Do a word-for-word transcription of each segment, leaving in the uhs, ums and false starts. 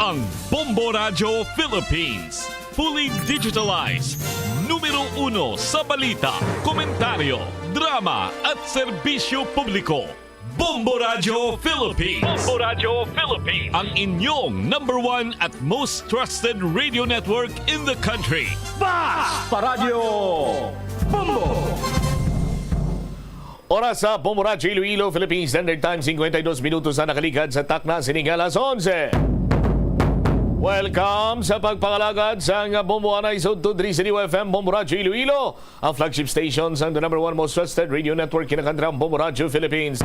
Ang Bombo Radyo Philippines, fully digitalized, numero uno sa balita, komentaryo, drama at serbisyo publiko. Bombo Radyo Philippines. Bombo Radyo Philippines. Ang inyong number one at most trusted radio network in the country. Bas Paradyo Bombo! Oras sa Bombo Radyo Iloilo, Philippine Standard Time, cincuenta y dos minutos na nakaligad sa takna sining alas onse. Welcome sa pagpangalagad sang Bombo Anay sa Udto diri sa D Y F M, Bombo Radyo Iloilo, ang flagship station sang the number one most trusted radio network, kinakandrang Bombo Radyo Philippines.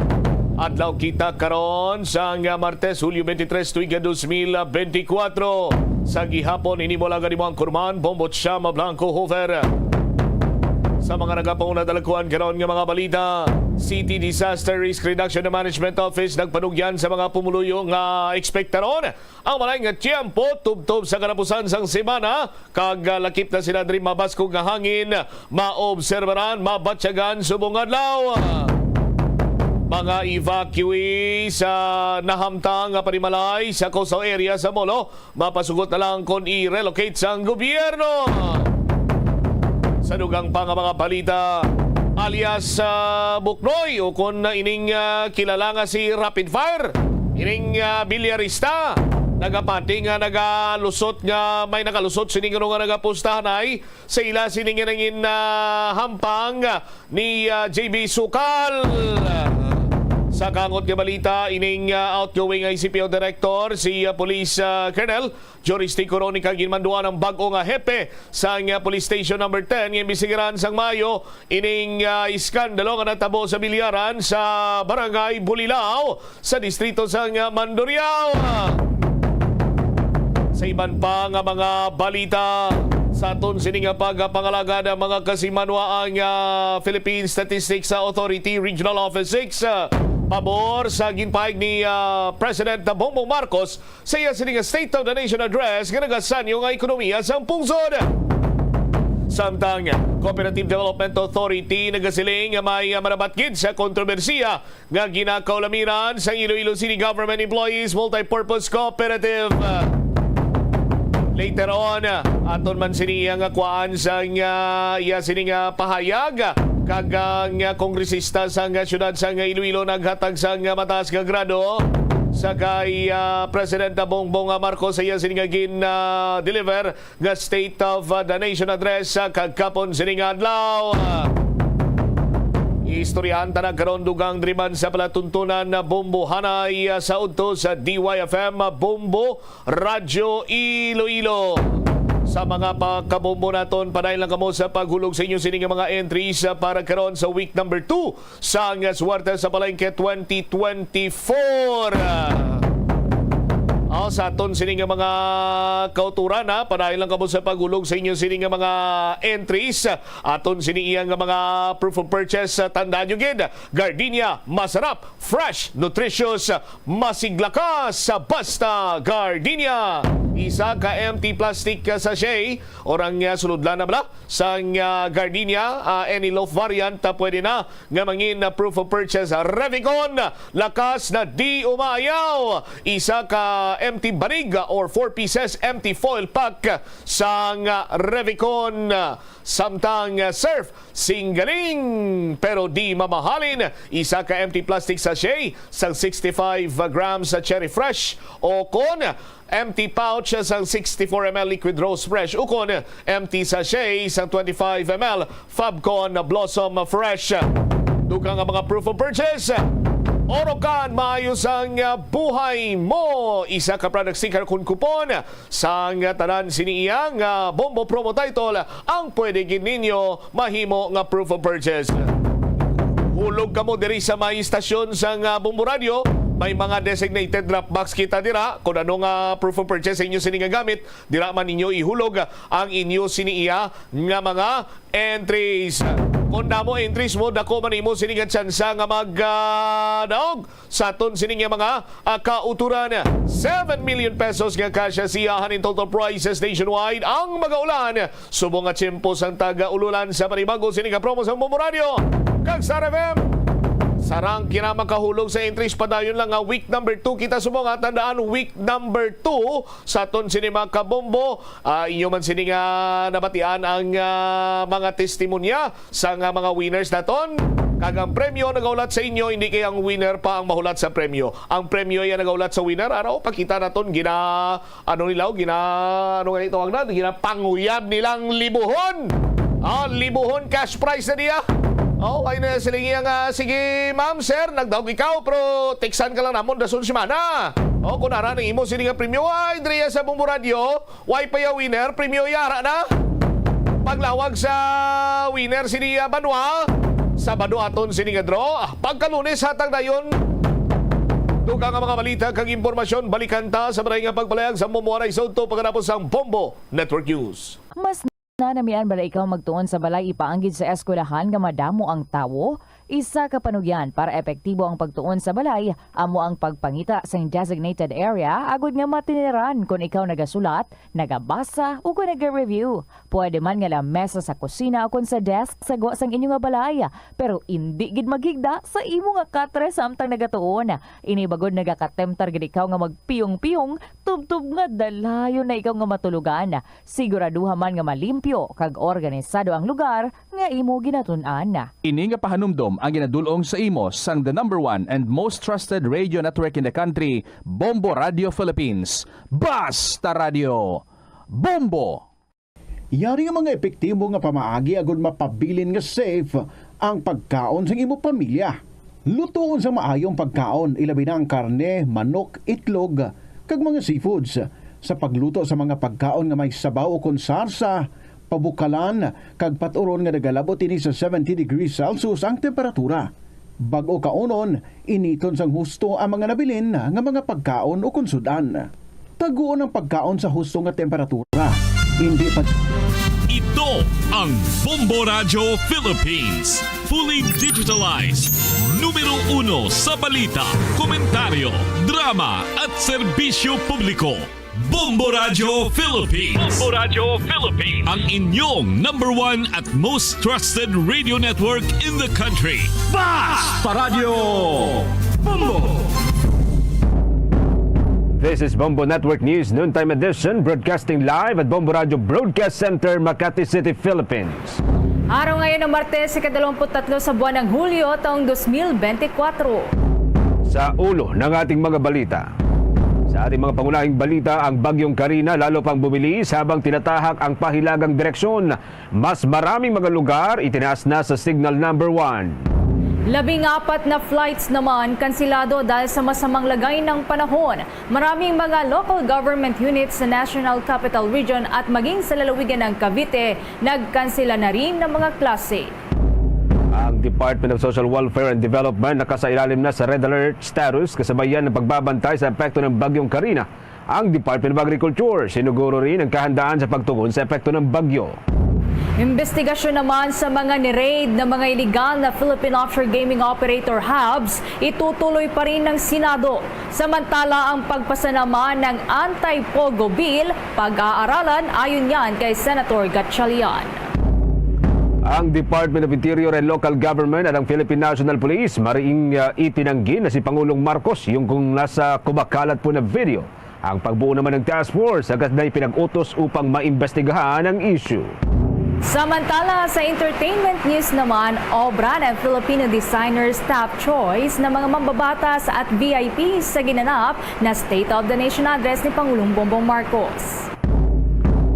Adlaw kita karon sang Martes, Hulyo twenty-three, tuig nga dos mil benti kwatro. Sa gihapon, ini mo lang ang imo anchorman, Bombo Chama Blanco Hofer. Sa mga nagapauna, dalakuan karon nga mga balita, City Disaster Risk Reduction and Management Office nagpanugyan sa mga pumuluyo nga ekspektaron ang malain nga tiyempo tubtob sa katapusan sang semana, kag, ah, lakip na sila diri mabaskog nga hangin maobserbaran, mabatyagan subong adlaw. Mga evacuees sa nahamtang nga panimalay sa coastal area sa Molo, mapasugot na lang kon i-relocate sang gobyerno. Sa dugang pa nga mga balita, alias, ah, Buknoy, o kon ining, ah, kilala nga si Rapid Fire, ining, ah, bilyarista, nagapati nga nagalusot, nga may nakalusot sini nga nagapustahan ay sa ila sini nga nangin, ah, hampang ni, ah, J B Sukal. Sa kangot nga balita, ining, ah, outgoing I C P O Director, si, ah, Police, ah, Colonel Joris T. Coronica, ginmanduan ang bag-o nga hepe sang, ah, Police Station Number Ten nga imbestigaran sang maayo ining, ah, iskandalo nga natabo sa bilyaran sa Barangay Bulilao sa distrito sang, ah, Mandurriao. Sa iban pa nga mga balita, sa aton sini nga pagpangalagad, ang mga kasimanwaang, ah, Philippine Statistics Authority Regional Office Six, ah, pabor sa ginpahayag ni, ah, President Bongbong Marcos sa iya sini nga State of the Nation Address nga nagasanyo nga ekonomiya sang pungsod. Samtang, Cooperative Development Authority nagasiling nga may, ah, marabat gid sa kontrobersiya nga ginakaulamiran sang Iloilo City Government Employees Multipurpose Cooperative. Later on, aton man sini iya nga kuwaan sang, ah, iya sini nga pahayag, kag ang, ah, kongresista sang, ah, siyudad sang Iloilo naghatag sang, ah, mataas nga grado sa kay, ah, President Bongbong Marcos sa iya sini nga gin, ah, deliver nga State of, uh, the Nation Address, uh, kagkapon sining adlaw. Uh, istoryahan ta na karon dugang diri man sa palatuntunan na Bombo Hanay, uh, sa udto sa D Y F M, uh, Bombo Radyo Iloilo. Sa mga pagkabombo naton, padayon lang kamo sa paghulog sa inyo sini nga mga entries, uh, para karon sa week number two sang Swerte sa Palengke twenty twenty-four. Ah, sa aton sini nga mga kauturan, ha, padayon lang kamo sa paghulog sa inyo sini nga mga entries. Aton sini iya nga mga proof of purchase, tandaan nyo gid, Gardenia, masarap, fresh, nutritious, masiglakas, basta Gardenia. Isa ka empty plastic sachet, orang, ah, sulod lang na bala sang, ah, Gardenia, ah, any loaf variant, ah, pwede na nga mangin, ah, proof of purchase, ah, Revicon, lakas na di umaayaw. Isa ka empty banig, ah, or four pieces empty foil pack sang, ah, Revicon, ah, samtang, ah, surf, singgaling pero di mamahalin. Isa ka empty plastic sachet sang sixty-five grams sa Cherry Fresh o kon empty pouch sang sixty-four M L Liquid Rose Fresh ukon empty sachet sang twenty-five M L Fabcon Blossom Fresh. Dugang nga mga proof of purchase. Orokan, maayo sang buhay mo. Isa ka product sticker kun coupon sang tanan sini iya nga Bombo Promo Title ang pwede gid ninyo mahimo nga proof of purchase. Hulog kamo diri sa may istasyon sang, ah, Bombo Radio. May mga designated drop box kita dira. Kung ano nga proof of purchase sa inyo sini nga gamit, dira man ninyo ihulog ang inyo sini iya nga mga entries. Kung damo entries mo, dako man imo sini nga tsansa nga mag, ah, daog sa aton sini nga mga, ah, kauturan. Seven million pesos nga cash sa iyahan in total prizes nationwide ang magaulan subong nga tiyempo sang taga-ululan sa panibago sini nga promo sa Bombo Radio kag sa R F M. Sarang kinamakahulog sa entries padayon lang nga week number two. Kita subong nga tandaan, week number two sa aton sini mga kabombo. Ah, inyo man sini nga nabatian ang, ah, mga testimonya sa nga mga winners naton. Kag ang premyo nagaulat sa inyo, hindi kay ang winner pa ang mahulat sa premyo. Ang premyo ya nagaulat sa winner. Araw, pakita naton gina, ano nila, oh, gina, ano nga ito, ang na, ginapanguyab nilang libuhon. Ah, libuhon cash prize na niya. Oh, ay na siling iya nga, "Sige, ma'am, sir, nagdaog ikaw, pero tiksan ka lang namon dason semana." Oh, kung ara nang imo sini nga premyo, ay, Drea sa Bombo Radio, way pa ya winner, premyo yara na. Paglawag sa winner sini, ah, Banwa, Sabado aton sini nga draw. Pagka Lunes, hatag dayon dugang nga mga balita kag impormasyon. Balikan ta sa maray nga pagpalayag sa Bombo Aray Soto pagkatapos sang Bombo Network News. Mas nanamian bala ikaw magtuon sa balay ipaanggid sa eskwelahan nga madamo ang tawo? Isa ka panugyan para epektibo ang pagtuon sa balay amo ang pagpangita sing designated area agud nga matiniran kon ikaw nagasulat, nagabasa, o kon naga-review. Pwede man nga lamesa sa kusina o kon sa desk sa gwa sang inyo nga balay, pero indi gid maghigda sa imo nga katre samtang nagatuon. Ini bagod nagakatemptar gid ikaw nga magpiyong-piyong tubtob nga dalayon na ikaw nga matulogan. Siguraduha man nga malimpyo kag organisado ang lugar nga imo ginatun-an. Ini nga pahanumdom ang ginadul-ong sa imo sang the number one and most trusted radio network in the country, Bombo Radio Philippines. Basta Radio, Bombo! Yari nga mga epektibo nga pamaagi agud mapabilin nga safe ang pagkaon sang imo pamilya. Lutoon sa maayong pagkaon, ilabi na ang karne, manok, itlog, kag mga seafoods. Sa pagluto sa mga pagkaon nga may sabaw ukon sarsa, pabukalan, kag pat-uron nga nagalabot ini sa seventy degrees Celsius ang temperatura. Bag-o kaunon, initon sang husto ang mga nabilin nga mga pagkaon ukon sud-an. Taguon ang pagkaon sa husto nga temperatura. Hindi pa Ito ang Bombo Radyo Philippines. Fully digitalized. Numero uno sa balita, komentaryo, drama, at serbisyo publiko. Bombo Radyo Philippines. Bombo Radyo Philippines. Ang inyong number one at most trusted radio network in the country. Basta Radyo Bombo! This is Bombo Network News Noontime Edition, broadcasting live at Bombo Radyo Broadcast Center, Makati City, Philippines. Araw ngayon ng Martes, ikadalawamput tatlo sa buwan ng Hulyo, taong dos mil bente kwatro. Sa ulo ng ating mga balita. Sa ating mga pangunahing balita, ang Bagyong Karina lalo pang bumilis habang tinatahak ang pahilagang direksyon. Mas maraming mga lugar itinaas na sa signal number one. Labing apat na flights naman kansilado dahil sa masamang lagay ng panahon. Maraming mga local government units sa National Capital Region at maging sa lalawigan ng Cavite, nagkansela na rin ng mga klase. Ang Department of Social Welfare and Development nakasailalim na sa red alert status, kasabayan ng pagbabantay sa epekto ng Bagyong Karina. Ang Department of Agriculture, sinuguro rin ang kahandaan sa pagtugon sa epekto ng bagyo. Investigasyon naman sa mga ni-raid na mga iligal na Philippine offshore gaming operator hubs, itutuloy pa rin ng Senado. Samantala, ang pagpasa naman ng Anti-Pogo Bill, pag-aaralan ayon yan kay Senator Gatchalian. Ang Department of Interior and Local Government at ang Philippine National Police, mariing, ah, itinanggi na si Pangulong Marcos yung kung nasa kumakalat po na video ang pagbuo naman ng task force agad na ipinag-utos upang maimbestigahan ang issue. Samantala, sa entertainment news naman, obra ng Filipino Designer Staff Choice ng mga mambabatas at V I Ps sa ginanap na State of the Nation Address ni Pangulong Bongbong Marcos.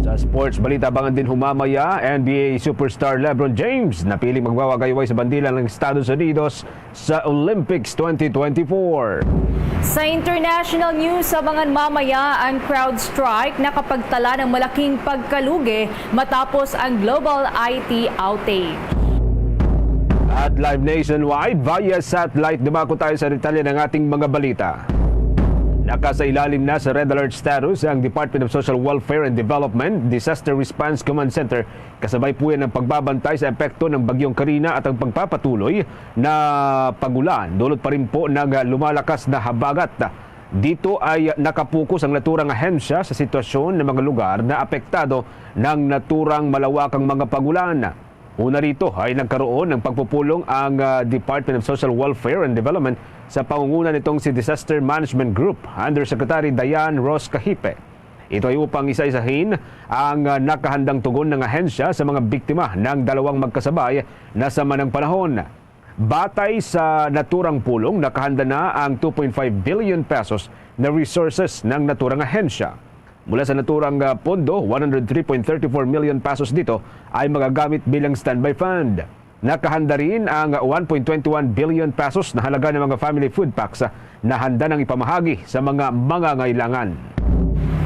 Sa sports balita, abangan din humamaya, N B A superstar LeBron James napiling magwawagayway sa bandila ng Estados Unidos sa Olympics twenty twenty-four. Sa international news, abangan mamaya ang CrowdStrike nakapagtala ng malaking pagkalugi matapos ang global I T outage. At live nationwide via satellite, dumako tayo sa detalye ng ating mga balita. Nakasailalim na sa red alert status ang Department of Social Welfare and Development Disaster Response Command Center. Kasabay po yan ng pagbabantay sa epekto ng Bagyong Karina at ang pagpapatuloy na pagulan, dulot pa rin po ng lumalakas na habagat. Dito ay nakapokus ang naturang ahensya sa sitwasyon ng mga lugar na apektado ng naturang malawakang mga pagulan. Una rito ay nagkaroon ng pagpupulong ang, ah, Department of Social Welfare and Development sa pangunguna nitong si Disaster Management Group Undersecretary Diane Ross Cahipe. Ito ay upang isa-isahin ang, ah, nakahandang tugon ng ahensya sa mga biktima ng dalawang magkasabay na sama ng panahon. Batay sa naturang pulong, nakahanda na ang two point five billion pesos na resources ng naturang ahensya. Mula sa naturang, ah, pondo, one hundred three point thirty four million pesos dito ay magagamit bilang standby fund. Nakahanda rin ang one point twenty one billion pesos na halaga ng mga family food packs, ah, na handa nang ipamahagi sa mga mangangailangan.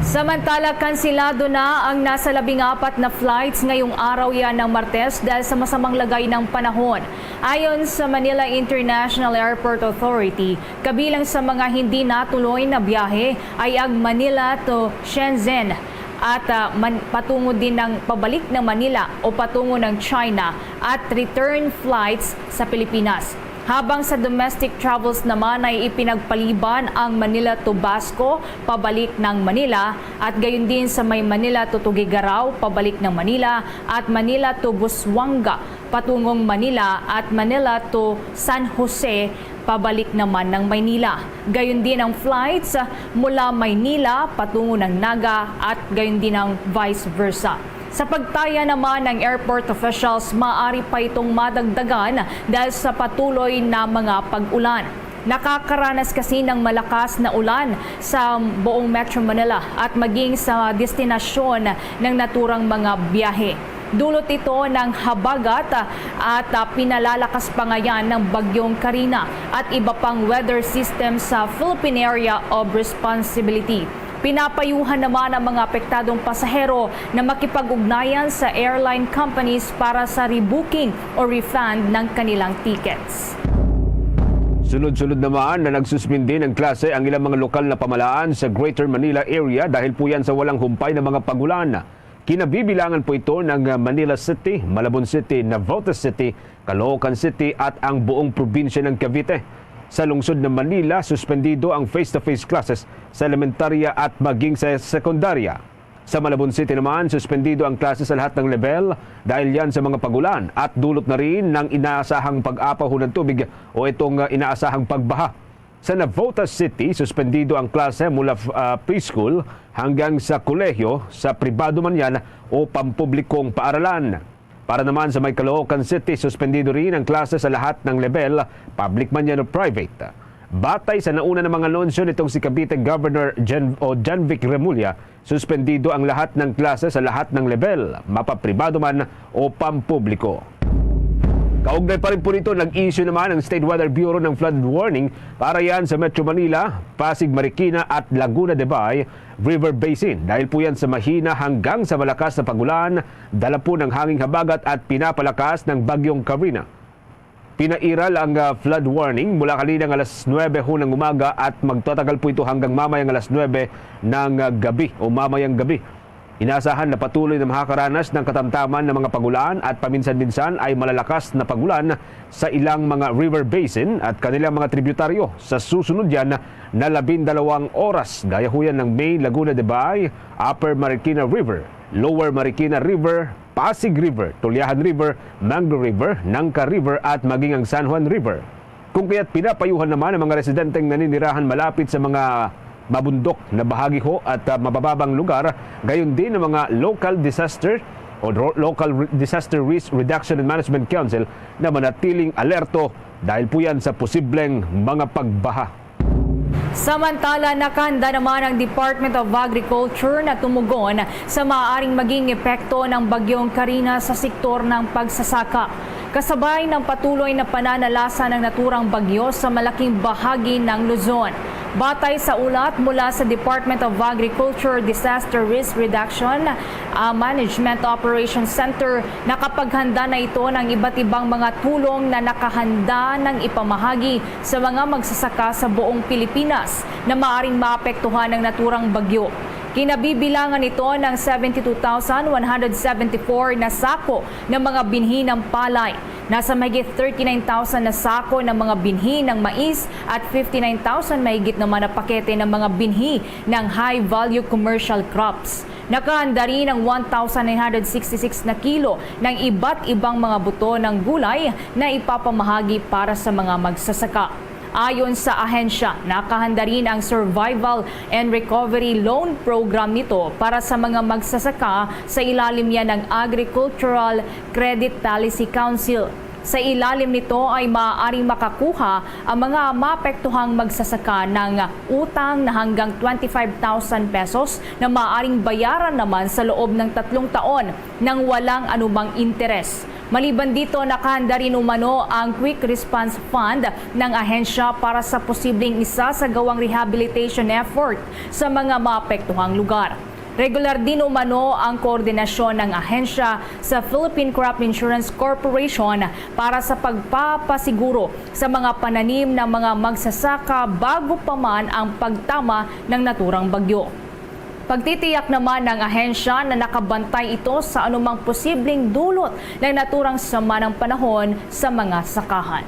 Samantala, kansilado na ang nasa labing apat na flights ngayong araw yan ng Martes dahil sa masamang lagay ng panahon. Ayon sa Manila International Airport Authority, kabilang sa mga hindi natuloy na biyahe ay ang Manila to Shenzhen at, ah, man-, patungo din ng pabalik ng Manila o patungo ng China at return flights sa Pilipinas. Habang sa domestic travels naman ay ipinagpaliban ang Manila to Basco pabalik ng Manila at gayon din sa may Manila to Tuguegarao pabalik ng Manila at Manila to Busuanga patungong Manila at Manila to San Jose pabalik naman ng Maynila. Gayon din ang flights mula Maynila patungo ng Naga at gayon din ang vice versa. Sa pagtaya naman ng airport officials, maaari pa itong madagdagan dahil sa patuloy na mga pag-ulan. Nakakaranas kasi ng malakas na ulan sa buong Metro Manila at maging sa destinasyon ng naturang mga biyahe. Dulot ito ng habagat at, ah, pinalalakas pa ngayon ng Bagyong Karina at iba pang weather system sa Philippine Area of Responsibility. Pinapayuhan naman ang mga apektadong pasahero na makipag-ugnayan sa airline companies para sa rebooking o refund ng kanilang tickets. Sunod-sunod naman na nagsuspindi ng klase ang ilang mga lokal na pamalaan sa Greater Manila area dahil po yan sa walang humpay na mga pag-ulan. Kinabibilangan po ito ng Manila City, Malabon City, Navotas City, Caloocan City at ang buong probinsya ng Cavite. Sa lungsod ng Manila, suspendido ang face-to-face classes sa elementarya at maging sa sekundarya. Sa Malabon City naman, suspendido ang klase sa lahat ng level dahil yan sa mga pag-ulan at dulot na rin ng inaasahang pag-apaw ng tubig o itong, ah, inaasahang pagbaha. Sa Navotas City, suspendido ang klase mula, ah, preschool hanggang sa kolehiyo, sa pribado man yan o pampublikong paaralan. Para naman sa may Caloocan City, suspendido rin ang klase sa lahat ng level, public man yan o private. Batay sa nauna na mga anunsyo nitong si Cavite Governor Jan-, o Janvic Remulla, suspendido ang lahat ng klase sa lahat ng level, mapapribado man o pampubliko. Kaugnay pa rin po nito, nag-issue naman ang State Weather Bureau ng flood warning para yan sa Metro Manila, Pasig, Marikina at Laguna de Bay River Basin. Dahil po yan sa mahina hanggang sa malakas na pag-ulan, dala po ng hanging habagat at pinapalakas ng Bagyong Karina. Pinairal ang, ah, flood warning mula kaninang alas nuwebe ho ng umaga at magtatagal po ito hanggang mamayang alas nuwebe ng, ah, gabi o mamayang gabi. Inaasahan na patuloy na makakaranas ng katamtaman ng mga pag-ulan at paminsan-minsan ay malalakas na pag-ulan sa ilang mga river basin at kanilang mga tributaryo sa susunod yan na labindalawang oras, gaya ho yan ng May, Laguna de Bay, Upper Marikina River, Lower Marikina River, Pasig River, Tuliahan River, Mango River, Nangka River, at maging ang San Juan River. Kung kaya't pinapayuhan naman ang mga residenteng naninirahan malapit sa mga mabundok na bahagi ho at, ah, mabababang lugar, gayon din ang mga local disaster o ro-, local re-, disaster risk reduction and management council na manatiling alerto dahil po yan sa posibleng mga pagbaha. Samantala, nakahanda naman ang Department of Agriculture na tumugon sa maaaring maging epekto ng Bagyong Karina sa sektor ng pagsasaka, kasabay ng patuloy na pananalasa ng naturang bagyo sa malaking bahagi ng Luzon. Batay sa ulat mula sa Department of Agriculture Disaster Risk Reduction, ah, Management Operations Center, nakapaghanda na ito ng iba't ibang mga tulong na nakahanda ng ipamahagi sa mga magsasaka sa buong Pilipinas na maaring maapektuhan ng naturang bagyo. Kinabibilangan ito ng seventy-two thousand one hundred seventy-four na sako ng mga binhi ng palay. Nasa mahigit thirty-nine thousand na sako ng mga binhi ng mais at fifty-nine thousand mahigit naman na pakete ng mga binhi ng high-value commercial crops. Nakahanda rin ang one thousand nine hundred sixty-six na kilo ng iba't ibang mga buto ng gulay na ipapamahagi para sa mga magsasaka. Ayon sa ahensya, nakahanda rin ang Survival and Recovery Loan Program nito para sa mga magsasaka sa ilalim niya ng Agricultural Credit Policy Council. Sa ilalim nito ay maaaring makakuha ang mga maapektuhang magsasaka ng utang na hanggang twenty-five thousand pesos na maaaring bayaran naman sa loob ng tatlong taon nang walang anumang interes. Maliban dito, nakahanda rin umano ang Quick Response Fund ng ahensya para sa posibleng isasagawang rehabilitation effort sa mga maapektuhang lugar. Regular din umano ang koordinasyon ng ahensya sa Philippine Crop Insurance Corporation para sa pagpapasiguro sa mga pananim ng mga magsasaka bago pa man ang pagtama ng naturang bagyo. Pagtitiyak naman ng ahensya na nakabantay ito sa anumang posibleng dulot ng naturang sama ng panahon sa mga sakahan.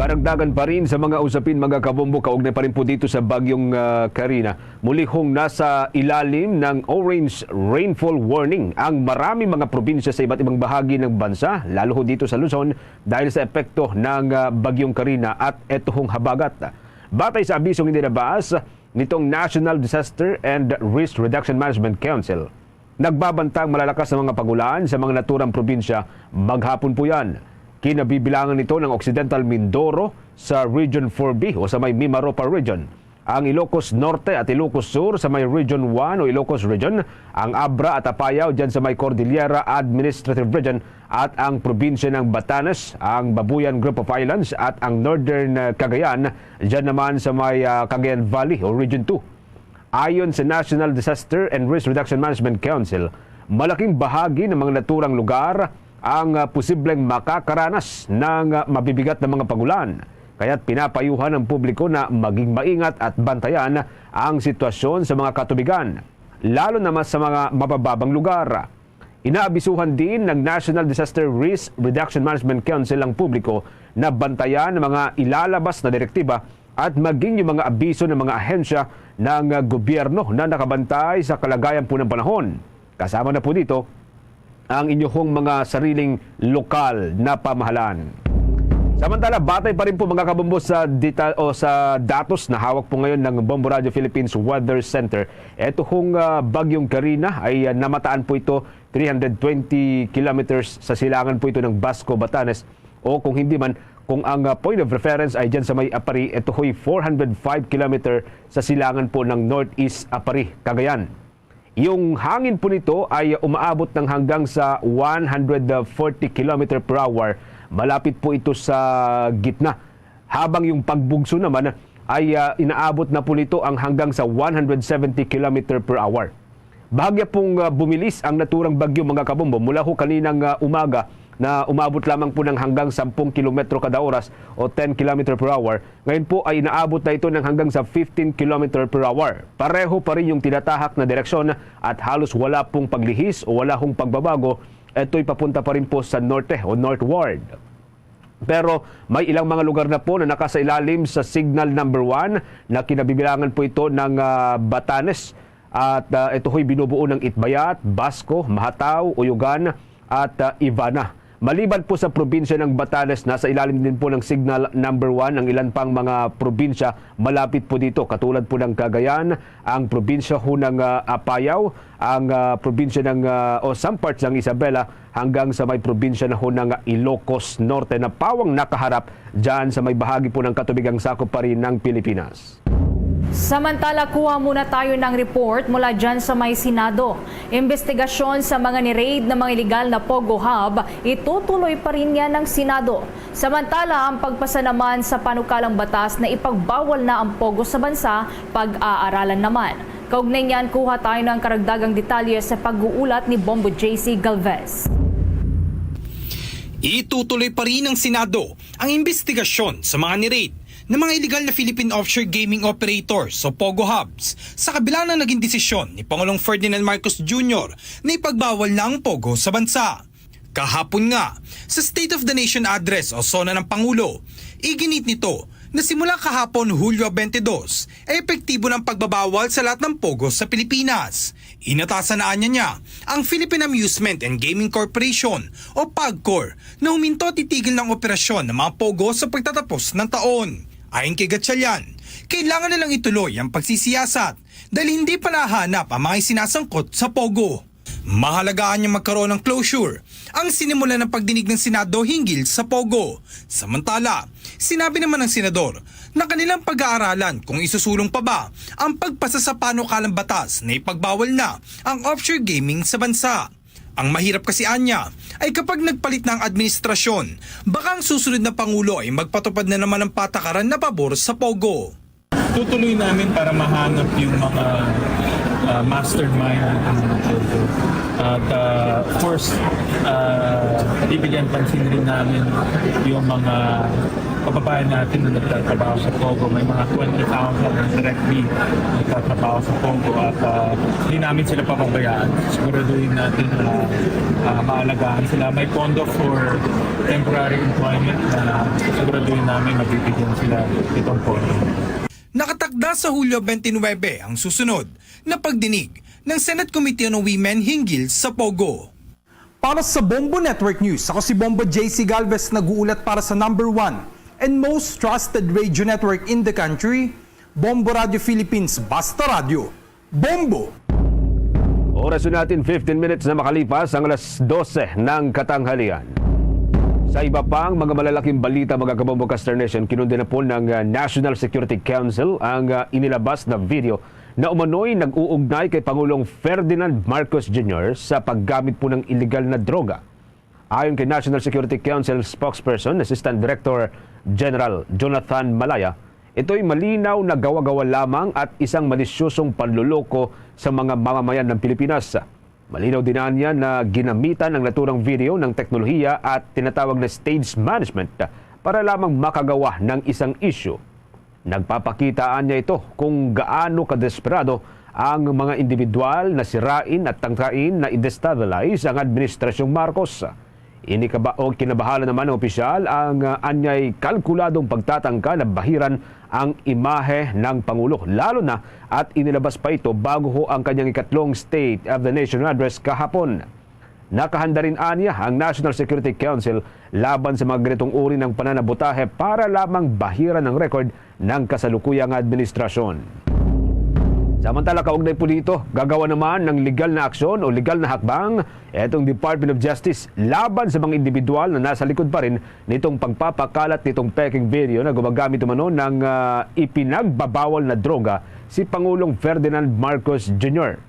Karagdagan pa rin sa mga usapin, mga kabombo, kaugnay pa rin po dito sa Bagyong ah, Karina. Mulihong nasa ilalim ng orange rainfall warning ang marami mga probinsya sa iba't ibang bahagi ng bansa, lalo ho dito sa Luzon, dahil sa epekto ng ah, Bagyong Karina at eto hong habagat. Batay sa abisong inilabas nitong National Disaster and Risk Reduction Management Council, nagbabanta ang malalakas na mga pag-ulan sa mga naturang probinsya maghapon po yan. Kinabibilangan nito ng Occidental Mindoro sa Region four B o sa may Mimaropa Region, ang Ilocos Norte at Ilocos Sur sa may Region one o Ilocos Region, ang Abra at Apayao dyan sa may Cordillera Administrative Region, at ang probinsya ng Batanes, ang Babuyan Group of Islands, at ang Northern ah, Cagayan dyan naman sa may ah, Cagayan Valley o Region two. Ayon sa National Disaster and Risk Reduction Management Council, malaking bahagi ng mga naturang lugar ang ah, posibleng makakaranas ng ah, mabibigat na mga pag-ulan. Kaya't pinapayuhan ang publiko na maging maingat at bantayan ang sitwasyon sa mga katubigan, lalo na mas sa mga mabababang lugar. Inaabisuhan din ng National Disaster Risk Reduction Management Council ang publiko na bantayan ang mga ilalabas na direktiba at maging yung mga abiso ng mga ahensya ng ah, gobyerno na nakabantay sa kalagayan po ng panahon. Kasama na po dito ang inyong mga sariling lokal na pamahalaan. Samantala, batay pa rin po, mga kabombo, sa deta- o sa datos na hawak po ngayon ng Bombo Radio Philippines Weather Center, eto hong ah, Bagyong Karina ay ah, namataan po ito three hundred twenty kilometers sa silangan po ito ng Basco, Batanes, o kung hindi man, kung ang ah, point of reference ay dyan sa may Apari, ito ho'y four hundred five kilometer sa silangan po ng Northeast Apari, Cagayan. Yung hangin po nito ay umaabot ng hanggang sa one hundred forty kilometer per hour. Malapit po ito sa gitna. Habang yung pagbugso naman ay ah, inaabot na po nito ang hanggang sa one hundred seventy kilometer per hour. Bahagya pong ah, bumilis ang naturang bagyo, mga kabombo, mula ho kaninang ah, umaga na umabot lamang po ng hanggang sampung kilometro kada oras o ten kilometer per hour. Ngayon po ay inaabot na ito ng hanggang sa fifteen kilometer per hour. Pareho pa rin yung tinatahak na direksyon at halos wala pong paglihis o wala hong pagbabago. Ito'y papunta pa rin po sa norte o northward. Pero may ilang mga lugar na po na nakasailalim sa signal number one na kinabibilangan po ito ng ah, Batanes. At ah, ito ho'y binubuo ng Itbayat, Basco, Mahatao, Uyugan, at ah, Ivana. Maliban po sa probinsya ng Batanes, nasa ilalim din po ng signal number one ang ilan pang mga probinsya malapit po dito, katulad po ng Cagayan, ang probinsya ho ng ah, Apayao, ang ah, probinsya ng ah, o some parts ng Isabela, hanggang sa may probinsya na ho ng Ilocos Norte na pawang nakaharap dyan sa may bahagi po ng katubigang sakop pa rin ng Pilipinas. Samantala, kuha muna tayo ng report mula dyan sa may Senado. Investigasyon sa mga ni-raid na mga iligal na Pogo Hub, itutuloy pa rin yan ng Senado. Samantala, ang pagpasa naman sa panukalang batas na ipagbawal na ang Pogo sa bansa, pag-aaralan naman. Kaugnay niyan, kuha tayo ng karagdagang detalye sa pag-uulat ni Bombo J C Galvez. Itutuloy pa rin ng Senado ang imbestigasyon sa mga ni-raid ng mga iligal na Philippine offshore gaming operators o Pogo Hubs, sa kabila ng naging desisyon ni Pangulong Ferdinand Marcos Junior na ipagbawal na ang Pogo sa bansa. Kahapon nga, sa State of the Nation Address o SONA ng Pangulo, iginit nito Na simula kahapon, Hulyo twenty-two, ay epektibo ng pagbabawal sa lahat ng POGO sa Pilipinas. Inatasan na anya niya ang Philippine Amusement and Gaming Corporation o PAGCOR na huminto at titigil ng operasyon ng mga POGO sa pagtatapos ng taon. Ayon kay Gatchalian, kailangan nilang ituloy ang pagsisiyasat dahil hindi pa nahanap ang mga isinasangkot sa POGO. Mahalagaan niya magkaroon ng closure ang sinimulan ng pagdinig ng Senado hinggil sa POGO. Samantala, sinabi naman ng senador na kanilang pag-aaralan kung isusulong pa ba ang pagpasa sa panukalang batas na ipagbawal na ang offshore gaming sa bansa. Ang mahirap kasi anya ay kapag nagpalit na ang administrasyon, baka ang susunod na pangulo ay magpatupad na naman ng patakaran na pabor sa POGO. Tutuloy namin para mahanap yung mga, ah, mastermind ng mga POGO. At, ah, of course, ah, bibigyan pansin rin namin yung mga kababayan natin na nagtatrabaho sa POGO. May mga twenty thousand na directly nagtatrabaho sa POGO at, ah, hindi namin sila papabayaan. Siguraduhin natin na, ah, maalagaan sila. May pondo for temporary employment na siguraduhin namin mabibigyan sila itong pondo. Nakatakda sa Hulyo twenty-nine ang susunod na pagdinig ng Senate Committee on Women hinggil sa POGO. Para sa Bombo Network News, ako si Bombo J C Galvez, nag-uulat para sa number one and most trusted radio network in the country, Bombo Radio Philippines, Basta Radyo, Bombo! Oras na natin, fifteen minutes na makalipas ang alas dose ng katanghalian. Sa iba pang mga malalaking balita, mga kabombo, Caster Nation, kinundi na po ng, ah, National Security Council ang, ah, inilabas na video na umano'y nag-uugnay kay Pangulong Ferdinand Marcos Junior sa paggamit po ng iligal na droga. Ayon kay National Security Council spokesperson, Assistant Director General Jonathan Malaya, ito'y malinaw na gawa-gawa lamang at isang malisyosong panloloko sa mga mamamayan ng Pilipinas. Malinaw din anya na ginamitan ang naturang video ng teknolohiya at tinatawag na stage management para lamang makagawa ng isang issue. Nagpapakita anya ito kung gaano kadesperado ang mga individual na sirain at tangkain na i-destabilize ang Administrasyong Marcos. Ini kaba-, o kinabahala naman ng opisyal ang, ah, anyay kalkuladong pagtatangka na bahiran ang imahe ng Pangulo, lalo na at inilabas pa ito bago ho ang kanyang ikatlong State of the Nation Address kahapon. Nakahanda rin anya ang National Security Council laban sa mga ganitong uri ng pananabotahe para lamang bahiran ang record ng kasalukuyang administrasyon. Samantala, kaugnay po dito, gagawa naman ng legal na aksyon o legal na hakbang itong Department of Justice laban sa mga individual na nasa likod pa rin nitong pagpapakalat nitong peking video na gumagamit umano ng, ah, ipinagbabawal na droga si Pangulong Ferdinand Marcos Junior.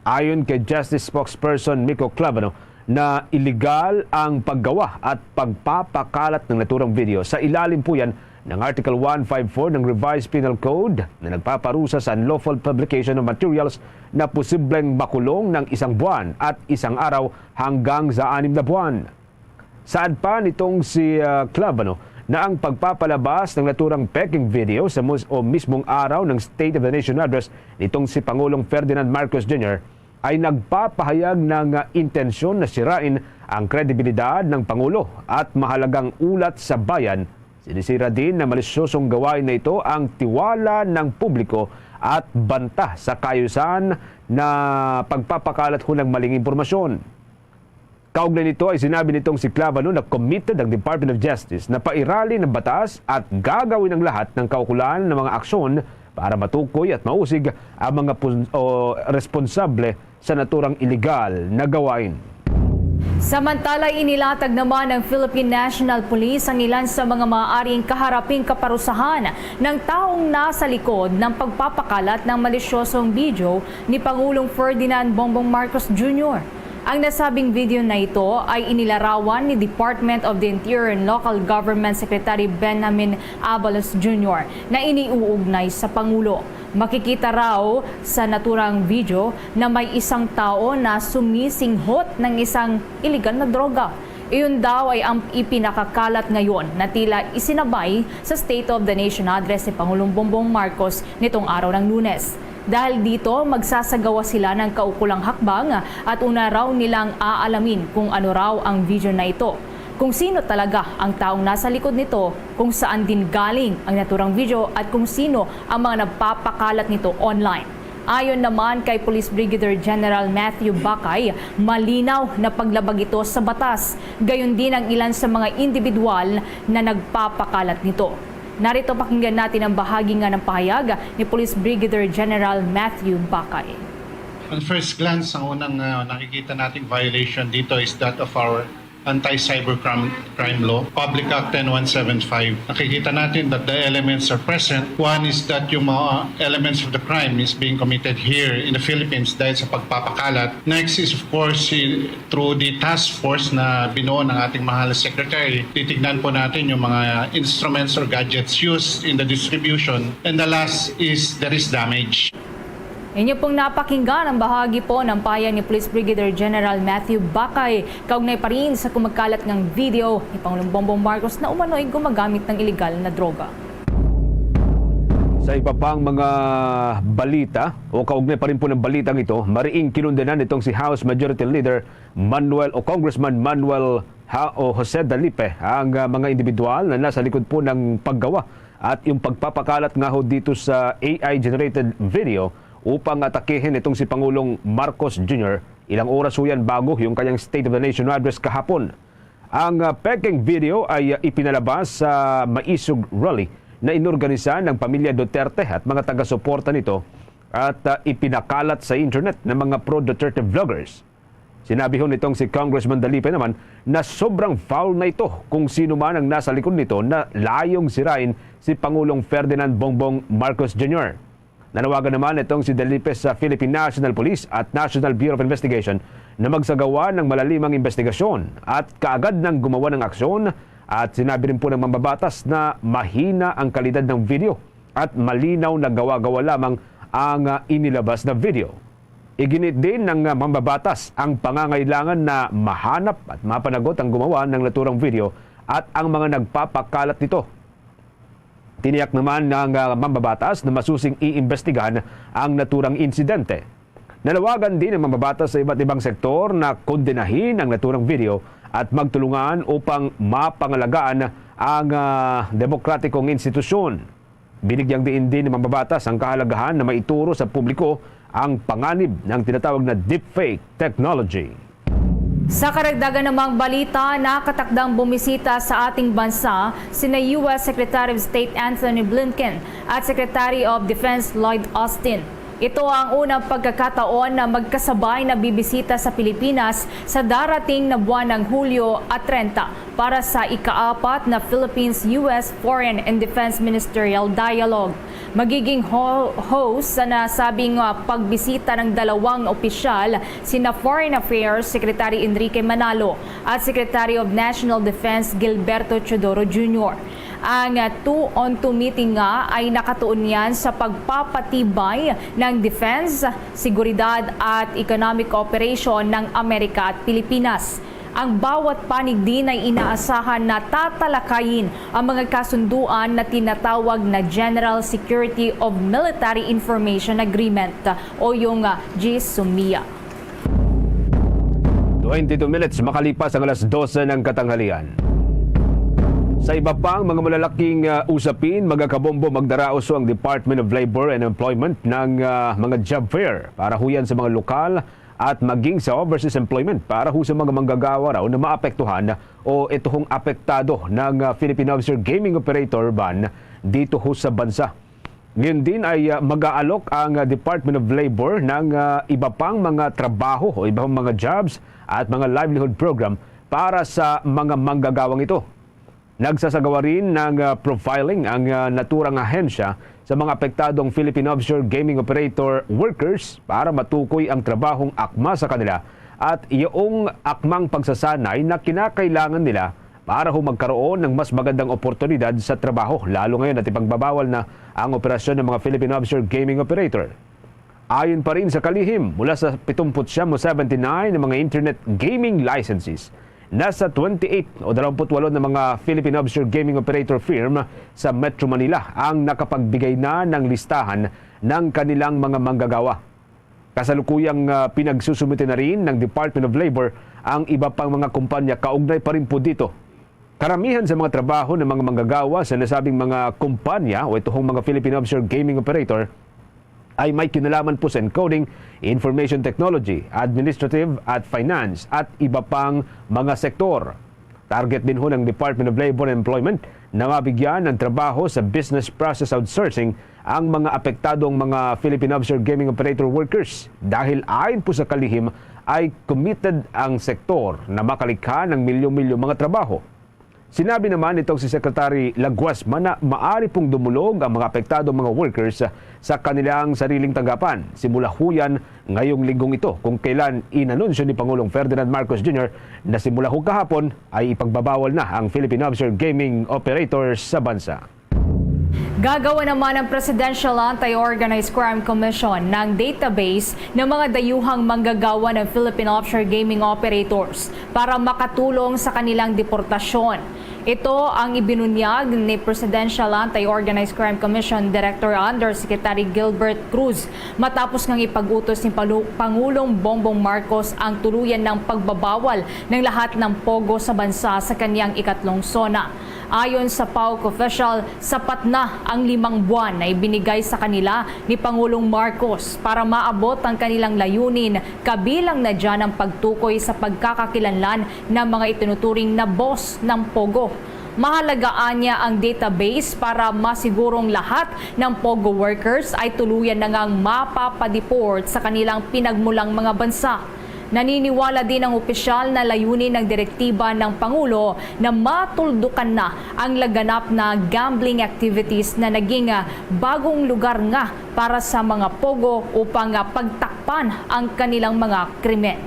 Ayon kay Justice Spokesperson Miko Clavano, na iligal ang paggawa at pagpapakalat ng naturang video. Sa ilalim po yan ng Article one five four ng Revised Penal Code na nagpaparusa sa unlawful publication of materials na posibleng makulong ng isang buwan at isang araw hanggang sa anim na buwan. Saad pa nitong si, ah, Clavano na ang pagpapalabas ng naturang peking video sa mus-, o mismong araw ng State of the Nation Address nitong si Pangulong Ferdinand Marcos Junior ay nagpapahayag ng, ah, intensyon na sirain ang kredibilidad ng Pangulo at mahalagang ulat sa bayan. Sinisira din na malisyosong gawain na ito ang tiwala ng publiko at banta sa kaayusan na pagpapakalat ho ng maling impormasyon. Kaugnay nito ay sinabi nitong si Clavano na committed ang Department of Justice na pairali ng batas at gagawin ang lahat ng kaukulan ng mga aksyon para matukoy at mausig ang mga pun-, o responsable sa naturang iligal na gawain. Samantala, inilatag naman ng Philippine National Police ang ilan sa mga maaaring kaharaping kaparusahan ng taong nasa likod ng pagpapakalat ng malisyosong video ni Pangulong Ferdinand Bongbong Marcos Junior. Ang nasabing video na ito ay inilarawan ni Department of the Interior and Local Government Secretary Benjamin Abalos Junior na iniuugnay sa Pangulo. Makikita raw sa naturang video na may isang tao na sumisinghot ng isang iligal na droga. Iyon daw ay ang ipinakakalat ngayon na tila isinabay sa State of the Nation Address ni Pangulong Bongbong Marcos nitong araw ng Lunes. Dahil dito, magsasagawa sila ng kaukulang hakbang at una raw nilang aalamin kung ano raw ang video na ito. kung sino talaga ang taong nasa likod nito, kung saan din galing ang naturang video at kung sino ang mga nagpapakalat nito online. Ayon naman kay Police Brigadier General Matthew Bakay, malinaw na paglabag ito sa batas, gayon din ang ilan sa mga individual na nagpapakalat nito. Narito, pakinggan natin ang bahagi nga ng pahayag ni Police Brigadier General Matthew Bakay. On first glance, ang unang uh, nakikita nating violation dito is that of our anti-cybercrime crime law, Public Act ten one seven five. Nakikita natin that the elements are present. One is that yung mga elements of the crime is being committed here in the Philippines dahil sa pagpapakalat. Next is, of course, si, through the task force na binuo ng ating mahal na secretary, titignan po natin yung mga instruments or gadgets used in the distribution. And the last is there is damage. Inyo pong napakinggan ang bahagi po ng pahayag ni Police Brigadier General Matthew Bakay kaugnay pa rin sa kumakalat ng video ni Pangulong Bongbong Marcos na umano'y gumagamit ng iligal na droga. Sa iba pang mga balita o kaugnay pa rin po ng balitang ito, mariing kinundenan nitong si House Majority Leader Manuel o Congressman Manuel ha, o Jose Dalipe ang uh, mga individual na nasa likod po ng paggawa at yung pagpapakalat nga ho dito sa A I-generated video upang atakihin itong si Pangulong Marcos Junior ilang oras ho yan bago yung kanyang State of the Nation Address kahapon. Ang uh, pekeng video ay uh, ipinalabas sa Maisog Rally na inorganisa ng pamilya Duterte at mga taga-suporta nito at uh, ipinakalat sa internet ng mga pro-Duterte vloggers. Sinabi ho nitong si Congressman Dalipe naman na sobrang foul na ito kung sino man ang nasa likod nito na layong sirain si Pangulong Ferdinand Bongbong Marcos Junior. Nanawagan naman itong si Dalipe sa Philippine National Police at National Bureau of Investigation na magsagawa ng malalimang investigasyon at kaagad nang gumawa ng aksyon at sinabi rin po ng mambabatas na mahina ang kalidad ng video at malinaw na gawa-gawa lamang ang ah, inilabas na video. Iginit din ng ah, mambabatas ang pangangailangan na mahanap at mapanagot ang gumawa ng naturang video at ang mga nagpapakalat nito. Tiniyak naman ng ah, mambabatas na masusing iimbestigahan ang naturang insidente. Nanawagan din ang mambabatas sa iba't ibang sektor na kondenahin ang naturang video at magtulungan upang mapangalagaan ang ah, demokratikong institusyon. Binigyang diin din ni mambabatas ang kahalagahan na maituro sa publiko ang panganib ng tinatawag na deepfake technology. Sa karagdagan namang balita, nakatakdang bumisita sa ating bansa sina U S Secretary of State Anthony Blinken at Secretary of Defense Lloyd Austin. Ito ang unang pagkakataon na magkasabay na bibisita sa Pilipinas sa darating na buwan ng Hulyo at treinta para sa ikaapat na Philippines-U S Foreign and Defense Ministerial Dialogue. Magiging ho- host sa nasabing uh, pagbisita ng dalawang opisyal, sina Foreign Affairs Secretary Enrique Manalo at Secretary of National Defense Gilberto Teodoro Junior. Ang uh, two-on-two meeting nga ay nakatuon niyan sa pagpapatibay ng defense, seguridad at economic cooperation ng Amerika at Pilipinas. Ang bawat panig din ay inaasahan na tatalakayin ang mga kasunduan na tinatawag na General Security of Military Information Agreement o yung ah, GSOMIA. Twenty-two minutes makalipas ang alas dose ng katanghalian. Sa iba pang mga malalaking ah, usapin, magakabombo magdarauso ang Department of Labor and Employment ng ah, mga job fair para huyan sa mga lokal at maging sa overseas employment para ho sa mga manggagawa raw na maapektuhan o ito hong apektado ng ah, Philippine Offshore Gaming Operator ban dito ho sa bansa. Ngayon din ay ah, mag-aalok ang ah, Department of Labor ng ah, iba pang mga trabaho o iba pang mga jobs at mga livelihood program para sa mga manggagawang ito. Nagsasagawa rin ng ah, profiling ang ah, naturang ahensya sa mga apektadong Philippine Offshore Gaming Operator workers para matukoy ang trabahong akma sa kanila at iyong akmang pagsasanay na kinakailangan nila para ho magkaroon ng mas magandang oportunidad sa trabaho, lalo ngayon at ipagbabawal na ang operasyon ng mga Philippine Offshore Gaming Operator. Ayon pa rin sa kalihim, mula sa seventy-nine na mga internet gaming licenses, nasa twenty-eight o twenty-eight na mga Philippine offshore gaming operator firm sa Metro Manila ang nakapagbigay na ng listahan ng kanilang mga manggagawa. Kasalukuyang uh, pinagsusumite na rin ng Department of Labor ang iba pang mga kumpanya kaugnay pa rin po dito. Karamihan sa mga trabaho ng mga manggagawa sa nasabing mga kumpanya o ituhong mga Philippine offshore gaming operator ay may kinalaman po sa encoding, information technology, administrative at finance at iba pang mga sektor. Target din ho ng Department of Labor and Employment na mabigyan ng trabaho sa business process outsourcing ang mga apektadong mga Philippine offshore gaming operator workers dahil ayon po sa kalihim ay committed ang sektor na makalikha ng milyon-milyon mga trabaho. Sinabi naman nitong si Secretary Laguasma na maari pong dumulog ang mga apektadong mga workers sa kanilang sariling tanggapan simula huyan ngayong linggong ito, kung kailan inanunsyo ni Pangulong Ferdinand Marcos Junior na simula ho kahapon ay ipagbabawal na ang Philippine offshore gaming operators sa bansa. Gagawa naman ang Presidential Anti-Organized Crime Commission ng database ng mga dayuhang manggagawa ng Philippine offshore gaming operators para makatulong sa kanilang deportasyon. Ito ang ibinunyag ni Presidential Anti-Organized Crime Commission Director Undersecretary Gilbert Cruz matapos ngang ipag-utos ni Palu- Pangulong Bongbong Marcos ang tuluyan ng pagbabawal ng lahat ng pogo sa bansa sa kanyang ikatlong SONA. Ayon sa PAOK official, sapat na ang limang buwan na ibinigay sa kanila ni Pangulong Marcos para maabot ang kanilang layunin, kabilang na dyan ang pagtukoy sa pagkakakilanlan ng mga itinuturing na boss ng pogo. Mahalagaan niya ang database para masigurong lahat ng pogo workers ay tuluyan na ngang mapapadeport sa kanilang pinagmulang mga bansa. Naniniwala din ang opisyal na layunin ng direktiba ng Pangulo na matuldukan na ang laganap na gambling activities na naging, ah, bagong lugar nga para sa mga pogo upang, ah, pagtakpan ang kanilang mga krimen.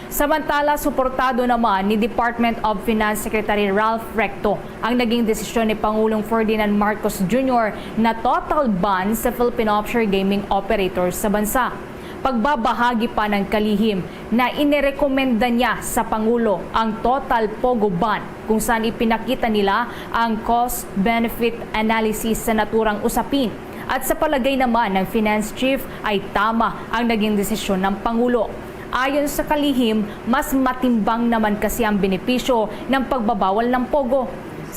Samantala, suportado naman ni Department of Finance Secretary Ralph Recto ang naging desisyon ni Pangulong Ferdinand Marcos Junior na total ban sa Philippine offshore gaming operators sa bansa. Pagbabahagi pa ng kalihim na inirekomenda niya sa Pangulo ang total pogo ban, kung saan ipinakita nila ang cost-benefit analysis sa naturang usapin. At sa palagay naman ng Finance Chief ay tama ang naging desisyon ng Pangulo. Ayon sa kalihim, mas matimbang naman kasi ang benepisyo ng pagbabawal ng pogo.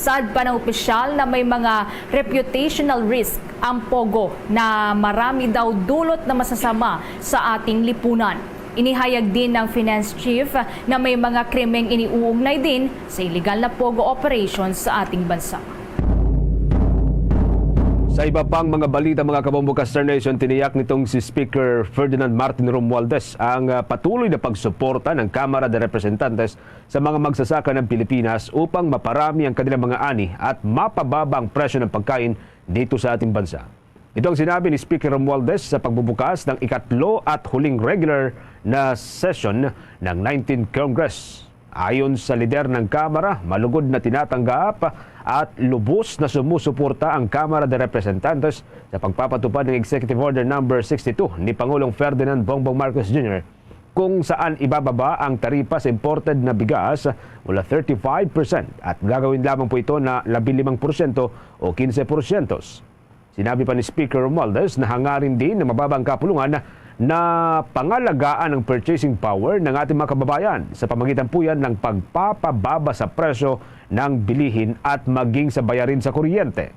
Saad pa ng opisyal na may mga reputational risk ang pogo na marami daw dulot na masasama sa ating lipunan. Inihayag din ng Finance Chief na may mga krimeng iniuugnay din sa iligal na pogo operations sa ating bansa. Sa iba pang mga balita, mga kabombo ka Star Nation, tiniyak nitong si Speaker Ferdinand Martin Romualdez ang, ah, patuloy na pagsuporta ng Kamara de Representantes sa mga magsasaka ng Pilipinas upang maparami ang kanilang mga ani at mapababa ang presyo ng pagkain dito sa ating bansa. Ito ang sinabi ni Speaker Romualdez sa pagbubukas ng ikatlo at huling regular na session ng nineteenth Congress. Ayon sa lider ng Kamara, malugod na tinatanggap at lubos na sumusuporta ang Kamara de Representantes sa pagpapatupad ng Executive Order Number sixty-two ni Pangulong Ferdinand Bongbong Marcos Junior, kung saan ibababa ang taripa sa imported na bigas mula thirty-five percent at gagawin lamang po ito na labing limang porsyento o kinse porsyento. Sinabi pa ni Speaker Romualdez na hangarin din na mababa ang kapulungan na pangalagaan ang purchasing power ng ating mga kababayan sa pamagitan po yan ng pagpapababa sa presyo ng bilihin at maging sa bayarin sa kuryente.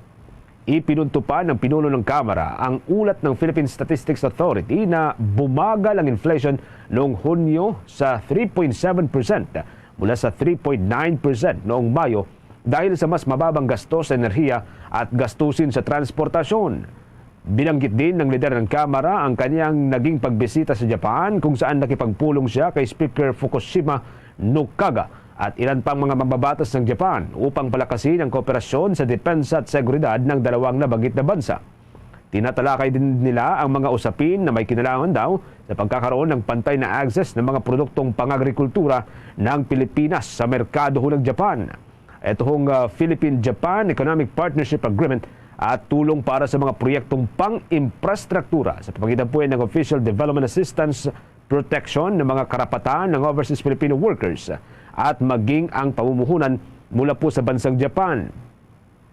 Ipinunto pa ng pinuno ng Kamara ang ulat ng Philippine Statistics Authority na bumagal ang inflation noong Hunyo sa three point seven percent mula sa three point nine percent noong Mayo dahil sa mas mababang gasto sa enerhiya at gastusin sa transportasyon. Binanggit din ng lider ng Kamara ang kanyang naging pagbisita sa Japan, kung saan nakipagpulong siya kay Speaker Fukushima Nukaga at ilan pang mga mambabatas ng Japan upang palakasin ang kooperasyon sa depensa at seguridad ng dalawang nabanggit na bansa. Tinatalakay din nila ang mga usapin na may kinalaman daw sa pagkakaroon ng pantay na access ng mga produktong pangagrikultura ng Pilipinas sa merkado ng Japan. Ito hong, ah, Philippine-Japan Economic Partnership Agreement at tulong para sa mga proyektong pang-imprastruktura sa pamagitan po ng official development assistance, protection ng mga karapatan ng overseas Filipino workers at maging ang pamumuhunan mula po sa bansang Japan.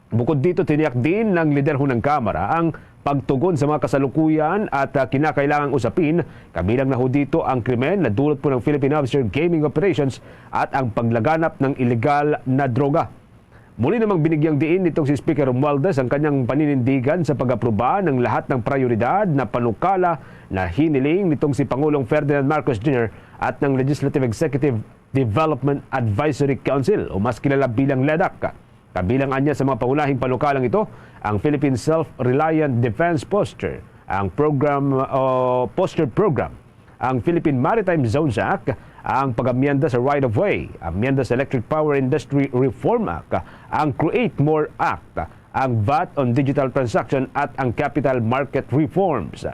Bukod dito, tiniyak din ng lider ho ng Kamara ang pagtugon sa mga kasalukuyan at, ah, kinakailangang usapin, kabilang na ho dito ang krimen na dulot po ng Philippine offshore gaming operations at ang paglaganap ng iligal na droga. Muli namang binigyang diin nitong si Speaker Romualdez ang kanyang paninindigan sa pag-aproba ng lahat ng prioridad na panukala na hiniling nitong si Pangulong Ferdinand Marcos Junior at ng Legislative Executive Development Advisory Council o mas kilala bilang ledac. Kabilang anya sa mga pangunahing panukalang ito ang Philippine Self-Reliant Defense Posture, ang program o Posture Program, ang Philippine Maritime Zones Act, ang pag-amyenda sa Right of Way, amyenda sa Electric Power Industry Reform Act, ang Create More Act, ang vat on Digital Transaction at ang Capital Market Reforms.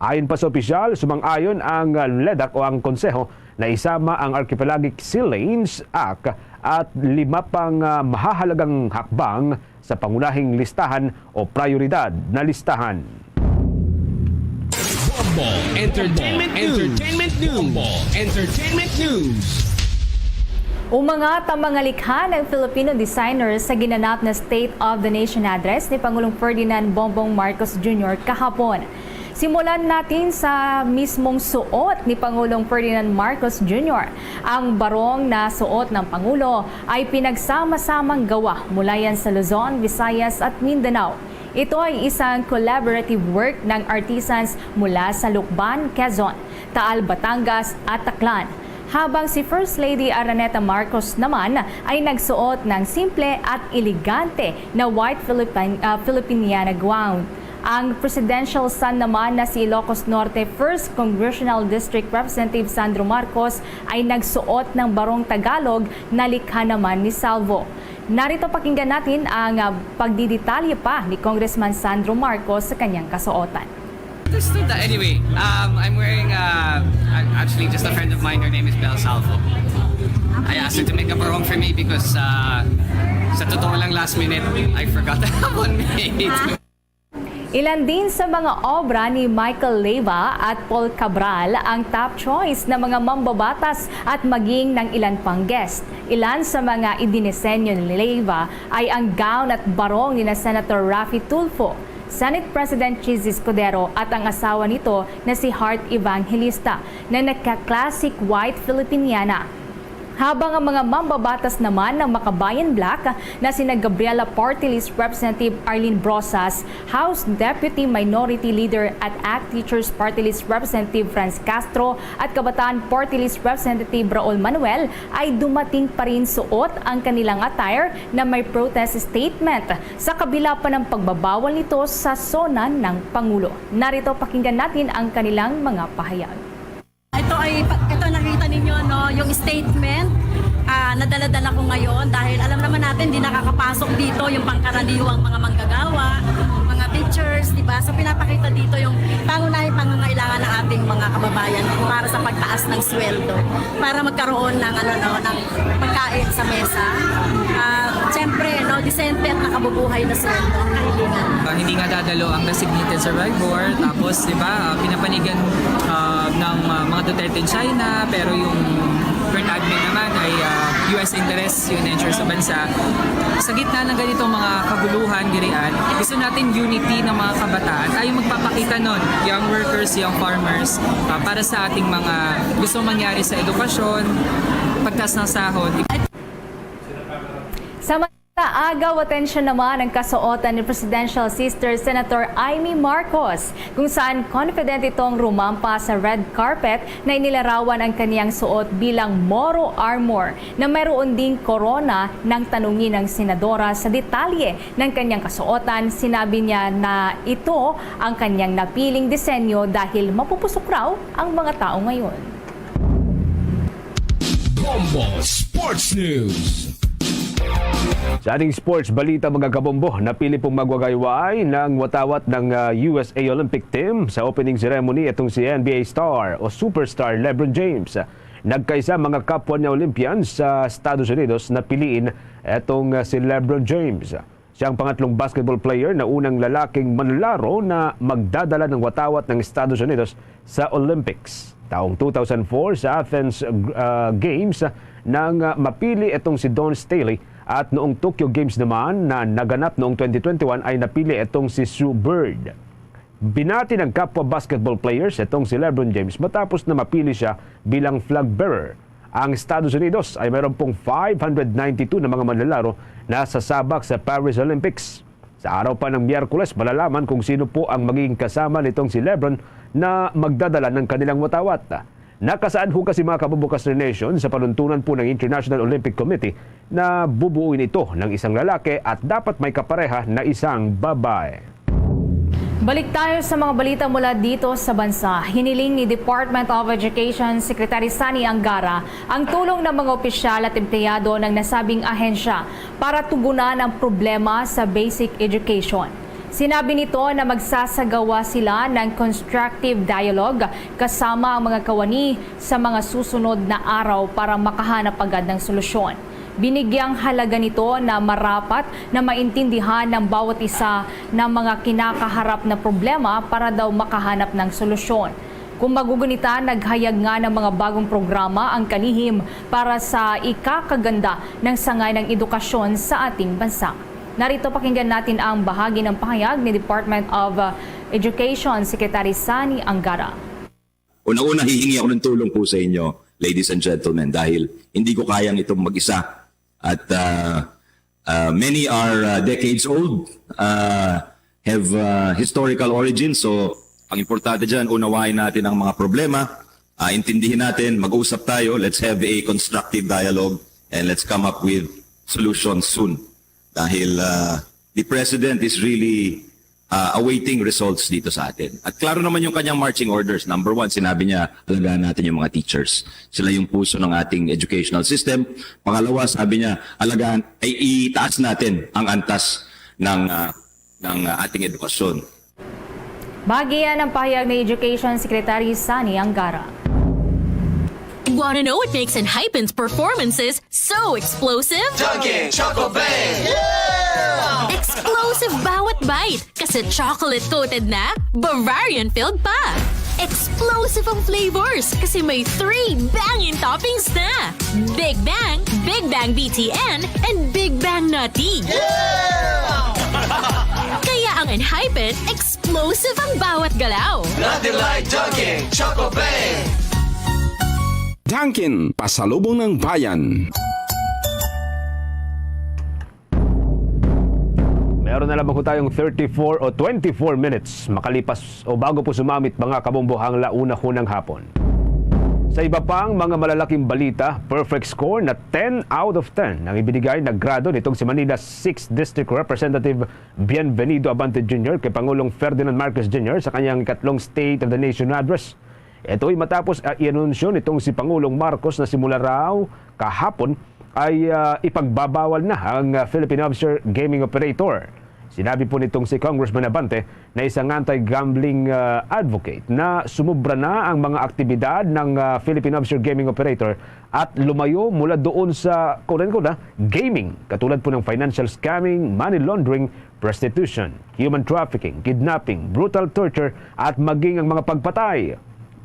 Ayon pa sa opisyal, sumang-ayon ang ledac o ang Konseho na isama ang Archipelagic Sea Lanes Act at lima pang ah, mahahalagang hakbang sa pangunahing listahan o prioridad na listahan. Bombo Entertainment News. Entertainment News. Bombo Entertainment News. Umangat ang mga likha ng Filipino designers sa ginanap na State of the Nation Address ni Pangulong Ferdinand Bongbong Marcos Junior kahapon. Simulan natin sa mismong suot ni Pangulong Ferdinand Marcos Junior. Ang barong na suot ng Pangulo ay pinagsama-samang gawa mula yan sa Luzon, Visayas at Mindanao. Ito ay isang collaborative work ng artisans mula sa Lucban, Quezon, Taal, Batangas at Taclan. Habang si First Lady Araneta Marcos naman ay nagsuot ng simple at elegante na white Philippine, ah, Filipiniana gown. Ang presidential son naman na si Ilocos Norte First Congressional District Representative Sandro Marcos ay nagsuot ng barong Tagalog na likha naman ni Salvo. Narito, pakinggan natin ang ah, pagdidetalye pa ni Congressman Sandro Marcos sa kanyang kasuotan. Understood that. Anyway, um, I'm wearing, uh, I'm actually just a friend of mine. Her name is Belle Salvo. I asked her to make a barong for me because uh, sa totoo lang, last minute, I forgot to have one made. Ilan din sa mga obra ni Michael Leyva at Paul Cabral ang top choice ng mga mambabatas at maging ng ilan pang guest. Ilan sa mga idinisenyo ni Leyva ay ang gown at barong ni na Senator Raffy Tulfo, Senate President Chiz Escudero at ang asawa nito na si Heart Evangelista na nagka-classic white Filipiniana. Habang ang mga mambabatas naman ng Makabayan Black na sina Gabriela Party List Representative Arlene Brosas, House Deputy Minority Leader at ACT Teachers Party List Representative Franz Castro at Kabataan Party List Representative Raul Manuel ay dumating pa rin suot ang kanilang attire na may protest statement sa kabila pa ng pagbabawal nito sa SONA ng Pangulo. Narito, pakinggan natin ang kanilang mga pahayag. Ito ay ito nakita ninyo, no, yung statement ah, na dala-dala ko ngayon dahil alam naman natin di nakakapasok dito yung pangkaraniwang mga manggagawa, mga teachers, di ba? So pinapakita dito yung pangunahing pangangailangan ng ating mga kababayan para sa pagtaas ng sweldo, para magkaroon ng ano, no, ng pagkain sa mesa. At syempre, no, disente at nakabubuhay na sweldo ang kahilingan. Uh, hindi nga dadalo ang designated survivor. Tapos, di ba, uh, pinapanigan uh, ng uh, mga Duterte in China, pero yung current admin naman ay uh, U S interest, yung interest sa bansa. Sa gitna ng ganitong mga kaguluhan, dirian, gusto natin unity ng mga kabataan ay magpapakita nun, young workers, young farmers, uh, para sa ating mga gusto mangyari sa edukasyon, pagtaas ng sahod. Sa agaw atensyon naman ang kasuotan ni Presidential Sister Senator Imee Marcos, kung saan confident itong rumampa sa red carpet na inilarawan ang kaniyang suot bilang Moro armor na mayroon ding korona. Nang tanungin ang senadora sa detalye ng kanyang kasuotan, sinabi niya na ito ang kanyang napiling disenyo dahil mapupusok raw ang mga tao ngayon. Bombo Sports News. Sa ating sports balita, mga kabombo, napili pong magwagayway ng watawat ng ah, U S A Olympic Team sa opening ceremony itong si N B A star o superstar LeBron James. Nagkaisa mga kapwa niya Olympians sa Estados Unidos na piliin itong ah, si LeBron James. Siya ang pangatlong basketball player na unang lalaking manlalaro na magdadala ng watawat ng Estados Unidos sa Olympics. Taong two thousand four sa Athens uh, Games nang uh, mapili itong si Dawn Staley at noong Tokyo Games naman na naganap noong twenty twenty-one ay napili itong si Sue Bird. Binati ng kapwa basketball players itong si LeBron James matapos na mapili siya bilang flag bearer. Ang Estados Unidos ay mayroon pong five hundred ninety-two na mga manlalaro na sasabak sa Paris Olympics. Sa araw pa ng Miyerkules, malalaman kung sino po ang magiging kasama nitong si LeBron na magdadala ng kanilang watawat. Nakasaad ho kasi, mga kabubukas na nation, sa panuntunan po ng International Olympic Committee na bubuuin ito ng isang lalaki at dapat may kapareha na isang babae. Balik tayo sa mga balita mula dito sa bansa. Hiniling ni Department of Education Secretary Sani Angara ang tulong ng mga opisyal at empleyado ng nasabing ahensya para tugunan ang problema sa basic education. Sinabi nito na magsasagawa sila ng constructive dialogue kasama ang mga kawani sa mga susunod na araw para makahanap agad ng solusyon. Binigyang halaga nito na marapat na maintindihan ng bawat isa ng mga kinakaharap na problema para daw makahanap ng solusyon. Kung magugunita, naghayag nga ng mga bagong programa ang kalihim para sa ikakaganda ng sangay ng edukasyon sa ating bansa. Narito, pakinggan natin ang bahagi ng pahayag ni Department of, uh, Education Secretary Sani Angara. Una-una, hihingi ako ng tulong po sa inyo, ladies and gentlemen, dahil hindi ko kayang itong mag-isa. At, uh, uh, many are, uh, decades old, uh, have, uh, historical origins. So, ang importante dyan, unawain natin ang mga problema, uh, intindihin natin, mag-usap tayo, let's have a constructive dialogue, and let's come up with solutions soon. Dahil, uh, the president is really, uh, awaiting results dito sa atin. At klaro naman yung kanyang marching orders. Number one, sinabi niya, alagaan natin yung mga teachers. Sila yung puso ng ating educational system. Pangalawa, sabi niya, alagaan, ay itaas natin ang antas ng, uh, ng, uh, ating edukasyon. Bahagi yan ang pahayag ni Education Secretary Sani Angara. Wanna know what makes Enhypen's performances so explosive? Dunkin' Choco Bang! Explosive bawat bite kasi chocolate-coated na, Bavarian-filled pa. Explosive ang flavors kasi may three banging toppings na. Big Bang, Big Bang B T N, and Big Bang Nutty. Kaya ang Enhypen, explosive ang bawat galaw. Nutty Light Dunkin' Choco Bang! Dunkin', pasalubong ng bayan. Meron na lamang po tayong thirty-four o twenty-four minutes makalipas o bago po sumamit, mga kabombo, ang la una ho ng hapon. Sa iba pang mga malalaking balita, perfect score na ten out of ten ang ibinigay na grado nitong si Manila sixth District Representative Bienvenido Abante Junior kay Pangulong Ferdinand Marcos Junior sa kanyang ikatlong State of the Nation Address. Ito'y matapos, ah, i-anunsyo nitong si Pangulong Marcos na simula raw kahapon ay, ah, ipagbabawal na ang, ah, Philippine Offshore Gaming Operator. Sinabi po nitong si Congressman Abante na isang anti-gambling, ah, advocate na sumubra na ang mga aktibidad ng, ah, Philippine Offshore Gaming Operator at lumayo mula doon sa, quote-unquote, ah, gaming, katulad po ng financial scamming, money laundering, prostitution, human trafficking, kidnapping, brutal torture, at maging ang mga pagpatay.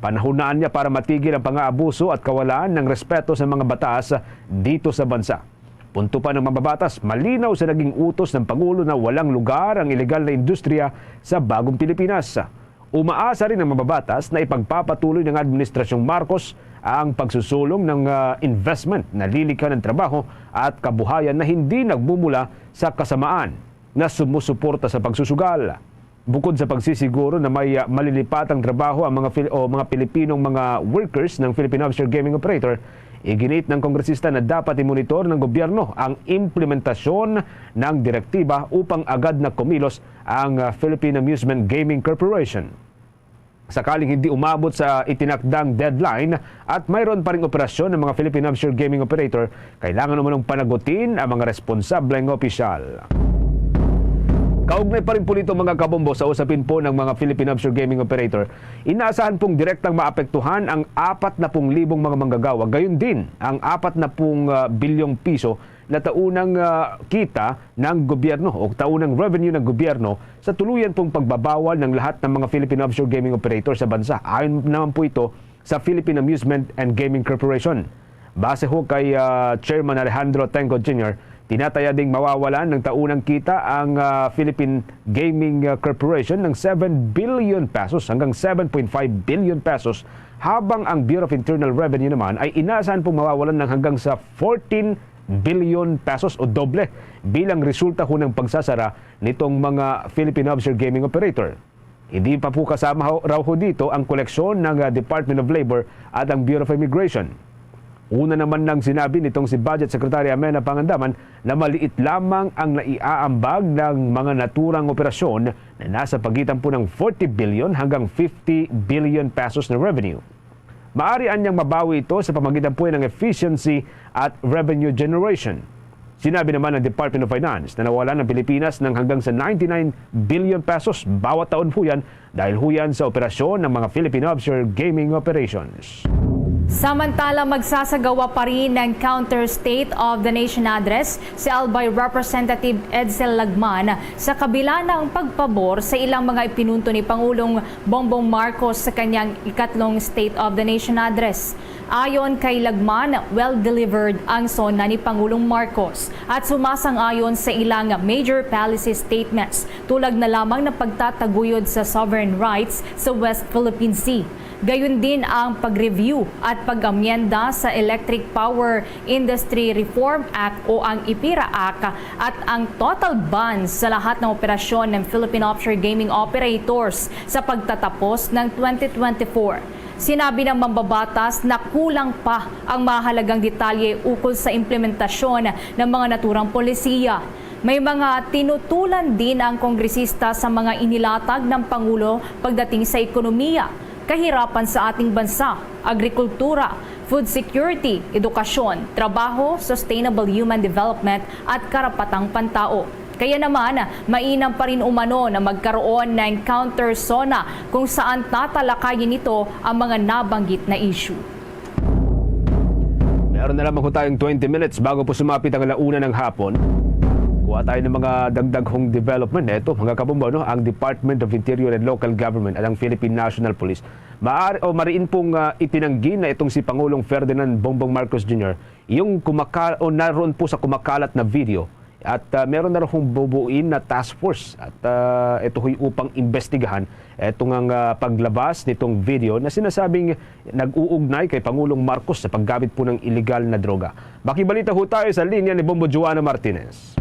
Panahon na niya para matigil ang pang-aabuso at kawalan ng respeto sa mga batas dito sa bansa. Punto pa ng mambabatas, malinaw sa naging utos ng Pangulo na walang lugar ang ilegal na industriya sa bagong Pilipinas. Umaasa rin ang mambabatas na ipagpapatuloy ng Administrasyong Marcos ang pagsusulong ng, ah, investment na lilikha ng trabaho at kabuhayan na hindi nagmumula sa kasamaan na sumusuporta sa pagsusugal. Bukod sa pagsisiguro na may, ah, malilipatang trabaho ang mga Fil-, o mga Pilipinong mga workers ng Philippine Offshore Gaming Operator, iginiit ng kongresista na dapat imonitor ng gobyerno ang implementasyon ng direktiba upang agad na kumilos ang, ah, Philippine Amusement Gaming Corporation. Sakaling hindi umabot sa itinakdang deadline at mayroon pa ring operasyon ng mga Philippine Offshore Gaming Operator, kailangan umanong panagutin ang mga responsableng opisyal. Kaugnay pa rin po nito, mga kabombo, sa usapin po ng mga Philippine Offshore Gaming Operator, inaasahan pong direktang maapektuhan ang apat na pung libong mga manggagawa, gayon din ang apat na pung, ah, bilyong piso na taunang, ah, kita ng gobyerno o taunang revenue ng gobyerno sa tuluyan pong pagbabawal ng lahat ng mga Philippine Offshore Gaming Operator sa bansa. Ayon naman po ito sa Philippine Amusement and Gaming Corporation. Base ho kay, ah, Chairman Alejandro Tengco Junior, tinataya ding mawawalan ng taunang kita ang, ah, Philippine Gaming, ah, Corporation ng seven billion pesos hanggang seven point five billion pesos habang ang Bureau of Internal Revenue naman ay inaasahan pong mawawalan ng hanggang sa fourteen billion pesos o doble bilang resulta ho ng pagsasara nitong mga Philippine offshore gaming operator. Hindi pa po kasama ho, raw ho dito ang koleksyon ng, ah, Department of Labor at ang Bureau of Immigration. Una naman nang sinabi nitong si Budget Secretary Amenah Pangandaman na maliit lamang ang naiaambag ng mga naturang operasyon na nasa pagitan po ng forty billion hanggang fifty billion pesos na revenue. Maaari anyang mabawi ito sa pamagitan po ng efficiency at revenue generation. Sinabi naman ng Department of Finance na nawalan ng Pilipinas ng hanggang sa ninety-nine billion pesos bawat taon po yan dahil ho yan sa operasyon ng mga Philippine offshore gaming operations. Samantala, magsasagawa pa rin ng counter State of the Nation Address si Albay Representative Edsel Lagman sa kabila ng pagpabor sa ilang mga ipinunto ni Pangulong Bongbong Marcos sa kanyang ikatlong State of the Nation Address. Ayon kay Lagman, well-delivered ang SONA ni Pangulong Marcos at sumasang-ayon sa ilang major policy statements, tulad na lamang ng pagtataguyod sa sovereign rights sa West Philippine Sea. Gayon din ang pag-review at pag-amyenda sa Electric Power Industry Reform Act o ang IPIRA Act at ang total ban sa lahat ng operasyon ng Philippine offshore gaming operators sa pagtatapos ng twenty twenty-four. Sinabi ng mambabatas na kulang pa ang mahalagang detalye ukol sa implementasyon ng mga naturang polisiya. May mga tinutulan din ang kongresista sa mga inilatag ng Pangulo pagdating sa ekonomiya, kahirapan sa ating bansa, agrikultura, food security, edukasyon, trabaho, sustainable human development, at karapatang pantao. Kaya naman, mainam pa rin umano na magkaroon ng counter SONA kung saan tatalakayin nito ang mga nabanggit na issue. Meron na lamang ho tayong twenty minutes bago po sumapit ang alauna ng hapon. Kuha tayo ng mga dagdag hong development. Eto, mga kabombo, no? Ang Department of Interior and Local Government at ang Philippine National Police. Maar o mariin pong ah, itinanggi na itong si Pangulong Ferdinand Bongbong Marcos Junior, yung kumaka o naroon po sa kumakalat na video. At ah, meron na raw bubuin na task force at ah, ito ho'y upang imbestigahan itong ang ah, paglabas nitong video na sinasabing nag-uugnay kay Pangulong Marcos sa paggamit po ng iligal na droga. Makibalita ho tayo sa linya ni Bombo Joanna Martinez.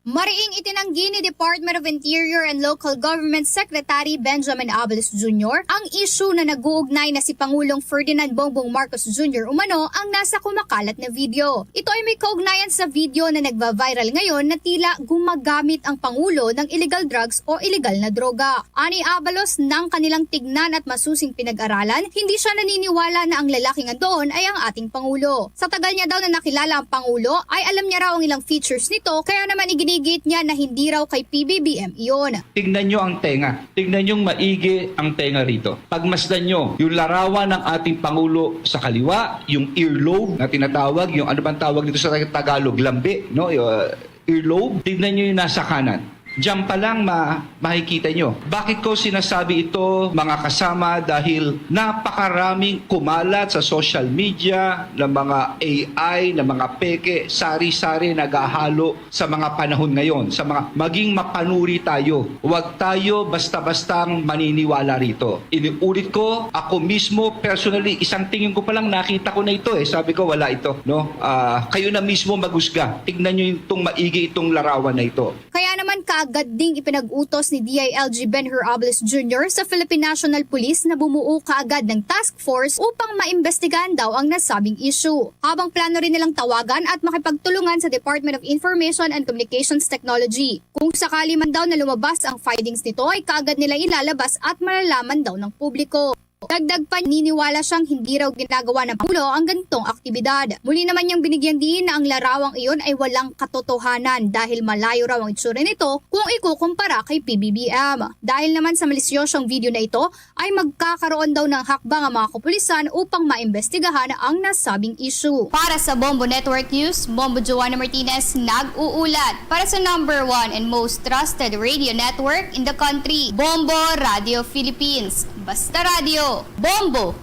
Mariing itinanggi ni Department of Interior and Local Government Secretary Benjamin Abalos Junior ang issue na nag-uugnay na si Pangulong Ferdinand Bongbong Marcos Junior umano ang nasa kumakalat na video. Ito ay may kaugnayan sa video na nagva-viral ngayon na tila gumagamit ang Pangulo ng illegal drugs o illegal na droga. Ani Abalos, nang kanilang tignan at masusing pinag-aralan, hindi siya naniniwala na ang lalaking andoon ay ang ating Pangulo. Sa tagal niya daw na nakilala ang Pangulo, ay alam niya raw ang ilang features nito, kaya naman iginigiit niya na hindi raw kay P B B M iyon. Tignan niyo ang tenga. Tignan niyo maigi ang tenga rito. Pagmasdan niyo yung larawan ng ating Pangulo sa kaliwa, yung earlobe na tinatawag, yung ano bang tawag dito sa Tagalog, lambi, no? Yung, uh, earlobe. Tignan niyo yung nasa kanan. Diyan pa lang ma makikita nyo. Bakit ko sinasabi ito, mga kasama? Dahil napakaraming kumalat sa social media ng mga A I, ng mga peke, sari-sari naghahalo sa mga panahon ngayon, sa mga maging mapanuri tayo. Huwag tayo basta-bastang maniniwala rito. Iniulit ko, ako mismo, personally, isang tingin ko pa lang nakita ko na ito eh. Sabi ko, wala ito. No? Ah, kayo na mismo maghusga. Tignan nyo itong maigi itong larawan na ito. Kaya naman kaagad ding ipinag-utos ni D I L G Benhur Abalos Junior sa Philippine National Police na bumuo kaagad ng task force upang maimbestigahan daw ang nasabing issue. Habang plano rin nilang tawagan at makipagtulungan sa Department of Information and Communications Technology. Kung sakali man daw na lumabas ang findings nito ay kaagad nila ilalabas at malalaman daw ng publiko. Dagdag pa, naniniwala siyang hindi raw ginagawa ng Pangulo ang ganitong aktibidad. Muli naman niyang binigyang diin na ang larawang iyon ay walang katotohanan dahil malayo raw ang itsura nito kung ikukumpara kay P B B M. Dahil naman sa malisyosong video na ito, ay magkakaroon daw ng hakbang ang mga kapulisan upang maimbestigahan ang nasabing issue. Para sa Bombo Network News, Bombo Joanna Martinez nag-uulat. Para sa number one and most trusted radio network in the country, Bombo Radio Philippines. Basta Radyo, Bombo!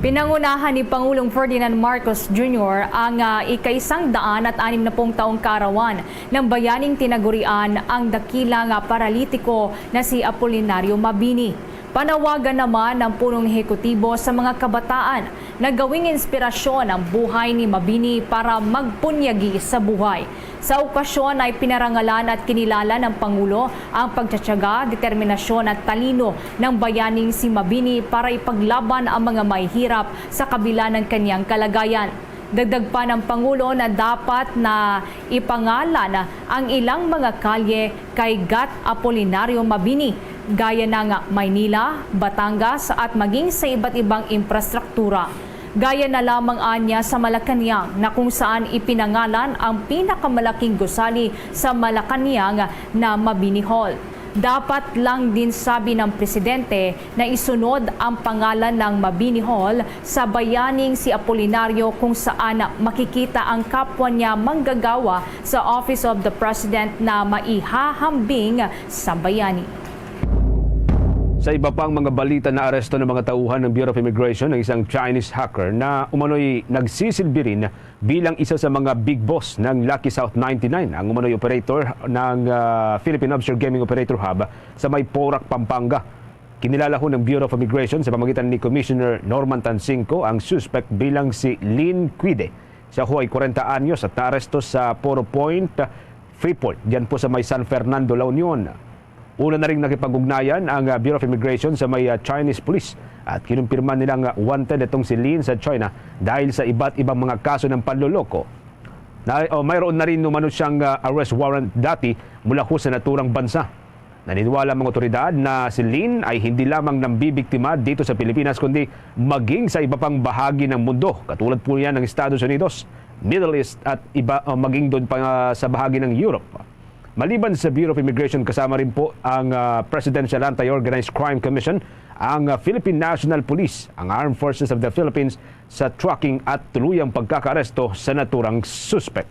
Pinangunahan ni Pangulong Ferdinand Marcos Junior ang ah, ikaisang daan at anim na pung taong kaarawan ng bayaning tinagurian ang dakilang ah, paralitiko na si Apolinario Mabini. Panawagan naman ng punong ehekutibo sa mga kabataan na gawing inspirasyon ang buhay ni Mabini para magpunyagi sa buhay. Sa okasyon ay pinarangalan at kinilala ng Pangulo ang pagtsatsaga, determinasyon at talino ng bayaning si Mabini para ipaglaban ang mga mahihirap sa kabila ng kanyang kalagayan. Dagdag pa ng Pangulo na dapat na ipangalan ang ilang mga kalye kay Gat Apolinario Mabini, gaya ng Maynila, Batangas, at maging sa iba't ibang infrastruktura. Gaya na lamang anya sa Malacañang, na kung saan ipinangalan ang pinakamalaking gusali sa Malacañang na Mabini Hall. Dapat lang din, sabi ng presidente, na isunod ang pangalan ng Mabini Hall sa bayaning si Apolinario, kung saan makikita ang kapwa niya manggagawa sa Office of the President na maihahambing sa bayani. Sa iba pang mga balita, naaresto ng mga tauhan ng Bureau of Immigration ang isang Chinese hacker na umano'y nagsisilbi rin bilang isa sa mga big boss ng Lucky South ninety-nine, ang umano'y operator ng, ah, Philippine Offshore Gaming Operator Hub sa may Porac, Pampanga. Kinilala ho ng Bureau of Immigration sa pamagitan ni Commissioner Norman Tansingco ang suspect bilang si Lin Quide. Siya ho ay kwarenta anyos at naaresto sa Poro Point, Freeport, diyan po sa may San Fernando, La Union. Una na ring nakipag-ugnayan ang, ah, Bureau of Immigration sa may, ah, Chinese police at kinumpirma nilang, ah, wanted itong si Lin sa China dahil sa iba't ibang mga kaso ng panloloko. Na, oh, mayroon na rin umano siyang, ah, arrest warrant dati mula ho sa naturang bansa. Naniniwala ang mga otoridad na si Lin ay hindi lamang nambibiktima dito sa Pilipinas, kundi maging sa iba pang bahagi ng mundo, katulad po yan ng Estados Unidos, Middle East at iba, ah, maging doon pa, ah, sa bahagi ng Europe. Maliban sa Bureau of Immigration, kasama rin po ang, ah, Presidential Anti-Organized Crime Commission, ang, ah, Philippine National Police, ang Armed Forces of the Philippines sa tracking at tuluyang pagkakaaresto sa naturang suspek.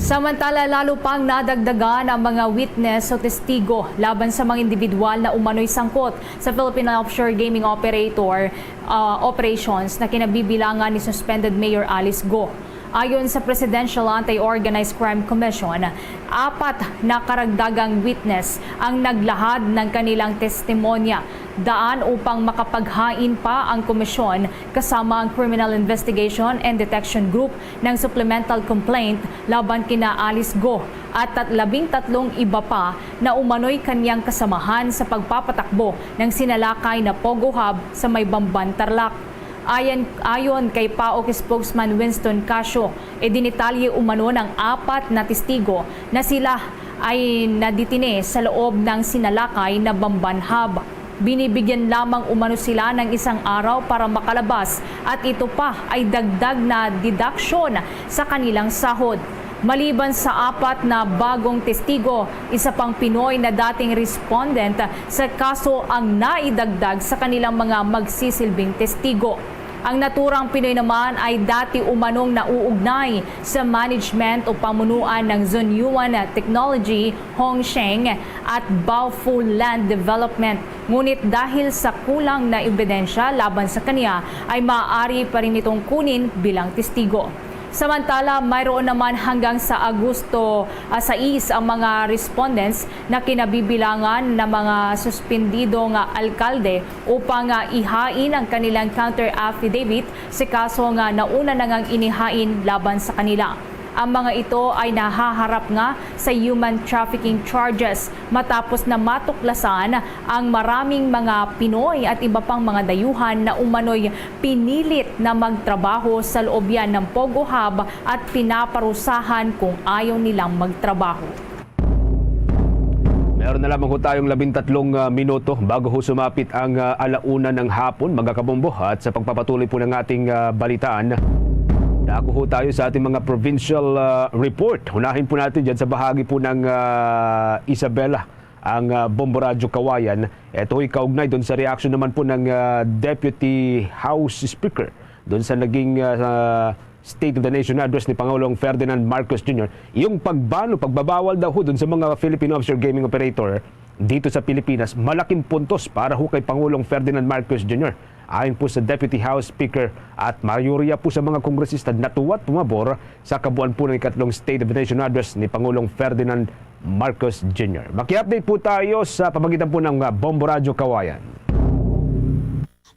Samantala, lalo pang nadagdagan ang mga witness o testigo laban sa mga individual na umano'y sangkot sa Philippine offshore gaming operator, ah, operations na kinabibilangan ni suspended Mayor Alice Go. Ayon sa Presidential Anti-Organized Crime Commission, apat na karagdagang witness ang naglahad ng kanilang testimonya daan upang makapaghain pa ang komisyon kasama ang Criminal Investigation and Detection Group ng supplemental complaint laban kina Alice Go at tat-, labing tatlong iba pa na umano'y kanyang kasamahan sa pagpapatakbo ng sinalakay na Pogo Hub sa may Bamban, Tarlac. Ayon, ayon kay PAOK spokesman Winston Casio, idinitalye umano ng apat na testigo na sila ay nadetine sa loob ng sinalakay na Bamban Hub. Binibigyan lamang umano sila ng isang araw para makalabas at ito pa ay dagdag na deduction sa kanilang sahod. Maliban sa apat na bagong testigo, isa pang Pinoy na dating respondent sa kaso ang naidagdag sa kanilang mga magsisilbing testigo. Ang naturang Pinoy naman ay dati umanong nauugnay sa management o pamunuan ng Zhonyuan Technology, Hongsheng, at Baofu Land Development. Ngunit dahil sa kulang na ebidensya laban sa kaniya, ay maaari pa rin itong kunin bilang testigo. Samantala, mayroon naman hanggang sa Agosto, ah, sais ang mga respondents na kinabibilangan na mga suspendido nga alkalde upang, ah, ihain ang kanilang counter affidavit sa kaso nga nauna na ngang inihain laban sa kanila. Ang mga ito ay nahaharap nga sa human trafficking charges matapos na matuklasan ang maraming mga Pinoy at iba pang mga dayuhan na umano'y pinilit na magtrabaho sa loob yan ng Pogo Hub at pinaparusahan kung ayaw nilang magtrabaho. Meron na lamang ho tayong labintatlong, ah, minuto bago ho sumapit ang, ah, alauna ng hapon, mga kabombo. At sa pagpapatuloy po ng ating, ah, balitaan, dako ho tayo sa ating mga provincial, ah, report. Unahin po natin dyan sa bahagi po ng, ah, Isabela, ang, ah, Bombo Radyo Kawayan. Ito ay kaugnay doon sa reaksyon naman po ng, ah, Deputy House Speaker doon sa naging, ah, State of the Nation Address ni Pangulong Ferdinand Marcos Junior, yung pagbano, pagbabawal daw ho dun sa mga Philippine offshore gaming operator dito sa Pilipinas, malaking puntos para ho kay Pangulong Ferdinand Marcos Junior. Ayon po sa Deputy House Speaker at mayoriya po sa mga kongresista, natuwa at pumabor sa kabuuan po ng ikatlong State of the Nation Address ni Pangulong Ferdinand Marcos Junior. Maki-update po tayo sa pamagitan po ng, ah, Bombo Radyo Kawayan.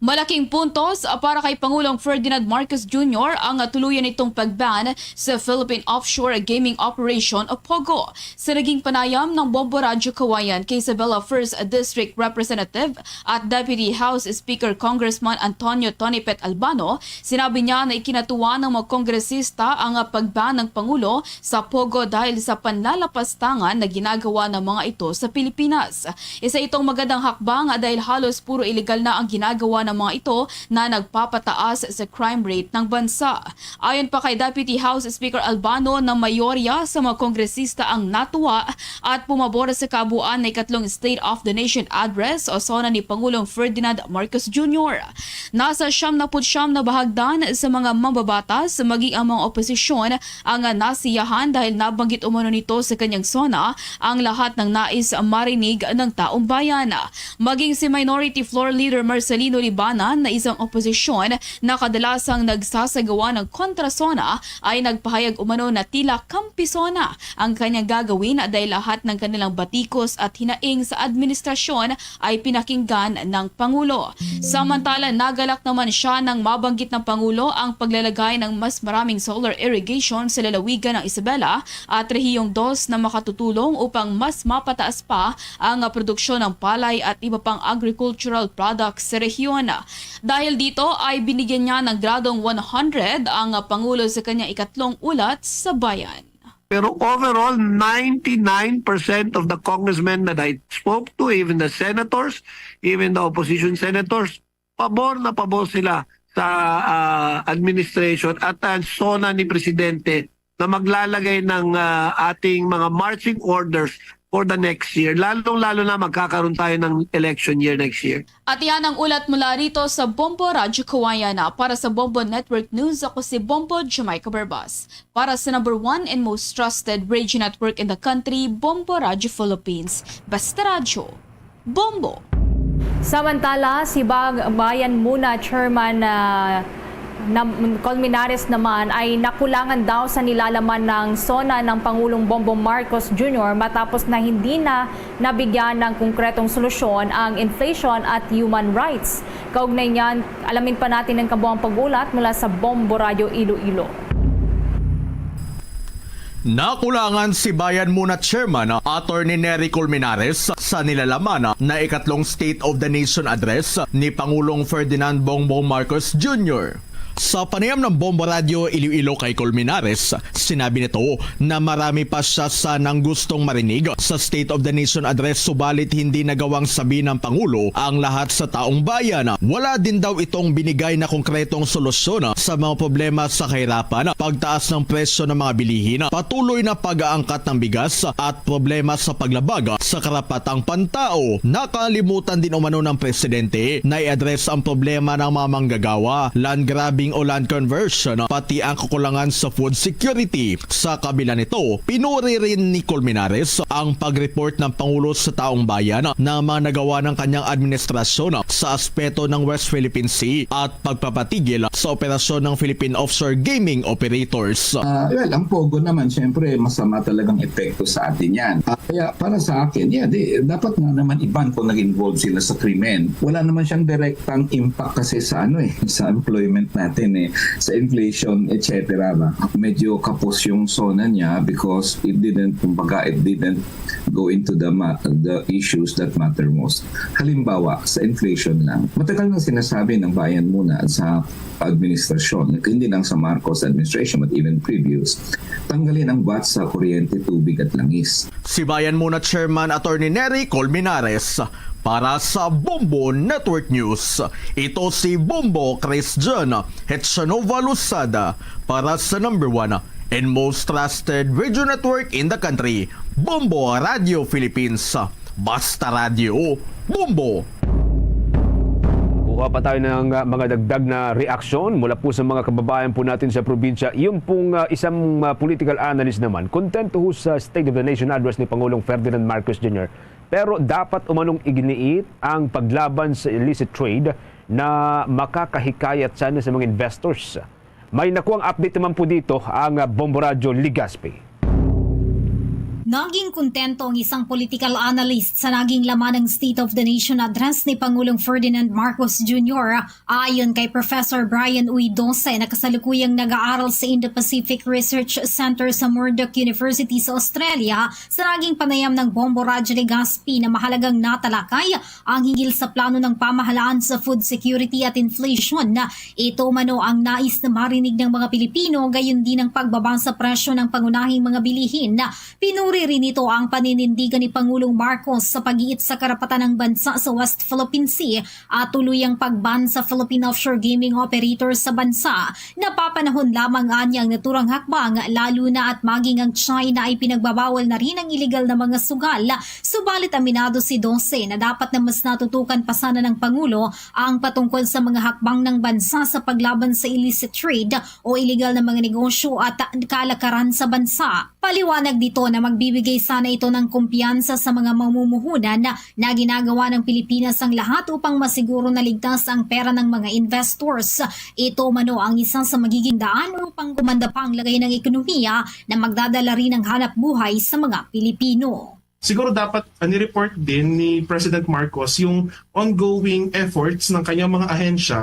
Malaking puntos para kay Pangulong Ferdinand Marcos Junior ang tuluyan nitong pag-ban sa Philippine Offshore Gaming Operation o POGO. Sa naging panayam ng Bombo Radyo Kawayan kay Isabela First District Representative at Deputy House Speaker Congressman Antonio Tonipet Albano, sinabi niya na ikinatuwa ng mga kongresista ang pag-ban ng Pangulo sa POGO dahil sa panlalapastangan na ginagawa ng mga ito sa Pilipinas. Isa itong magandang hakbang dahil halos puro iligal na ang ginagawa ng mga ito na nagpapataas sa crime rate ng bansa. Ayon pa kay Deputy House Speaker Albano na mayorya sa mga kongresista ang natuwa at pumabor sa kabuuan na ikatlong State of the Nation Address o SONA ni Pangulong Ferdinand Marcos Junior. Nasa siyam na put siyam na bahagdan sa mga mambabatas, maging ang mga oposisyon ang nasiyahan dahil nabanggit umano nito sa kanyang SONA ang lahat ng nais marinig ng taong bayan. Maging si Minority Floor Leader Marcelino Libanan na isang oposisyon na kadalasang nagsasagawa ng kontra-SONA ay nagpahayag umano na tila kampi-SONA ang kanyang gagawin dahil lahat ng kanilang batikos at hinaing sa administrasyon ay pinakinggan ng Pangulo. Samantala, nagalak naman siya nang mabanggit ng Pangulo ang paglalagay ng mas maraming solar irrigation sa lalawigan ng Isabela at Rehiyong Dos na makatutulong upang mas mapataas pa ang produksyon ng palay at iba pang agricultural products sa rehiyon. Dahil dito ay binigyan niya ng gradong one hundred ang Pangulo sa kanyang ikatlong ulat sa bayan. Pero overall, ninety-nine percent of the congressmen that I spoke to, even the senators, even the opposition senators, pabor na pabor sila sa ah, administration at ang SONA ni Presidente na maglalagay ng ah, ating mga marching orders for the next year, lalong-lalo na magkakaroon tayo ng election year next year. At yan ang ulat mula rito sa Bombo Radyo Kawayan. Para sa Bombo Network News, ako si Bombo Jamaica Barbas. Para sa number one and most trusted radio network in the country, Bombo Radyo Philippines. Basta Radyo, Bombo! Samantala, si Bag- Bayan Muna Chairman ah, na, Colmenares naman ay nakulangan daw sa nilalaman ng SONA ng Pangulong Bongbong Marcos Junior matapos na hindi na nabigyan ng konkretong solusyon ang inflation at human rights. Kaugnay niyan, alamin pa natin ang kabuang pag-ulat mula sa Bombo Radyo Iloilo. Nakulangan si Bayan Muna Chairman Attorney Nery Colmenares sa nilalaman na ikatlong State of the Nation Address ni Pangulong Ferdinand Bongbong Marcos Junior. Sa panayam ng Bombo Radyo Iloilo kay Colmenares, sinabi nito na marami pa siya sanang gustong marinig sa State of the Nation Address subalit hindi nagawang sabi ng Pangulo ang lahat sa taong bayan. Wala din daw itong binigay na konkretong solusyon sa mga problema sa kahirapan, pagtaas ng presyo ng mga bilihin, patuloy na pag-aangkat ng bigas at problema sa paglabag sa karapatang pantao. Nakalimutan din umano ng presidente na i-address ang problema ng mga manggagawa, land grabbing o land conversion, pati ang kakulangan sa food security. Sa kabila nito, pinuri rin ni Colmenares ang pag-report ng Pangulo sa taong bayan ng mga nagawa ng kanyang administrasyon sa aspeto ng West Philippine Sea at pagpapatigil sa operasyon ng Philippine Offshore Gaming Operators. Ah, well, ang POGO naman, syempre, masama talagang epekto sa atin yan. Ah, kaya para sa akin, yeah, di, dapat nga naman i-ban kung nag-involve sila sa krimen. Wala naman siyang direktang impact kasi sa ano eh, sa employment natin eh, sa inflation, et cetera ba? Medyo kapos yung SONA niya because it didn't, kumbaga, it didn't go into the ma- the issues that matter most. Halimbawa, sa inflation lang. Matagal nang sinasabi ng Bayan Muna sa administrasyon, hindi lang sa Marcos administration but even previous, tanggalin ang VAT sa kuryente, tubig at langis. Si Bayan Muna Chairman Attorney Nery Colmenares para sa Bombo Network News. Ito si Bombo Christian Hetsanova Losada para sa number one and most trusted radio network in the country, Bombo Radio Philippines. Basta Radio, Bombo! Kuha pa tayo ng uh, mga dagdag na reaksyon mula po sa mga kababayan po natin sa probinsya. Yung pong uh, isang uh, political analyst naman, kontento ho sa State of the Nation Address ni Pangulong Ferdinand Marcos Junior. Pero dapat umanong iginiit ang paglaban sa illicit trade na makakahikayat sana sa mga investors. May nakuang update naman po dito ang Bombo Radyo Legazpi. Naging kontento ang isang political analyst sa naging laman ng State of the Nation Address ni Pangulong Ferdinand Marcos Junior. Ayon kay Professor Brian Uy Dose, na kasalukuyang nag-aaral sa Indo-Pacific Research Center sa Murdoch University sa Australia, sa naging panayam ng Bombo Radyo Legazpi na mahalagang natalakay ang hinggil sa plano ng pamahalaan sa food security at inflation. Ito umano ang nais na marinig ng mga Pilipino, gayon din ang pagbaba sa presyo ng pangunahing mga bilihin. Pinuri rin nito ang paninindigan ni Pangulong Marcos sa pag-iit sa karapatan ng bansa sa West Philippine Sea at tuluyang pag-ban sa Philippine offshore gaming operators sa bansa. Napapanahon lamang anya ang naturang hakbang, lalo na at maging ang China ay pinagbabawal na rin ang iligal na mga sugal. Subalit aminado si Dose na dapat na mas natutukan pa sana ng Pangulo ang patungkol sa mga hakbang ng bansa sa paglaban sa illicit trade o iligal na mga negosyo at kalakaran sa bansa. Paliwanag dito na magbibigay sana ito ng kumpiyansa sa mga mamumuhunan na ginagawa ng Pilipinas ang lahat upang masiguro na ligtas ang pera ng mga investors. Ito umano ang isa sa magiging daan upang gumanda pa ang lagay ng ekonomiya na magdadala rin ng hanap buhay sa mga Pilipino. Siguro dapat, ah, ni-report din ni President Marcos yung ongoing efforts ng kanyang mga ahensya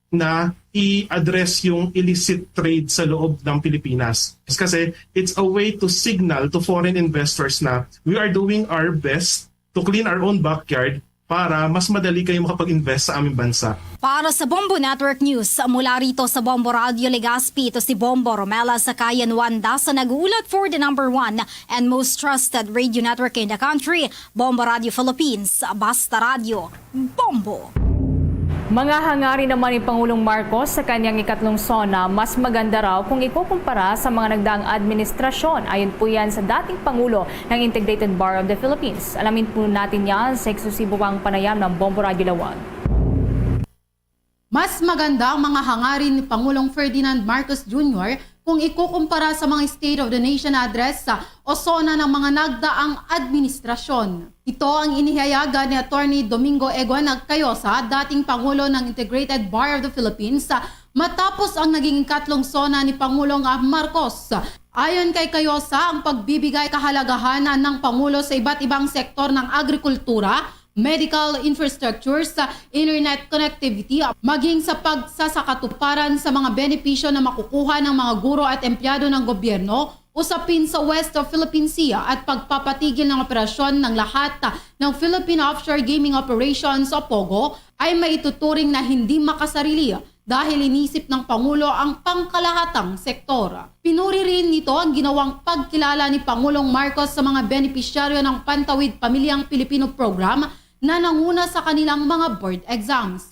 na i-address yung illicit trade sa loob ng Pilipinas. Kasi it's a way to signal to foreign investors na we are doing our best to clean our own backyard para mas madali kayo makapag-invest sa aming bansa. Para sa Bombo Network News, mula rito sa Bombo Radio Legazpi, ito si Bombo Romela Sakayan Wanda sa nag-uulat for the number one and most trusted radio network in the country, Bombo Radio Philippines, Basta Radio, Bombo. Mga hangarin naman ni Pangulong Marcos sa kanyang ikatlong SONA, mas maganda raw kung ikukumpara sa mga nagdaang administrasyon. Ayon po yan sa dating Pangulo ng Integrated Bar of the Philippines. Alamin po natin yan sa eksklusibo pang panayam ng Bombo Radyo Lawag. Mas maganda ang mga hangarin ni Pangulong Ferdinand Marcos Junior kung ikukumpara sa mga State of the Nation Address sa o SONA ng mga nagdaang administrasyon. Ito ang inihayagan ni Attorney Domingo Eguanag Cayosa, dating Pangulo ng Integrated Bar of the Philippines, matapos ang naging ikatlong SONA ni Pangulong Marcos. Ayon kay Cayosa, ang pagbibigay kahalagahan ng Pangulo sa iba't ibang sektor ng agrikultura, medical infrastructures, internet connectivity, maging sa pagsasakatuparan sa mga benepisyo na makukuha ng mga guro at empleyado ng gobyerno, usapin sa West Philippine Sea at pagpapatigil ng operasyon ng lahat ng Philippine Offshore Gaming Operations o POGO ay maituturing na hindi makasarili dahil inisip ng Pangulo ang pangkalahatang sektor. Pinuri rin nito ang ginawang pagkilala ni Pangulong Marcos sa mga benepisyaryo ng Pantawid Pamilyang Pilipino Program na nanguna sa kanilang mga board exams.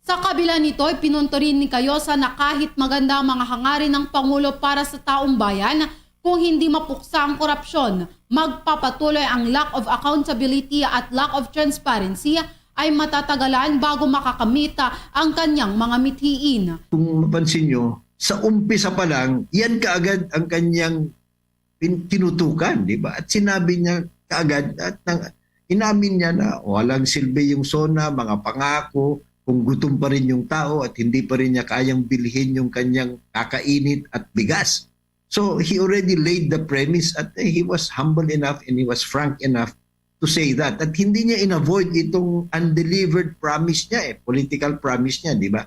Sa kabila nito, ipinunto rin ni Cayosa na kahit maganda ang mga hangarin ng Pangulo para sa taong bayan, kung hindi mapuksa ang korupsyon, magpapatuloy ang lack of accountability at lack of transparency ay matatagalan bago makakamit ang kanyang mga mithiin. Kung mapansin nyo, sa umpisa pa lang, yan kaagad ang kanyang pin- tinutukan, di ba? At sinabi niya kaagad, at nang, inamin niya na walang silbi yung SONA, mga pangako, kung gutom pa rin yung tao at hindi pa rin niya kayang bilhin yung kanyang kakainit at bigas. So he already laid the premise at eh, he was humble enough and he was frank enough to say that. At hindi niya in-avoid itong undelivered promise niya, eh, political promise niya, di ba?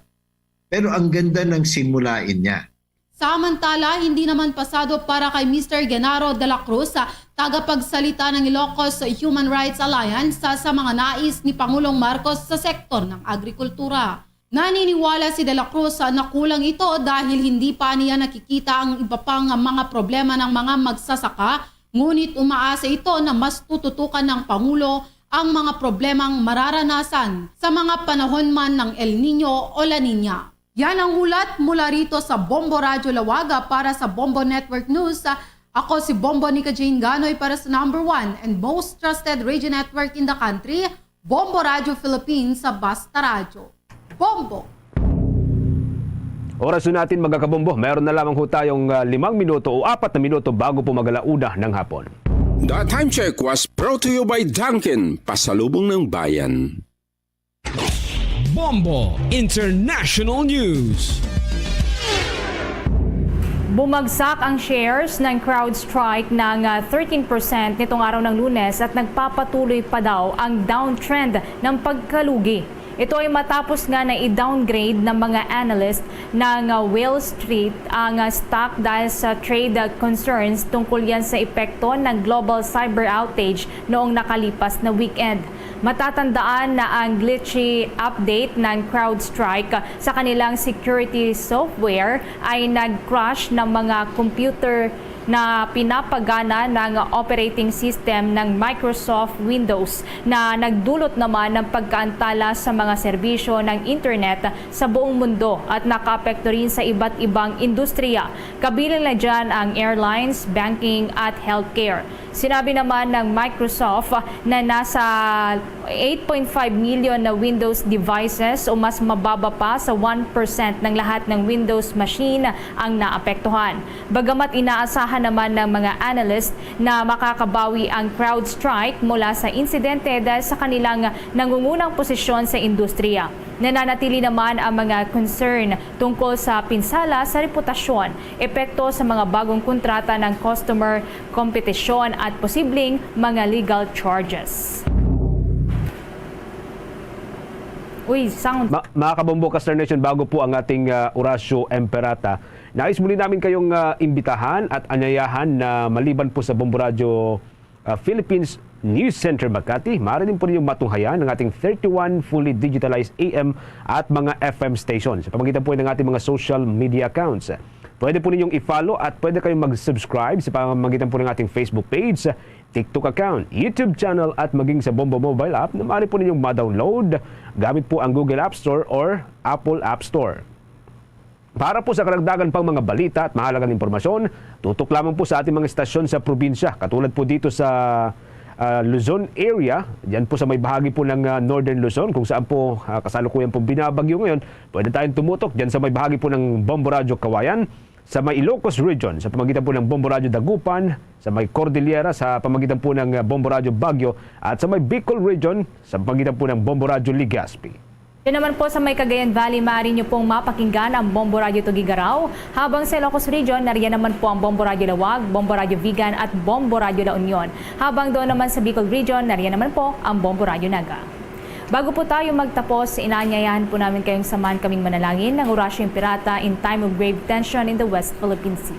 Pero ang ganda ng simulain niya. Samantala, hindi naman pasado para kay Mister Genaro de la Cruz, tagapagsalita ng Ilocos Human Rights Alliance, sa mga nais ni Pangulong Marcos sa sektor ng agrikultura. Naniniwala si de la Cruz na kulang ito dahil hindi pa niya nakikita ang iba pang mga problema ng mga magsasaka, ngunit umaasa ito na mas tututukan ng Pangulo ang mga problemang mararanasan sa mga panahon man ng El Niño o La Niña. Yan ang hulat mula rito sa Bombo Radyo Lawaga para sa Bombo Network News. Ako si Bombo Nika Jane Ganoy para sa number one and most trusted radio network in the country, Bombo Radyo Philippines, sa Basta Radyo. Bombo! Oras na natin, mga kabombo. Meron na lamang ho tayong ah, limang minuto o apat na minuto bago po mag-alauna ng hapon. The time check was brought to you by Dunkin, pasalubong ng bayan. Bombo International News. Bumagsak ang shares ng CrowdStrike ng, ah, thirteen percent nitong araw ng Lunes at nagpapatuloy pa daw ang downtrend ng pagkalugi. Ito ay matapos nga na i-downgrade ng mga analyst ng, ah, Wall Street ang, ah, stock dahil sa trade, ah, concerns tungkol yan sa epekto ng global cyber outage noong nakalipas na weekend. Matatandaan na ang glitchy update ng CrowdStrike sa kanilang security software ay nag-crash ng mga computer na pinapagana ng operating system ng Microsoft Windows, na nagdulot naman ng pagkaantala sa mga serbisyo ng internet sa buong mundo at nakaapekto rin sa iba't ibang industriya, kabilang na dyan ang airlines, banking at healthcare. Sinabi naman ng Microsoft na nasa eight point five million na Windows devices o mas mababa pa sa one percent ng lahat ng Windows machine ang naapektuhan. Bagamat inaasahan naman ng mga analyst na makakabawi ang CrowdStrike mula sa insidente dahil sa kanilang nangungunang posisyon sa industriya. Nananatili naman ang mga concern tungkol sa pinsala sa reputasyon, epekto sa mga bagong kontrata ng customer, kompetisyon at posibleng mga legal charges. Uy, sound. Ma-, mga kabombo ka Star Nation, bago po ang ating, ah, Orasyo Imperata, nais muli namin kayong, ah, imbitahan at anyayahan na maliban po sa Bombo Radyo, ah, Philippines News Center Makati, maaari din po ninyong matunghayan ang ating thirty-one fully digitalized A M at mga F M stations sa pamagitan po ng ating mga social media accounts. Pwede po ninyong i-follow at pwede kayong mag-subscribe sa pamamagitan po ng ating Facebook page, TikTok account, YouTube channel, at maging sa Bombo Mobile app na maaari po ninyong ma-download gamit po ang Google App Store or Apple App Store. Para po sa karagdagan pang mga balita at mahalagang impormasyon, tutok lamang po sa ating mga estasyon sa probinsya, katulad po dito sa, ah, Luzon area, diyan po sa may bahagi po ng, ah, Northern Luzon, kung saan po, ah, kasalukuyan po binabagyo ngayon. Pwede tayong tumutok diyan sa may bahagi po ng Bombo Radyo Kawayan, sa may Ilocos Region, sa pamagitan po ng Bombo Radyo Dagupan, sa may Cordillera, sa pamagitan po ng, ah, Bombo Radyo Baguio, at sa may Bicol Region, sa pamagitan po ng Bombo Radyo Legazpi. Yan naman po sa may Cagayan Valley, maaari nyo pong mapakinggan ang Bombo Radyo Tuguegarao, habang sa Ilocos Region, nariyan naman po ang Bombo Radyo Laoag, Bombo Radyo Vigan, at Bombo Radyo La Union. Habang doon naman sa Bicol Region, nariyan naman po ang Bombo Radyo Naga. Bago po tayo magtapos, inaanyayahan po namin kayong samahan kaming manalangin ng Orasyo Imperata in time of grave tension in the West Philippine Sea.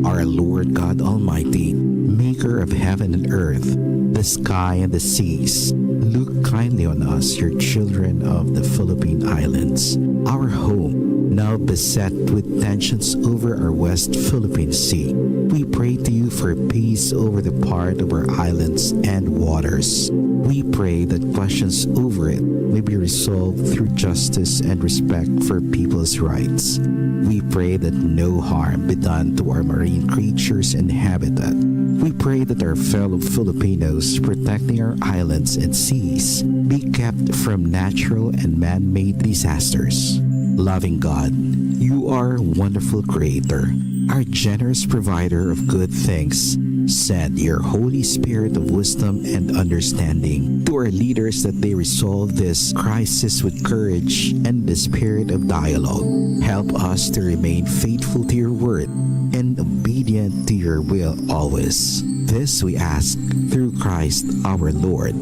Our Lord God Almighty, maker of heaven and earth, the sky and the seas, look kindly on us, your children of the Philippine Islands. Our home, now beset with tensions over our West Philippine Sea. We pray to you for peace over the part of our islands and waters. We pray that questions over it may be resolved through justice and respect for people's rights. We pray that no harm be done to our marine creatures and habitat. We pray that our fellow Filipinos protecting our islands and seas be kept from natural and man-made disasters. Loving God, you are a wonderful creator, our generous provider of good things. Send your Holy Spirit of wisdom and understanding to our leaders that they resolve this crisis with courage and the spirit of dialogue. Help us to remain faithful to your word and obedient to your will always. This we ask through Christ our Lord.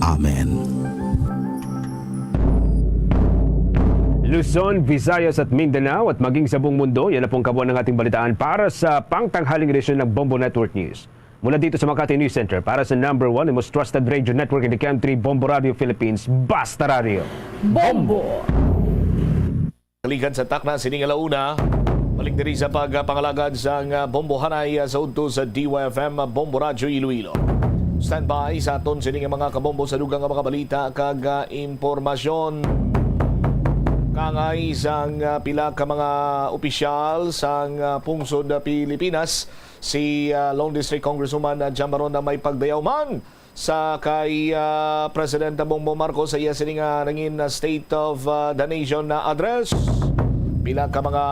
Amen. Luzon, Visayas at Mindanao at maging sa buong mundo, yan na pong kabuuan ng ating balitaan para sa pangtanghaling edisyon ng Bombo Network News. Mula dito sa Makati News Center, para sa number one and most trusted radio network in the country, Bombo Radio Philippines, Basta Radio. Bombo! Kalikan sa takna sining alauna, balik diri sa pagpangalagad sang, ah, Bombo Hanay, ah, sa udto sa D Y F M, ah, Bombo Radyo Iloilo. Standby sa aton sining mga kabombo sa dugang nga mga balita kag, ah, impormasyon. Kaangay sang, ah, pila ka mga opisyal sang, ah, pungsod, ah, Pilipinas, si, ah, Lone District Congresswoman, ah, Jam Baron, na may pagdayaw man sa kay, ah, President Bongbong Marcos sa iya sini nga nangin, ah, State of, ah, the Nation na address. Pila ka mga,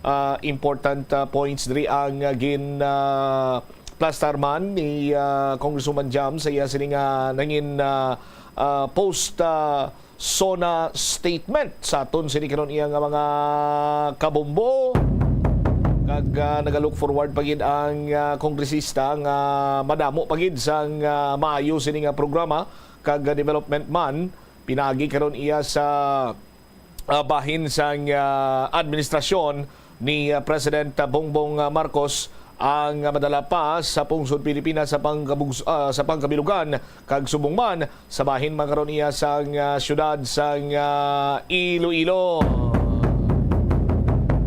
ah, important, ah, points diri ang, ah, gin, ah, plastar man ni, ah, Congresswoman Jam sa iya sini nga nangin, ah, ah, post, ah, SONA statement sa aton sini karon iya nga mga kabombo. Kag, ah, nagalook forward pa gid ang, ah, kongresista nga madamo pa gid sang, ah, maayo sini nga programa kag, ah, development man. Pinaagi karon iya sa, ah, bahin sang, ah, administrasyon ni, ah, President Bongbong, ah, Marcos ang, ah, madala pa sa pungsod Pilipinas sa pangkabugs-, ah, sa pangkabilugan kag subong man sa bahin man karon iya sang, ah, siyudad sang, ah, Iloilo.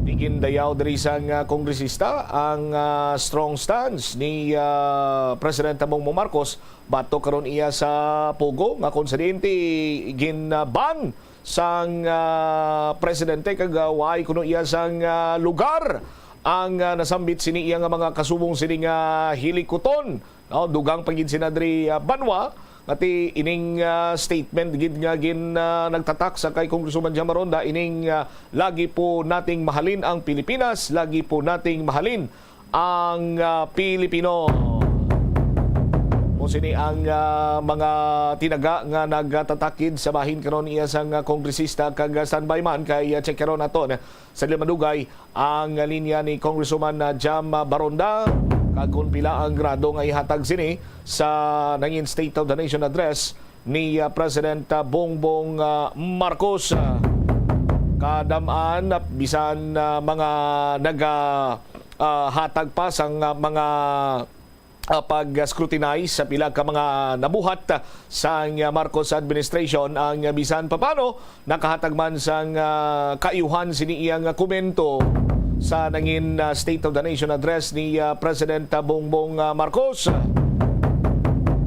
Igindayaw diri sang, ah, kongresista ang, ah, strong stance ni, ah, President Bongbong Marcos batok karon iya sa Pogo nga kung sa diin ti gin-ban sang, ah, presidente kag, ah, waay kuno iya sang, ah, lugar ang, ah, nasambit sini iya nga mga kasubong sini nga hilikuton. No, dugang pa gid sina diri, ah, banwa nga ti ining, ah, statement gid nga gin, ah, nagtatak sa kay Congresswoman Jam Maronda ining, ah, "Lagi po nating mahalin ang Pilipinas, lagi po nating mahalin ang, ah, Pilipino." Mo sini ang, ah, mga tinaga nga nagtatakid sa bahin karon iya sang, ah, kongresista kag, ah, standby man kay, ah, check karon naton sa dili madugay ang linya ni Congresswoman, ah, Jam, ah, Baronda kag kung pila ang grado nga ihatag sini sa nangin State of the Nation Address ni, ah, President, ah, Bongbong, ah, Marcos. Ah, kadam-an, ah, bisan, ah, mga naga, ah, hatag pa sang, ah, mga, ah, pag-scrutinize sa pila ka mga nabuhat, ah, sang, ah, Marcos administration ang, ah, bisan papano nakahatag man sang, ah, kaayuhan sini iya nga komento sa nangin, ah, State of the Nation Address ni, ah, President, ah, Bongbong, ah, Marcos.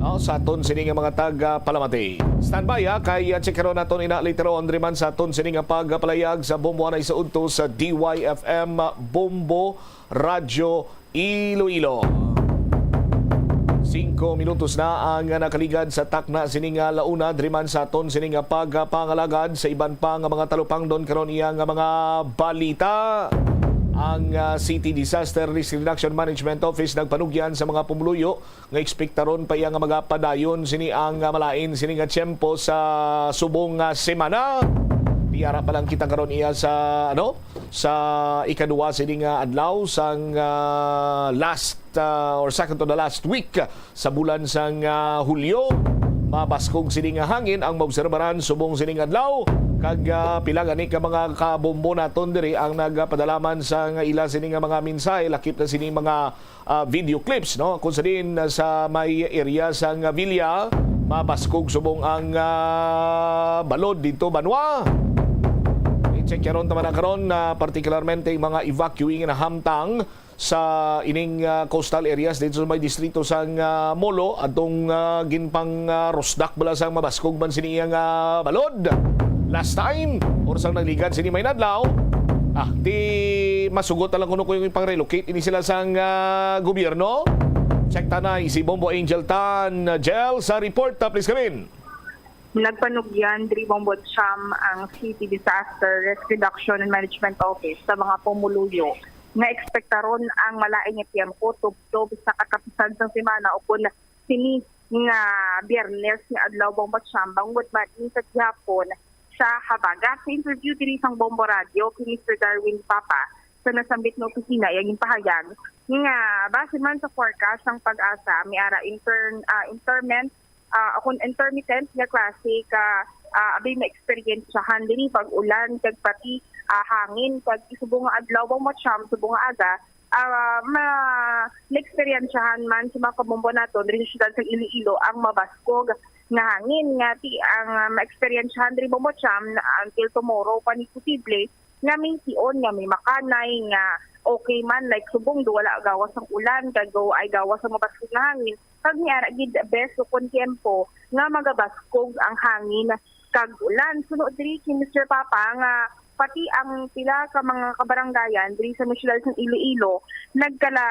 Oh, sa aton sini nga mga taga-palamati. Standby, ha, kay, ah, check karon naton ina later on, diri man sa aton sini nga pagpalayag sa Bombo Anay sa udto sa D Y F M Bombo Radyo Iloilo. Singko minutos na ang nakaligad sa takna sini nga launa, diri man sa aton sini nga pagpangalagad sa iban pa nga mga talupangdon karon iya nga mga balita. Ang, ah, City Disaster Risk Reduction Management Office nagpanugyan sa mga pumuluyo nga ekspektaron pa iya nga magapadayon sini ang, ah, malain sini nga tiyempo sa subong nga semana. Tiyara pa lang kita karon iya sa, ano, sa ikaduha sini nga adlaw sang, ah, last, ah, or second to the last week sa bulan sang, ah, Hulyo. Mabaskog sini nga hangin ang maobserbaran subong sining adlaw. Kag, ah, pila gani ka mga kabombo naton diri ang nagpadalaman sang ila sini nga mga mensahe, lakip na sini mga, ah, video clips, no? Kung sa din, ah, sa may area sang Villa, mabaskog subong ang, ah, balod dito, banwa. I-check karon tama na karon na partikularmente ang mga evacuee nga nahamtang sa ining, ah, coastal areas dito sa may distrito sang, ah, Molo, atong, ah, ginpang, ah, rusdak bala sang mabaskog man sini iya nga balod last time or sang nagligad sini may nadlaw. Ah, di masugot na lang kuno ko yung ipang-relocate ini sila sang, ah, gobyerno. Check tanay si Bombo Angel Tan, ah, Jel, sa report. Ah, please come in. Nagpanugyan diri Bombo Cham ang City Disaster Risk Reduction and Management Office sa mga pumuluyo nga ekspektaron ang malain nga tiyempo tubtob sa katapusan sang semana o kon sini nga Biyernes nga adlaw Bombo Cham bangod man ini sa gihapon sa habagat. Sa interview diri sang Bombo Radio kay Mister Darwin Papa sa nasambit nga opisina, iya ginpahayag nga base man sa forecast sang PAGASA, may ara intern-, ah, interment ah, o kon intermittent nga klase ka, ah, abi maeksperiensyahan diri pag-ulan kag pati, ah, hangin kag subong nga adlaw bang matsyam subong nga aga, ah, ma-, maeksperiensyahan man sa mga kabombo naton diri sa siyudad sa Iloilo ang mabaskog nga hangin nga ti ang, ah, maeksperiensyahan diri bang matsyam na until tomorrow pa ni posible nga may tion nga may makanay nga okay man, like subong do wala gawas ang ulan kag do ay gawas ang mabaskog nga hangin, kag may ara gid bes kon tiyempo nga magabaskog ang hangin kag ulan. Suno diri kay Mister Papa nga pati ang pila ka mga kabarangayan diri sa may siyudad sa Iloilo nagkala,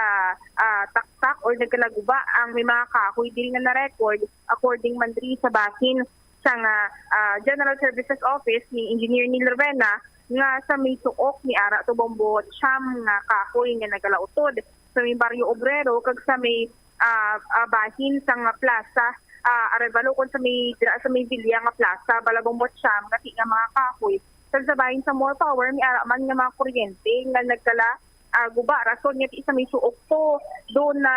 ah, taktak or nagkalaguba ang may mga kahoy diri nga na-record, according man diri sa bahin sang, ah, ah, General Services Office ni Engineer Neil Revena nga sa may suok ni ara tubong buot siyam nga kahoy nga nagalautod sa may Barrio Obrero kag sa may, ah, ah, bahin sang plaza, ah, Arevalo, kon sa may, dira sa may Villa nga plaza, Balabong Bocham, nga ti nga mga kahoy. Sa sabahin sa More Power, may ara man nga mga kuryente nga nagkala, ah, guba, rason nga ti sa may suok to, doon na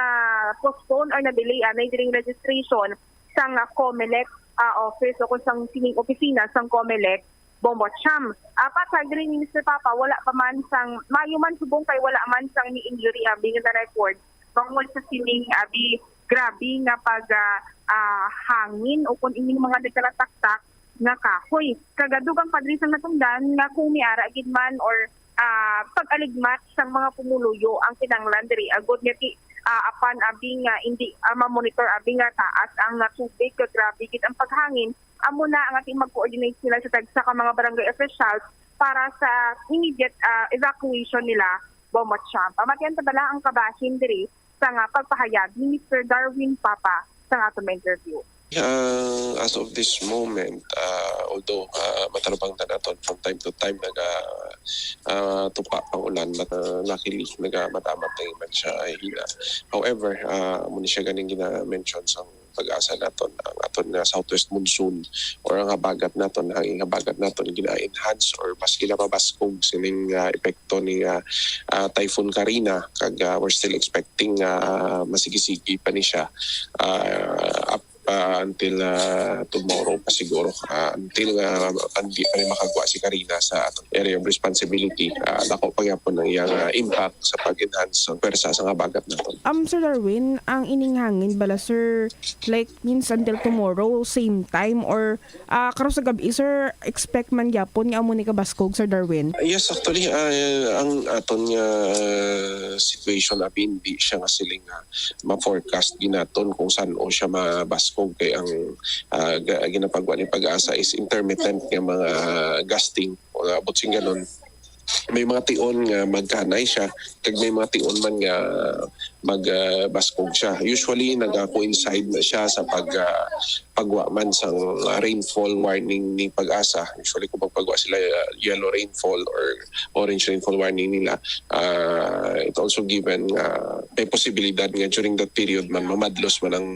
postpone or na-delay anay diri registration sang, ah, Comelec, ah, office o kung sang sining opisina sang Comelec, Bombo Cham. Ah, patag diri ni Mister Papa, wala pa man sang, maayo man subong kay wala man sang ni injury, abi nga na-record. Tungod sa sining, abi, grabe nga pag, ah, ah, hangin o kung ining mga nagkalataktak nga kahoy. Kagadugang padri sang natungdan nga kung may ara gid man or, ah, pag-aligmat sang mga pumuluyo ang kinahanglan diri, agod nga ti, ah, apan abi nga indi, ah, ma-monitor abi nga taas ang, ah, tubig, kag grabe gid ang paghangin, amo na nga ti mag-coordinate sila sa tagsa ka mga barangay officials para sa immediate, ah, evacuation nila, Bombo Cham. Pamatian ta bala ang kabahin diri sa nga pagpahayag ni Mister Darwin Papa sa aton interview. Ah, as of this moment, ah, although, ah, matarabangtan naton from time to time naga, ah, tupa ang ulan, but, ah, luckily nagamat-amat na man siya ay hina. However, ah, amo ni siya ganing gina-mention sang PAGASA naton, ang aton nga southwest monsoon or ang habagat naton, ang habagat naton gina-enhance or mas ginapabaskog sining, ah, epekto ni, ah, ah, Typhoon Karina, kag, ah, we're still expecting, ah, masigi-sigi pa ni siya, ah, up, ah, until, ah, tomorrow pa siguro, ah, until nga hindi pa rin makagwa si Karina sa atong area of responsibility. Ah, dako pa gyapon ang iyang, ah, impact sa pag-enhance ng pwersa sa habagat naton. Um, Sir Darwin, ang ining hangin bala, sir, like, means until tomorrow, same time, or, ah, karon sa gab-i, sir, expect man gyapon nga amo ni kabaskog, Sir Darwin? Yes, actually, ah, ang aton nga situation, abi, hindi siya nga siling, ah, ma-forecast ginaton kung san-o siya mabaskog, kay ang, ah, ga-, ginapagwa ni PAGASA is intermittent nga mga gusting, o abot sing ganon. May mga tion nga magkanay siya, kag may mga tion man nga mag, ah, baskog siya. Usually, nag-coincide na siya sa pag, ah, pagwa man sang, ah, rainfall warning ni PAGASA. Usually, kung magpagwa sila, ah, yellow rainfall or orange rainfall warning nila, ah, it also given nga may posibilidad nga during that period man, mamadlos man ang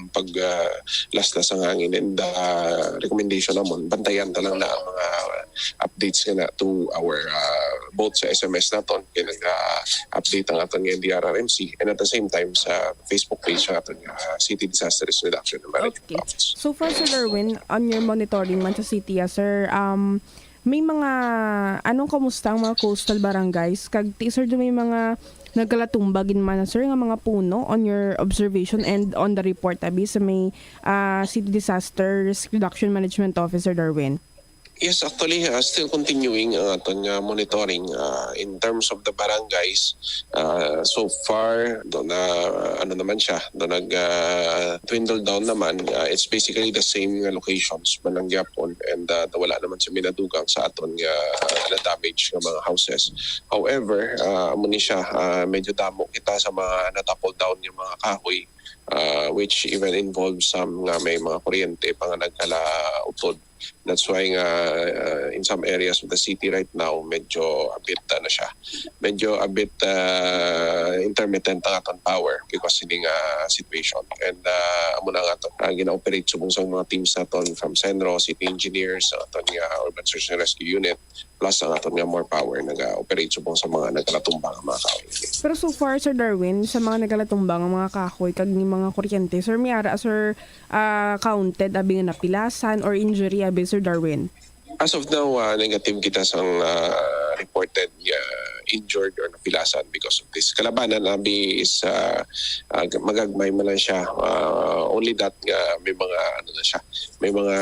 pag, ah, laslas ang hangin. And, ah, recommendation namon, bantayan ta lang na ang mga updates nga na to our, ah, both sa S M S naton, kay nag-update ang aton nga N D R R M C, and at the same time sa Facebook page sa aton nga City Disaster Risk Reduction and Management Okay. Office. So far, Sir Darwin, on your monitoring man sa city, ah, sir, um, may mga, anong, kamusta ang mga coastal barangays? Kag ti, sir, do may mga nagkalatumba gid man, sir, nga mga puno on your observation and on the report, abi, sa may, ah, City Disaster Risk Reduction Management Office, Sir Darwin? Yes, actually, ah, still continuing ang aton nga monitoring, ah, in terms of the barangays. Ah, so far, do na, ano naman siya, do nag, ah, dwindle down naman. Ah, it's basically the same nga locations man lang gyapon, and, ah, wala naman siya minadugang sa aton nga na-damage nga mga houses. However, ah, amo ni siya, ah, medyo damo kita sa mga na-topple down nga mga kahoy, ah, which even involves some nga may mga kuryente pa nga nagkalautod. That's why nga, ah, in some areas of the city right now, medyo a bit, ano siya, medyo a bit, ah, intermittent ang aton power because sini nga situation. And, ah, amo na nga to, ah, gina-operate subong sa mga teams naton from CENRO, city engineers, sa aton nga urban search and rescue unit, plus ang aton nga More Power naga-operate subong sa mga nagkalatumba nga mga kahoy. Pero so far, Sir Darwin, sa mga nagkalatumba nga mga kahoy kag ni mga kuryente, sir, may ara, sir, ah, counted abi nga napilasan or injury abi, Sir Darwin? As of now, ah, negative kita sang, ah, reported nga injured or napilasan because of this. Kalabanan abi is, ah, ah, magagmay man lang siya. Ah, only that nga may mga, ano na siya, may mga,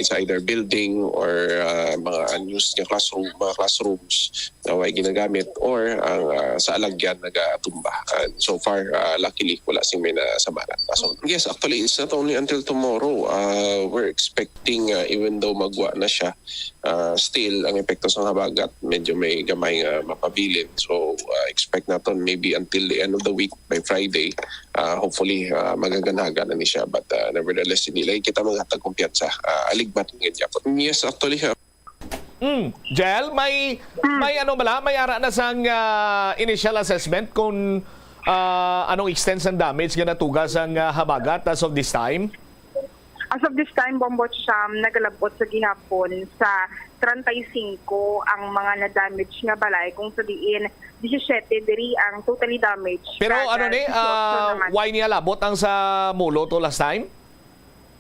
it's either building or, ah, mga unused nga classroom, mga classrooms na way ginagamit, or ang, ah, sa alagyan nagatumba. And so far, ah, luckily, wala sing may nasamaran. So, yes, actually, it's not only until tomorrow. Ah, we're expecting, ah, even though magwa na siya, ah, still, ang epekto sa habagat, medyo may gamay nga mapabilin. So, ah, expect naton maybe until the end of the week, by Friday, ah, hopefully, ah, magaganaga na ni siya. But, ah, nevertheless, hindi lagi kita maghatag kumpiyansa. Ah, aligmat nga gyapon. Yes, actually, ha. Mm. Jel, may, may ano bala? May ara na sang, ah, initial assessment kung, ah, anong extent sang damage nga natuga sang, ah, habagat as of this time? As of this time, Bombo Cham, nagalabot sa gihapon sa treinta y cinco ang mga na-damage nga balay, kung sa diin disisyete diri ang totally damaged. Pero kag, ano ah, ni, disiotso ah, naman. Why niya labot ang sa Molo to last time?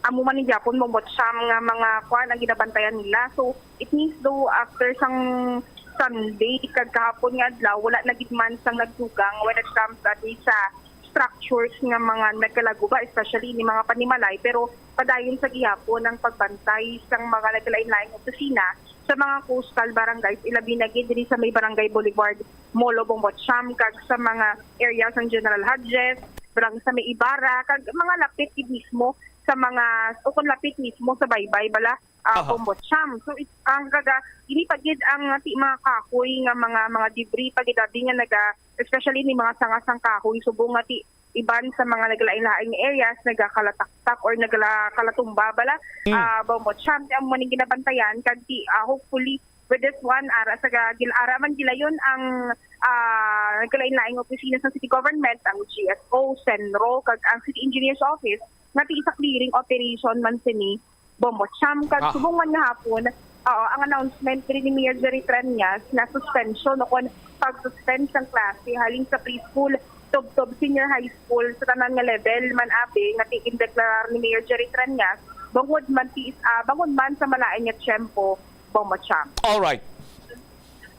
Amo man ni gyapon, Bombo Cham, nga mga kwan ang ginabantayan nila. So, it means daw after sang Sunday kag kahapon nga adlaw, wala na gid man sang nagdugang when it comes at sa structures nga mga nagkalaguba, especially ni mga panimalay, pero padayon sa gihapon ang pagbantay sang mga nagkalain-laing opisina sa mga coastal barangays, ilabi na gid diri sa may Barangay Boulevard, Molo, Bombo Cham, kag sa mga area sang General Hodges, barang sa may Ibarra, kag mga lapit gid mismo sa mga, o kung lapit mismo sa Baybay, bala, ah, Aha. Bombo Cham. So, it, ang kaga, ini pa gid ang ti mga kahoy nga mga, mga debris pa gid abi nga naga, especially ni mga sanga sang kahoy, subong nga ti iban sa mga naglain-laing areas nagakalataktak or nagakalatumba bala, Mm. ah, Bombo Cham, ti amo man ang ginabantayan, kag ti, ah, hopefully, with this one, ara sa ga-, gil-, ara man gilayon ang, ah, nagkalain-laing opisina sa city government, ang G S O, Senro, kag ang city engineer's office, nga ti isa clearing operation man sini, Bombo Cham, kag Ah. subong man nga hapon, oo, ang announcement diri ni Mayor Jerry Treñas na suspension o kon pag-suspend sang klase halin sa preschool tubtob senior high school sa tanan nga level man abi nga ti-, gindeklarar ni Mayor Jerry Treñas bangod man ti-, ah, bangod man sa malain nga tiyempo, Bombo Cham. All right.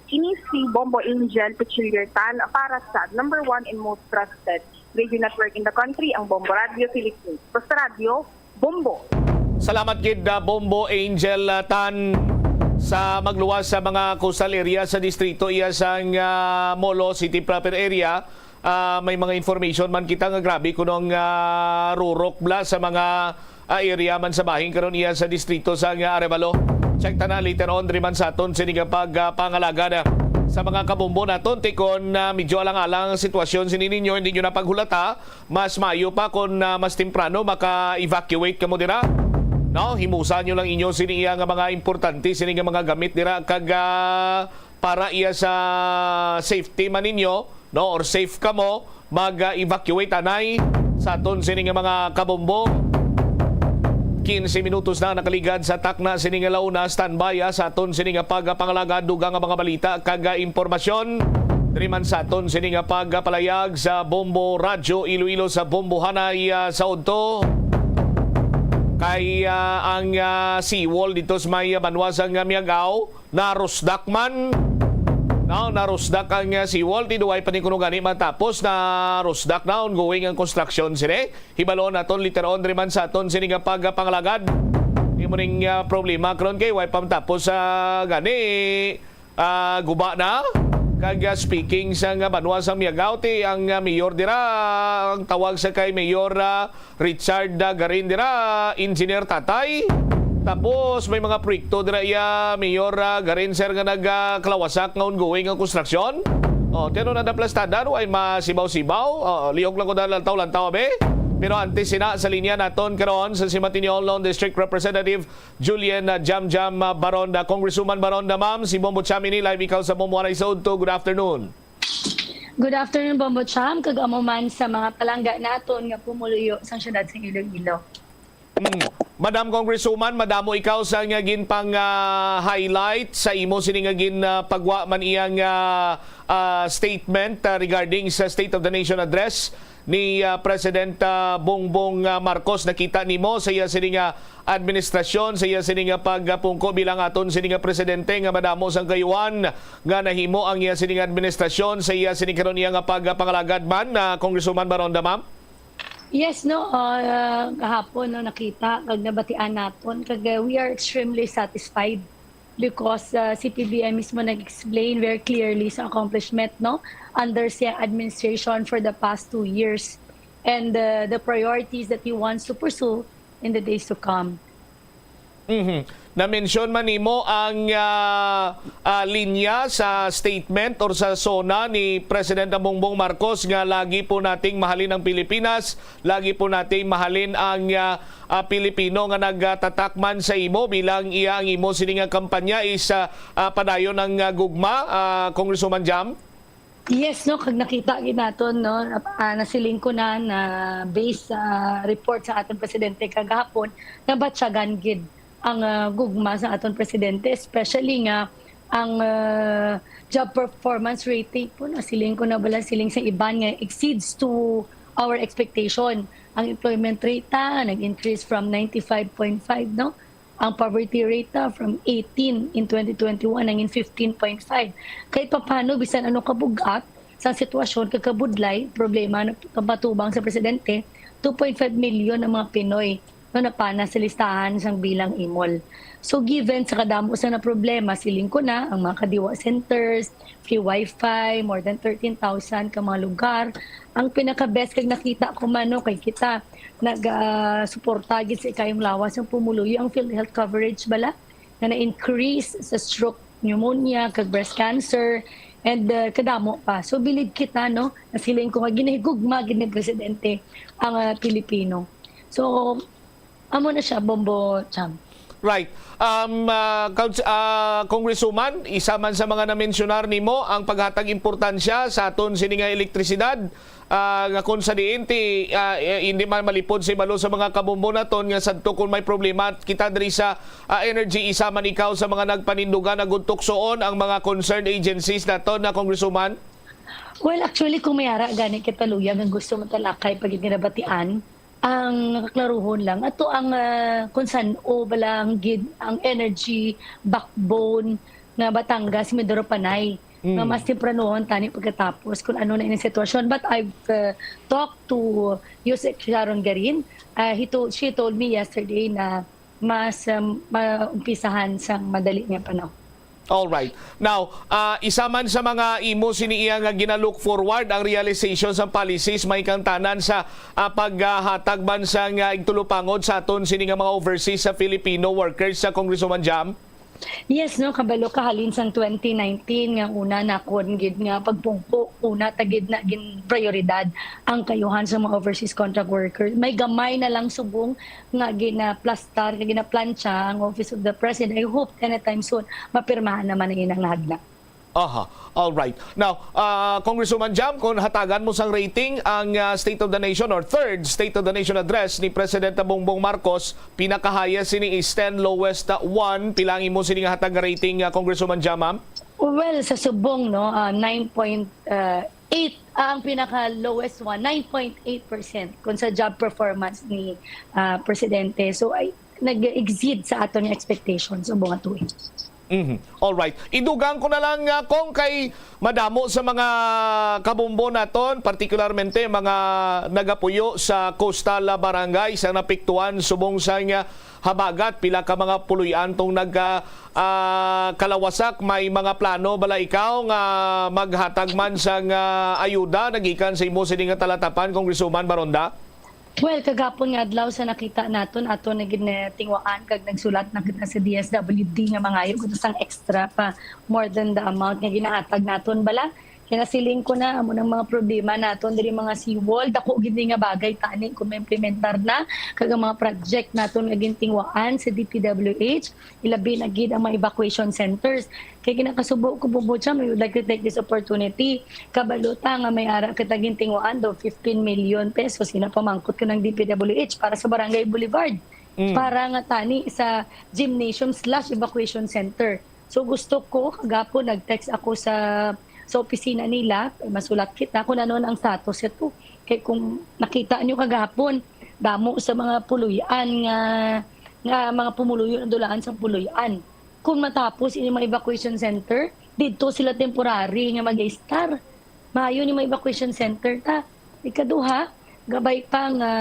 Ini si Bombo Angel Pichiliertan para sa number one and most trusted radio network in the country, ang Bombo Radio Philippines. Basta Radio, Bombo. Salamat gid, ah, Bombo Angel, ah, Tan. Sa magluwas sa mga coastal area sa distrito iya sang, ah, Molo City proper area, ah, may mga information man kita nga grabe kuno ang, ah, rurok bala sa mga, ah, area man sa bahin karon iya sa distrito sang, ah, Arevalo. Check ta na later on diri man sa aton sini nga pag, ah, pangalagad, ah, sa mga kabombo naton. Ti kon, ah, medyo alang-alang ang sitwasyon sini ninyo, hindi nyo na paghulata. Mas maayo pa kon, ah, mas temprano maka-evacuate kamo dira. No, himusa nyo lang inyo sini iya nga mga importante sini nga mga gamit dira kag, ah, para iya sa safety man ninyo, no, or safe kamo, mag-evacuate anay sa aton sini nga mga kabombo. Quince minutos na nakaligad sa takna sini nga launa. Standby, ah, sa aton sini nga pagpangalagad, dugang nga mga balita kag, ah, impormasyon diri man sa aton sini nga pagpalayag sa Bombo Radyo Iloilo sa Bombohanay, ah, sa udto. Kay, ah, ang, ah, seawall dito sa may, ah, banwa sang, ah, Miagao, narusdak man. No, narusdak ang, ah, seawall. Ti duway pa ni kuno gani matapos, narusdak na, ongoing ang construction sini. Hibalon naton later on diri man sa aton sini nga pagpangalagad. Imo ning, ah, problema karon kay way pa matapos, ah, gani, ah, guba na. Kag, ah, speaking sa nga banwa sa Miagao, ti ang, ah, mayor dira, ang tawag sa kay Mayor, ah, Richard, ah, Garin dira, Engineer Tatay. Tapos may mga proyekto dira iya, Mayor, ah, Garin, sir, nga nag, ah, kalawasak nga ongoing ang konstruksyon. Oh, tino na naplastada, no? Ay masibaw-sibaw. Oh, lihok lang ko dahil lantaw-lantaw, abe. Pero antes sina sa linya naton karon sa Simatinyo Lone District Representative Julian, ah, Jam Jam, ah, Baronda. Congresswoman Baronda, ma'am, si Bombo Cham ini, live ikaw sa Bombo Anay sa Udto. Good afternoon. Good afternoon, Bombo Cham, kag amo man sa mga palangga naton nga pumuluyo sang siyudad sa Iloilo. Mm. Madam Congresswoman, madamo ikaw sa nga ginpang, ah, highlight sa imo sini nga gin, ah, pagwa man iyang, ah, ah, statement, ah, regarding sa State of the Nation Address ni, ah, President, ah, Bongbong, ah, Marcos. Nakita nimo sa iya sini nga administrasyon, sa iya sini nga pagpungko bilang aton sini nga presidente nga madamo sang kayuhan nga nahimo ang iya sini nga administrasyon sa iya sini karon iya nga pagpangalagad man, ah, Congresswoman Baronda, ma'am? Yes, no, ah, kahapon, no, nakita kag nabatian naton kag, ah, we are extremely satisfied because, ah, C P B M mismo nag-explain very clearly sa accomplishment, no, under siya administration for the past two years and, ah, the priorities that he wants to pursue in the days to come. Mhm. Na-mention man nimo ang, ah, ah, linya sa statement or sa SONA ni President Bongbong Marcos nga lagi po nating mahalin ang Pilipinas, lagi po nating mahalin ang, ah, ah, Pilipino nga nagtatak man sa imo bilang iya ang imo sini nga kampanya is, ah, ah, padayon ang, ah, gugma, ah, Congresswoman Jam? Yes, no, kag nakita gid naton, no, ah, nasiling ko na, na based sa report sa aton presidente kagahapon, nabatyagan gid ang, ah, gugma sa aton presidente, especially nga ang, ah, job performance rating po, nasiling ko na bala, siling sa iban nga exceeds to our expectation. Ang employment rate ta nag-increase from ninety-five point five, no? Ang poverty rate ta from eighteen in twenty twenty-one nangin fifteen point five. Kahit papano, bisan ano kabug-at sa sitwasyon, kag kabudlay, problema na kapatubang sa presidente, two point five million ang mga Pinoy nga napana sa listahan sang bilang imol. So, given sa kadamo sa na problema, siling ko na, ang mga kadiwa centers, free wifi, more than thirteen thousand ka mga lugar, ang pinaka-best kag nakita ko man, no, kay kita nag, ah, suporta gid sa ikayong lawas ang pumuluyo, ang PhilHealth coverage bala nga na-increase sa stroke, pneumonia, kag breast cancer, and, ah, kadamo pa. So, bilib kita, no, nasiling ko nga ginahigugma gid ni Presidente ang, ah, Pilipino. So, amo na siya, Bombo Cham. Right. Um, ah, Couns- ah, Congresswoman, isa man sa mga na-mensionar nimo ang paghatag importansya sa aton sini nga elektrisidad, ah, nga kung sa diin ti, ah, eh, hindi man malipod sa ibalo sa mga kabombo naton nga sadto kung may problema kita diri sa, ah, energy, isa man ikaw sa mga nagpanindugan agud tuksoon ang mga concerned agencies naton na, Congresswoman? Well, actually, kung may ara gani kita, Luya, nga gusto matalakay pag ginabatian, ang nakaklaruhon lang, ato ang, ah, kung san-o bala ang gid-, ang energy backbone nga Batangas, Mindoro, Panay, nga Mm. mas tempranuhon tani pagkatapos kung ano na yung sitwasyon. But I've, ah, talked to Yusek Sharon Garin. Ah, he told, she told me yesterday na mas, um, maumpisahan sa madali nga panahon. All right. Now, ah, isa man sa mga imo sini iya nga gina-look forward ang realization sa policies may kangtanan sa, ah, paghatag man sa nga igtulupangod sa aton sini nga mga overseas sa Filipino workers sa, Congresswoman Jam? Yes, no, kabalo ka, halin sang twenty nineteen nga una nakon gid nga pagpungko, una ta gid na gin prioridad ang kayuhan sa mga overseas contract worker. May gamay na lang subong nga ginaplastar, nga ginaplantsa ang Office of the President. I hope anytime soon mapirmahan naman ang inang nahadlok. Aha, all right. Now, ah, Congresswoman Jam, kung hatagan mo sang rating ang, ah, State of the Nation or third State of the Nation address ni Presidente Bongbong Marcos, pinakahayas sini is ten, lowest, ah, one. Pila ang imo sini nga hatag nga rating, ah, Congresswoman Jam, ma'am? Well, sa subong, no, ah, nine point eight ang pinaka lowest one, nine point eight percent kung sa job performance ni, ah, presidente. So, ay nag-exceed sa aton nga expectations subong nga tuig. Mhm. All right. Idugang ko na lang, ah, kung kay madamo sa mga kabombo naton, partikularmente mga nagapuyo sa coastal, ah, barangay sa napiktuan subong sa nga habagat, pila ka mga puloy-an tong naga, ah, kalawasak. May mga plano bala ikaw nga maghatag man sang, ah, ayuda nagikan sa imo sini nga talatapan, Congresswoman Baronda? Well, kagapon nga adlaw sa nakita naton, ato na gid natingwaan kag nagsulat na kita sa D S W D nga mangayo kita sang extra pa, more than the amount nga ginahatag naton bala. Kinasiling ko na, amo nang mga problema naton diri, mga seawall, dako gid ni nga bagay tani kung maimplementar na, kag ang mga project naton nga gintingwaan sa D P W H, ilabi na gid ang mga evacuation centers. Kay ginakasubo ko, Bubucha, we would like to take this opportunity. Kabalo ta nga may ara kita gintingwaan daw fifteen million pesos. Ina pamangkot ko ng D P W H para sa Barangay Boulevard. Mm. Para nga tani sa gymnasium slash evacuation center. So gusto ko, kagapon nag-text ako sa sa opisina nila, masulat kita kung ano ang status ito. Kay kung nakita nyo kagahapon, damo sa mga puloy-an nga, nga mga pumuluyo na dulaan sa puloy-an. Kung matapos ini mga evacuation center, dito sila temporary nga mag-estar. Maayo ni mga evacuation center ta. Ikaduha, gabay pa nga,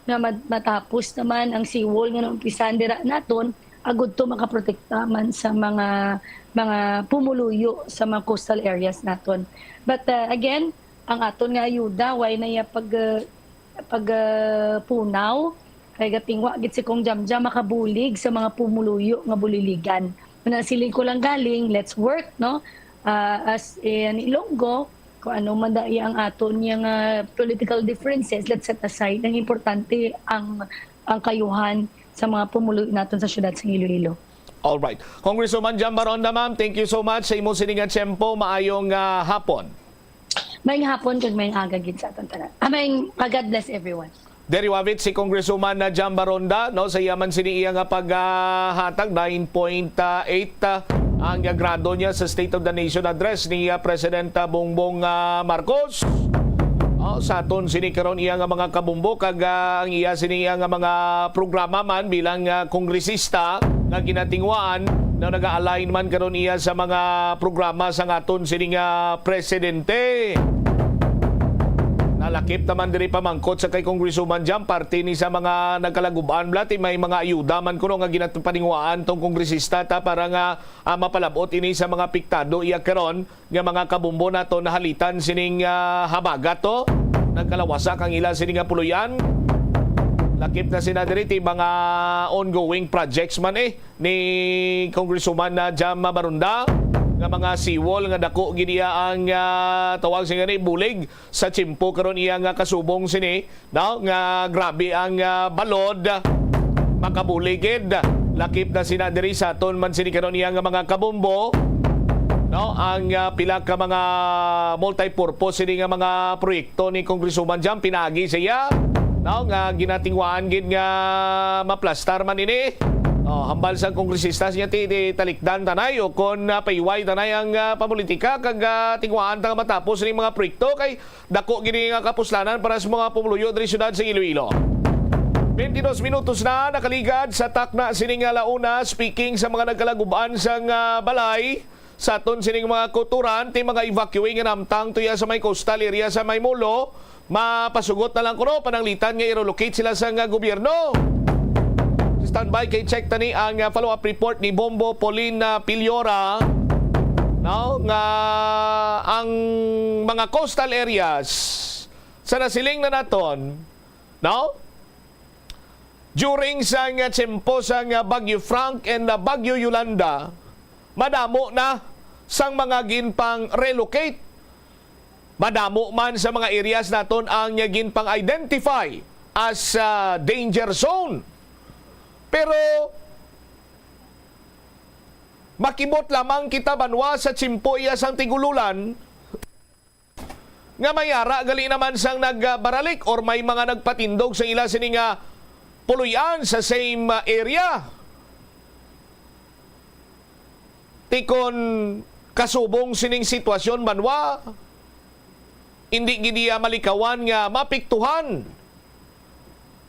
nga mat-, matapos naman ang seawall nga naumpisan dira naton, agud to makaprotekta man sa mga, mga pumuluyo sa mga coastal areas naton. But, uh, again, ang aton nga ayuda, way na iya pag, uh, pag, uh, punaw, kay gatingwa gid si Kong Jamjam makabulig sa mga pumuluyo nga buliligan. Nasiling ko lang galing, let's work, no? Ah, as in Ilonggo, kung ano man dai ang aton niya nga political differences, let's set aside. Ang importante ang, ang kayuhan sa mga pumuluyo naton sa siyudad sa Iloilo. All right. Congresswoman Jam Baronda, ma'am, thank you so much sa imo sini nga tiyempo. Maayong, ah, hapon. Maayong hapon kag maayong aga gid sa aton tanan. Ah, maayong, ah, God bless everyone. Diri wavit si Congresswoman na Jam Baronda, no, sa iya man sini iya nga paghatag, nine point eight, ah, ang grado niya sa State of the Nation Address ni, ah, President, ah, Bongbong, ah, Marcos. Oh, sa aton sini karon iya nga mga kabumbo kag, ah, ang iya sini iya nga mga programa man bilang, ah, kongresista nga ginatinguhaan na naga-align man karon iya sa mga programa sang aton sini nga presidente. Nalakip naman diri pamangkot sa kay Congresswoman Jam, parte ni sa mga nagkalagub-an bala ti may mga ayuda man kuno nga ginapaninguhaan tong kongresista ta para nga, ah, mapalab-ot ini sa mga apektado iya karon nga mga kabumbo nato nahalitan sining, ah, habagat to. Nagkalawasak ang ila sini nga puloy-an. Lakip na sina diri ti mga ongoing projects man, eh, ni Congresswoman na Jam Barunda nga mga seawall nga dako gid iya ang, ah, tawag sini nga ni bulig sa tiyempo karon iya nga kasubong sini, no, nga grabe ang, ah, balod. Makabulig gid. Lakip na sina diri sa aton man sini karon iya nga mga kabumbo, no, ang, ah, pila ka mga multi-purpose sini nga mga proyekto ni Congresswoman Jam pinaagi sa iya, no, nga ginatingwaan gid nga maplastar man ini. Oh, hambal sang kongresista niya ti, ti talikdan tanay o kon, ah, pahiway tanay ang, ah, pamulitika kag, ah, tingwaan ta nga matapos ning mga proyekto kay dako gini nga kapuslanan para sa mga pumuluyo diri siyudad sa Iloilo. Twenty-dos minutos na nakaligad sa takna sini nga launa. Speaking sa mga nagkalagub-an sang, ah, balay, sa aton sining mga kauturan, ti mga evacuee nga namtang tuya sa may coastal area sa may Molo, mapasugot na lang kuno pananglitan nga i-relocate sila sang, ah, gobyerno. Standby kay check tani ang, ah, follow-up report ni Bombo Paulina Piliora, no, nga ang mga coastal areas sa nasiling na naton, no? During sang tiyempo sang Bagyo Frank and Bagyo Yolanda, madamo na sang mga ginpang-relocate. Madamo man sa mga areas naton ang ginpang-identify as, ah, danger zone. Pero makibot lamang kita banwa sa tiyempo iya sang tig-ululan, nga may ara gali naman sang nagbaralik or may mga nagpatindog sa ila sini nga puloy-an sa same, ah, area. Ti kon kasubong sining sitwasyon banwa, indi gid iya malikawan nga maapektuhan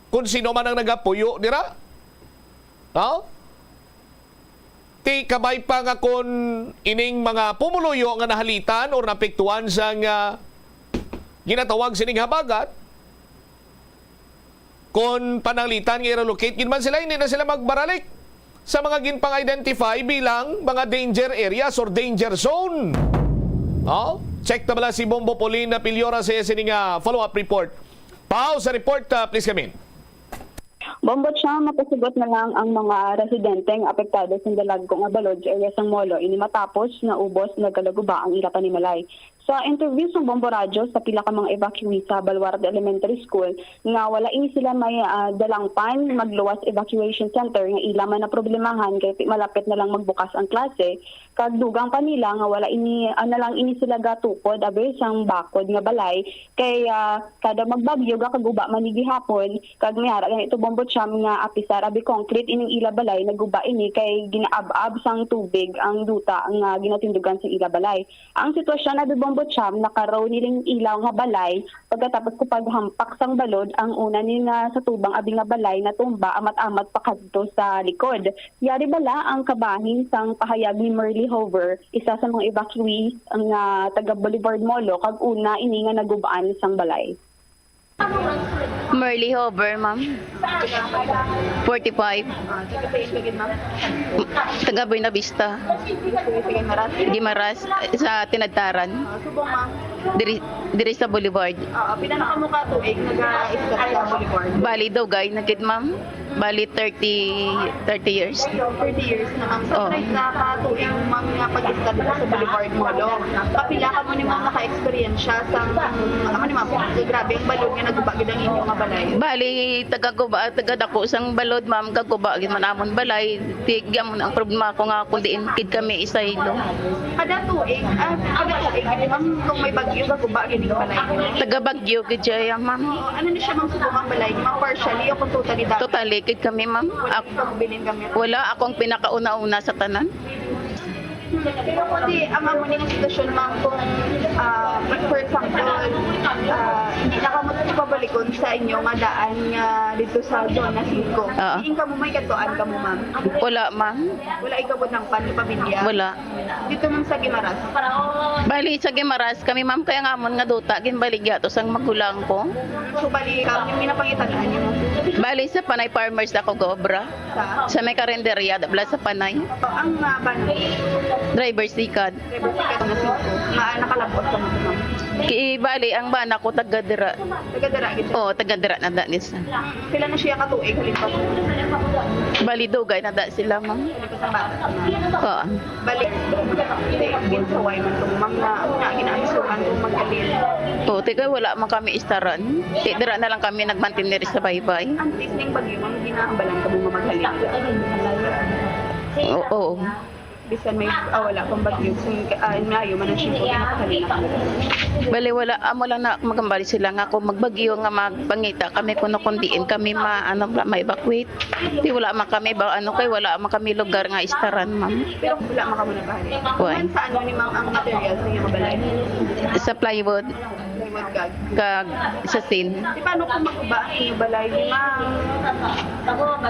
kon sino man ang nagapuyo dira. No? Ti kabay pa nga kon ining mga pumuluyo nga nahalitan or naapektuhan sang, ah, ginatawag sining habagat, kon pananglitan nga i-relocate gid man sila, hindi na sila magbaralik sa mga ginpang-identify bilang mga danger areas or danger zone. Oh, check na bala si Bombo Paulina Piliora sa iya sini nga follow-up report. Pau sa report, ah, please come in. Bombo Cham, mapasugot na lang ang mga residente nga apektado sa dalagko nga balod sa area sang Molo ini matapos naubos nagkalaguba ang ila panimalay. Sa interview sa Bombo Radyo sa pila ka mga evacuee sa Baluarte Elementary School nga wala ini sila may, ah, dalang pan magluwas evacuation center nga ila man naproblemahan kay ti-, malapit na lang magbukas ang klase, kag dugang pa nila nga wala ini, ah, na lang ini sila gatukod abi sang bakod nga balay kay, ah, kada magbagyo gakaguba man ni gihapon, kag may ara gani ito Bombo Cham nga apisar abi concrete ining ila balay naguba ini kay ginaab-ab sang tubig ang duta nga ginatindugan sa ila balay. Ang sitwasyon, abi Bombo Cham, naka-row nining ilaw nga balay pagkatapos ko paghampak sang balod ang una ni nga sa tubang abi nga balay natumba amat-amat pa kadto sa likod. Yari bala ang kabahin sang pahayag ni Merly Hover, isa sa mga evacuee nga taga Boulevard Molo, kag una ini nga nagubaan sang balay. Merly Hover, ma'am. Forty-five. Taga Buena Vista. Guimaras, sa Tinadtaran. Diri, diri sa Boulevard. Oo, pila na kamo ka tuig nag-stay sa Boulevard? Bali, dugay na gid, ma'am. Bali, thirty, thirty years. Thirty years na, ma'am. So, Oo. Try na ka tuig, ma'am, nga pag-stay dito sa Boulevard Molo. Kapila kamo ni, ma'am, naka-experience siya sa, ano ni, ma'am, grabe ang balod nga naguba gid ang inyo nga balay? Bali, taga guba, taga dako sang balod, ma'am, kaguba gid man amon balay. Tigya mo ang problema ko nga kung diin gid kami isaylo. Kada tuig, ah, kada tuig, ma'am, kung may bag-, Yung bago ba, gini balay? Taga Baguio gid siya, ma'am. Ano ni siya, ma'am, subong ang balay? Ma'am, partially o kung totally dati? Totally gid kami, ma'am. Wala Ak- kang bilin kami. Wala, akong pinakauna-una sa tanan. Pero kung di, ang amo ning sitwasyon, ma'am, kung, ah, for example, ah, hindi na kamo ipabalikon sa inyo nga daan nga dito sa Zona Cinco, Oo. Diin kamo may katuan kamo, ma'am? Wala, ma'am. Wala ikaw po ng pan, pamilya? Wala. Dito, ma'am, sa Guimaras? Bali, sa Guimaras, kami, ma'am, kaya nga amon nga duta, ginbaligya to sang magulang ko. So, bali, ikaw, yung ginapangitanan niyo, ma'am? Bali, sa Panay Farmers ako gaobra. Sa? Sa may karinderya, dabla sa Panay. Ang, ah, bana? Driver sikad. Driver sikad na singko. Ma-, nakalabot ka mo, ma'am? Ki-, bali, ang bana ko taga dira. Taga dira, gid. Oo, taga dira na da, gid. Pila na siya katuig, halimbawa? Bali, dugay na da sila, ma'am. Sa bata, ma'am. Oo. Bali, di, ginsaway man to, ma'am, na, na ginaabisuhan kung maghalin. Oo, tigay, wala man kami istaran. Ti, dira na lang kami nagmantener sa baybay. Antes ning bagyo, ma'am, ginahambalan ka mo nga maghalin? Oo, oo. Bisan may, ah, wala pang bagyo, kung, ah, maayo man ang singko, ginapahalin na kami. Bali, wala, amo lang na magambal sila nga kung magbagyo nga magpangita kami kuno kung diin kami ma-, ano, ma-evacuate. Di wala man kami ba, ano, kay wala man kami lugar nga istaran, ma'am. Pero wala man kamo nagahali. Why? Kuan sa ano ni ma'am ang material sa inyong balay? Sa plywood. Plywood kag? Kag sa sin. Di paano kung maguba ang inyong balay, di ma'am?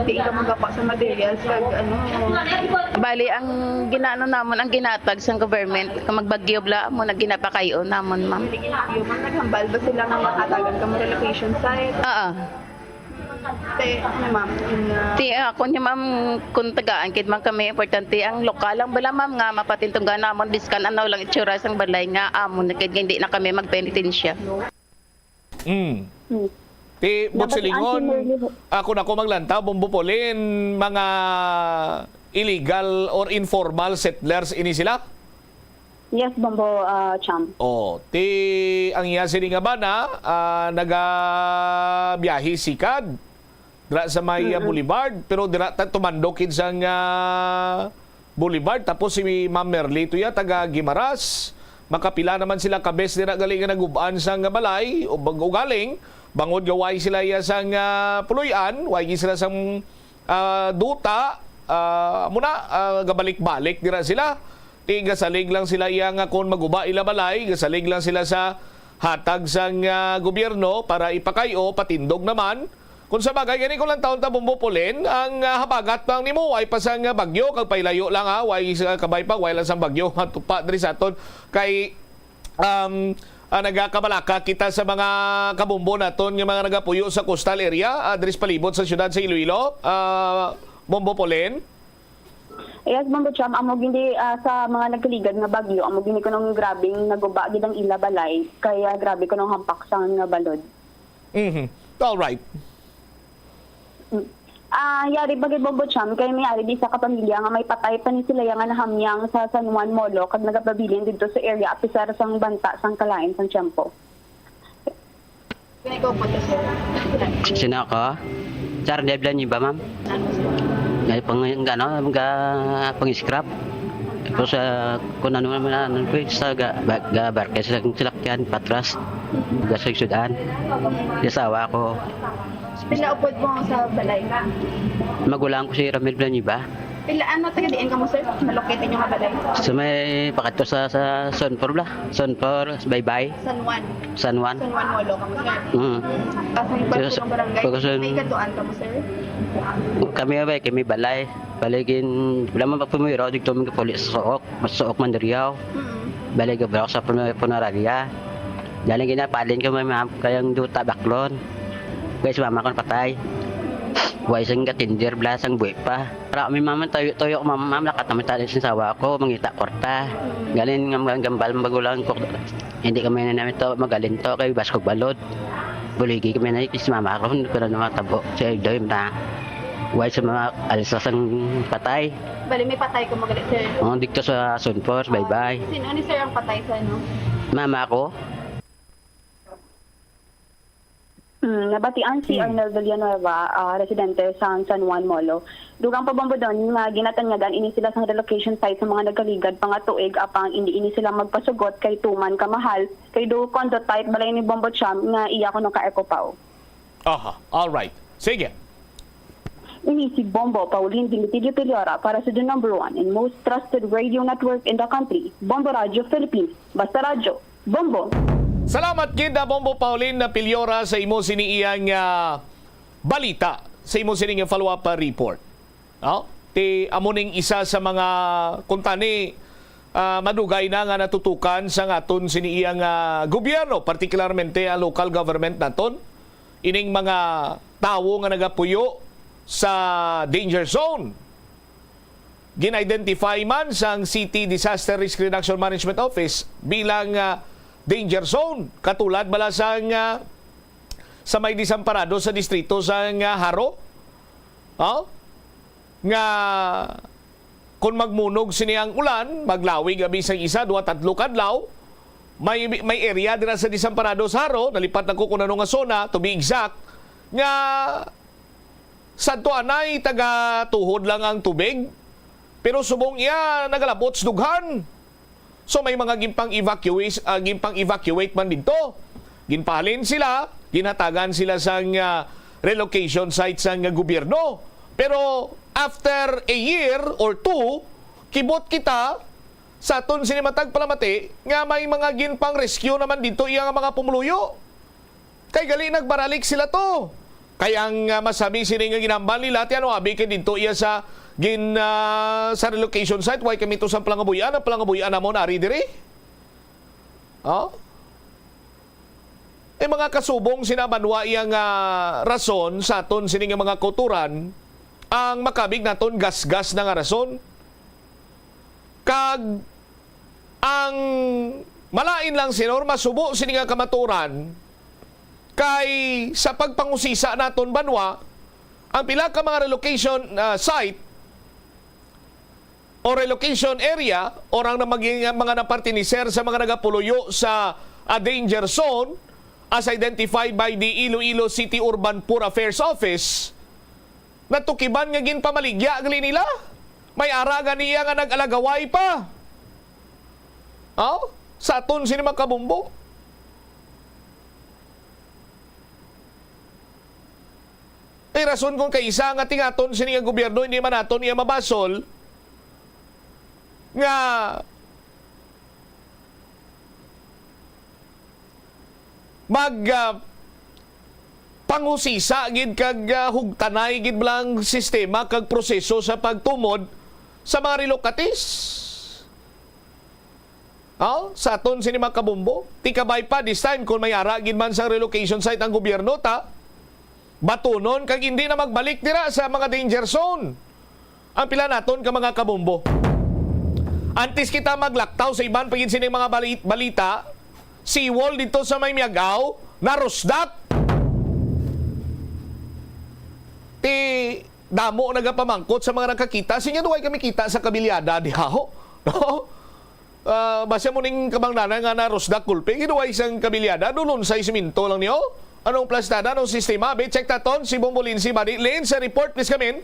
Di ka magapa sa materials kag ano? Bali, ang ginaano namon, ang ginatag sa government, kung magbagyo bla, mo na ginapakayo namon, ma'am. Bali, ginapakayo, ma'am, naghambal ba sila nga mahatagan kamo relocation site? Oo. Te, ano, ma'am, in, uh, Ti, ah, ako niya, ma'am, kung tagaan kid man kami, importante ang lokal lang bala, ma'am, nga mapatindog namon, biskan ano lang itsura sang balay nga amon na kid, hindi na kami magpenitensya. Mm. Mm. Ti, Dapat butsilingon, ang sinuli ho. Ako na ko maglantaw, Bombo Polin, mga illegal or informal settlers ini sila? Yes, Bombo, ah, Cham. Oh, ti ang iya sini nga bana, ah, nagabiyahe sikad dira sa may, ah, Mm-mm. Boulevard, pero dira ta tumandok kid sang, ah, Boulevard, tapos si Ma'am Merly to ya, taga Guimaras. Makapila naman sila ka bes dira gali nga nagub-an sang balay o bag-, ugaling, bangod nga way sila iya sang, ah, puloy-an, way gid sila sang ah, duta, ah, amo na, ah, gabalik-balik dira sila. Ti gasalig lang sila iya nga kon maguba ila balay, gasalig lang sila sa hatag sang, ah, gobyerno para ipakay-o, patindog naman. Kung sa bagay, gani ko lang taon ta, Bombo Polin, ang, ah, habagat lang nimo, way pa sang, ah, bagyo, kag pailayo lang, ha, way sa kabay pa, way lang sang bagyo, matupa diri sa aton. Kay Um, ah, nagakabalaka kita sa mga kabombo naton nga mga nagapuyo sa coastal area, ah, diri sa palibot sa siyudad sa Iloilo. Ah, Bombo Polen? Yes, Bombo Cham, amo gindi, ah, sa mga nagkaligad nga bagyo, amo gindi kunong grabing naguba gid ang ila balay, kaya grabe kunong hampak sa nga balod. Mhm. All right. Mm. Ah, yari ba gid, Bombo Cham, kay may ari di sa kapamilya nga may patay pa ni sila yang nahamyang sa San Juan Molo kag nagapabilin didto sa area, apisar sang banta sang kalain sang tiyempo. Sino ako? Sir, Dave Laniba, ma'am. Ay, pang, ano, ga, pang-scrap. Tapos, ah, kung ano naman, ano, ko, sa ga, ba, ga, barkes sa silakyan, patras. Ga sa sudan. Yung asawa ko. Pila upod mo sa balay? Magulang ko si Ramil Blaniba. Pila, ano, taga diin ka mo, sir? Malokit inyo nga balay? Sa may pakadto sa, sa Sonpor bla? Sonpor, sa Baybay? San Juan. San Juan. San Juan Molo ka mo, sir? Mm. Sa, sa, barangay? Pagkasun- May katuan ka mo, sir? Kami, abay, kami balay. Baligin, wala man pagpumiro, dito man kapuli sa Sook. Mas Sook man diriyaw. Mm. Balig, abra sa pun-, punerarya. Dali ginapalin ko, may ma'am, kayang duta, baklon. Guys, mama ko patay. Way sang gatindir, bla, sang buhi pa. Para kami, mama, tuyo-tuyo, mama, ma'am, lakat naman tayo sa sawa ko, mangita kwarta. Galing nga mga gambal, magulang ko. Hindi kami na namin to, magaling to, kay baskog balod. Buligi kami na, kis mama ko, hindi ko na naman tabo. Sa doy na, way sa mga alsa sang patay. Bali, may patay ko magaling, sir. Oh, dito sa Sunpor, bye-bye. Sino ni sir ang patay sa, ano? Mama ko. Hmm, nabatian si Hmm. Arnel Villanueva, ah, residente sa San Juan, Molo. Dugang pa, Bombo Don, nga ginatanyagan ini sila sang relocation site sa mga nagkaligad pa nga tuig, apang indi ini sila magpasugot kay tuman kamahal, kay do condo type balay ni, Bombo Cham, nga iya kuno ka Eco Pau. Aha, all right. Sige. Ini si Bombo Paulin Dimitilio Piliora para sa the number one and most trusted radio network in the country, Bombo Radio Philippines. Basta Radyo, Bombo. Salamat gid na Bombo Paulin na Piliora sa imo sini iyang, ah, balita, sa imo sini nga follow-up, ah, report. No? Ti amo ning isa sa mga kuntani, ah, madugay na nga natutukan sa aton sini iyang, ah, gobyerno, partikularmente ang local government naton, ining mga tawo nga nagapuyo sa danger zone. Gin-identify man sang City Disaster Risk Reduction Management Office bilang, ah, danger zone, katulad bala sang, ah, sa may Desamparado sa distrito sang, ah, Jaro. Oh? Nga kung magmunog sini ang ulan, maglawig abi sang isa, duha, tatlo kadlaw, may, may area dira sa Desamparado sa Jaro, nalipat na ko kung ano nga zona, to be exact, nga sadto anay taga-tuhod lang ang tubig, pero subong iya nagalabot sa dughan. So, may mga ginpang-evacuate, ah, ginpang-evacuate man didto. Ginpahalin sila, ginhatagan sila sang, ah, relocation site sang gobyerno. Pero after a year or two, kibot kita sa aton sini matag palamati nga may mga ginpang-rescue naman didto iya nga mga pumuluyo. Kay gali nagbaralik sila to. Kay ang, ah, masabi sini nga ginhambal nila, ti ano abi kay didto iya sa gin, ah, sa relocation site, way kami to sa palangabuy-an, ang palangabuy-an namon ari diri. Oh? May mga kasubong sina banwa iya nga rason sa aton sini nga mga kauturan, ang makabig naton gasgas na nga rason. Kag ang malain lang, Senyor, masubo sini nga kamaturan kay sa pagpangusisa naton banwa, ang pila ka mga relocation, ah, site o relocation area or ang na-, maging, mga napartiniser sa mga nagapuloyo sa, ah, danger zone as identified by the Iloilo City Urban Poor Affairs Office, natukiban nga ginpamaligya gali nila. May ara gani iya nga nag-alagaway pa. Aw, sa aton sini makabumbo. May rason kung kaisa nga tingaton sini nga gobyerno, hindi man naton iya mabasol nga mag, ah, pangusisa gid kag, ah, hugtanay gid lang sistema kag proseso sa pagtumod sa mga relocatees. Oh, sa aton sini mga kabumbo, tikabay pa this time kung may ara gid man sang relocation site ang gobyerno, ta batunon kag hindi na magbalik dira sa mga danger zone ang pila naton ka mga kabumbo. Antes kita maglaktaw sa iban pa gid sining mga bali-, balita, seawall dito sa may Miag-ao, narusdak. Ti, damo nagapamangkot sa mga nakakita. Sinya, duway kami kita sa Kabiliada diha, ho? No? Ah, basta mo ning kabangdanan nga narusdak kulpe, giduway sang Kabiliada, dulon sa siminto lang niyo. Anong plastada, anong sistema? Be, check taton, si Bombo Lindsay Badi. Lane, sa report, please come in.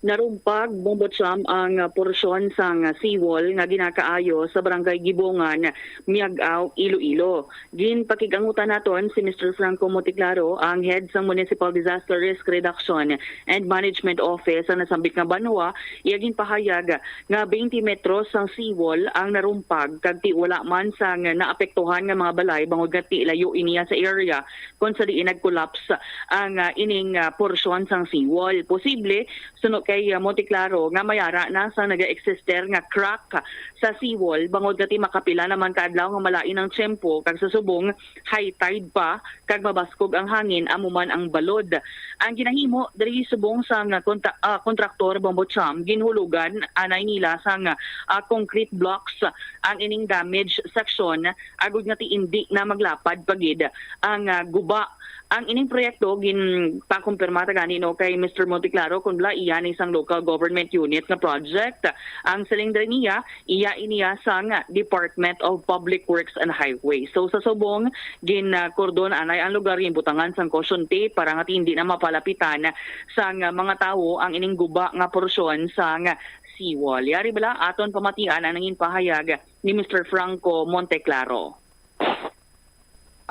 Narumpag, Bombo Cham, ang, ah, porsyon sang, ah, seawall nga ginakaayo sa Barangay Gibongan, Miag-ao, Iloilo. Ginpakig-angutan naton si Mister Franco Monteclaro, ang head sang Municipal Disaster Risk Reduction and Management Office sa nasambit nga banwa. Iya ginpahayag nga twenty metros sang seawall ang narumpag kag ti wala man sang naapektuhan nga mga balay bangod nga ti layo iniya sa area kon sa diin nag-collapse ang, ah, ining, ah, porsyon sang seawall. Posible, suno kay, ah, Monteclaro, nga may ara na sang naga-existe nga crack sa seawall bangod nga ti makapila naman ka adlaw nga malain ang tiyempo kag sa subong high tide pa kag mabaskog ang hangin, amo man ang balod. Ang ginahimo diri subong sang kontra-, ah, kontraktor Bombo Cham, ginhulugan anay nila sang, ah, concrete blocks ang ining damage section agod nga ti indi na maglapad pa gid ang, ah, guba Ang ining proyekto ginpakumpirma ta gani, no, kay Mister Monteclaro, kun bala iya ni sang local government unit nga project. Ang siling diri niya, iya iniya sang Department of Public Works and Highways. So sa subong, ginkordon anay ang lugar, ginbutangan sang caution tape para nga hindi na mapalapitan sang mga tawo ang ining guba nga porsyon sang seawall. Yari bala, aton pamatian ang nangin pahayag ni Mister Franco Monteclaro.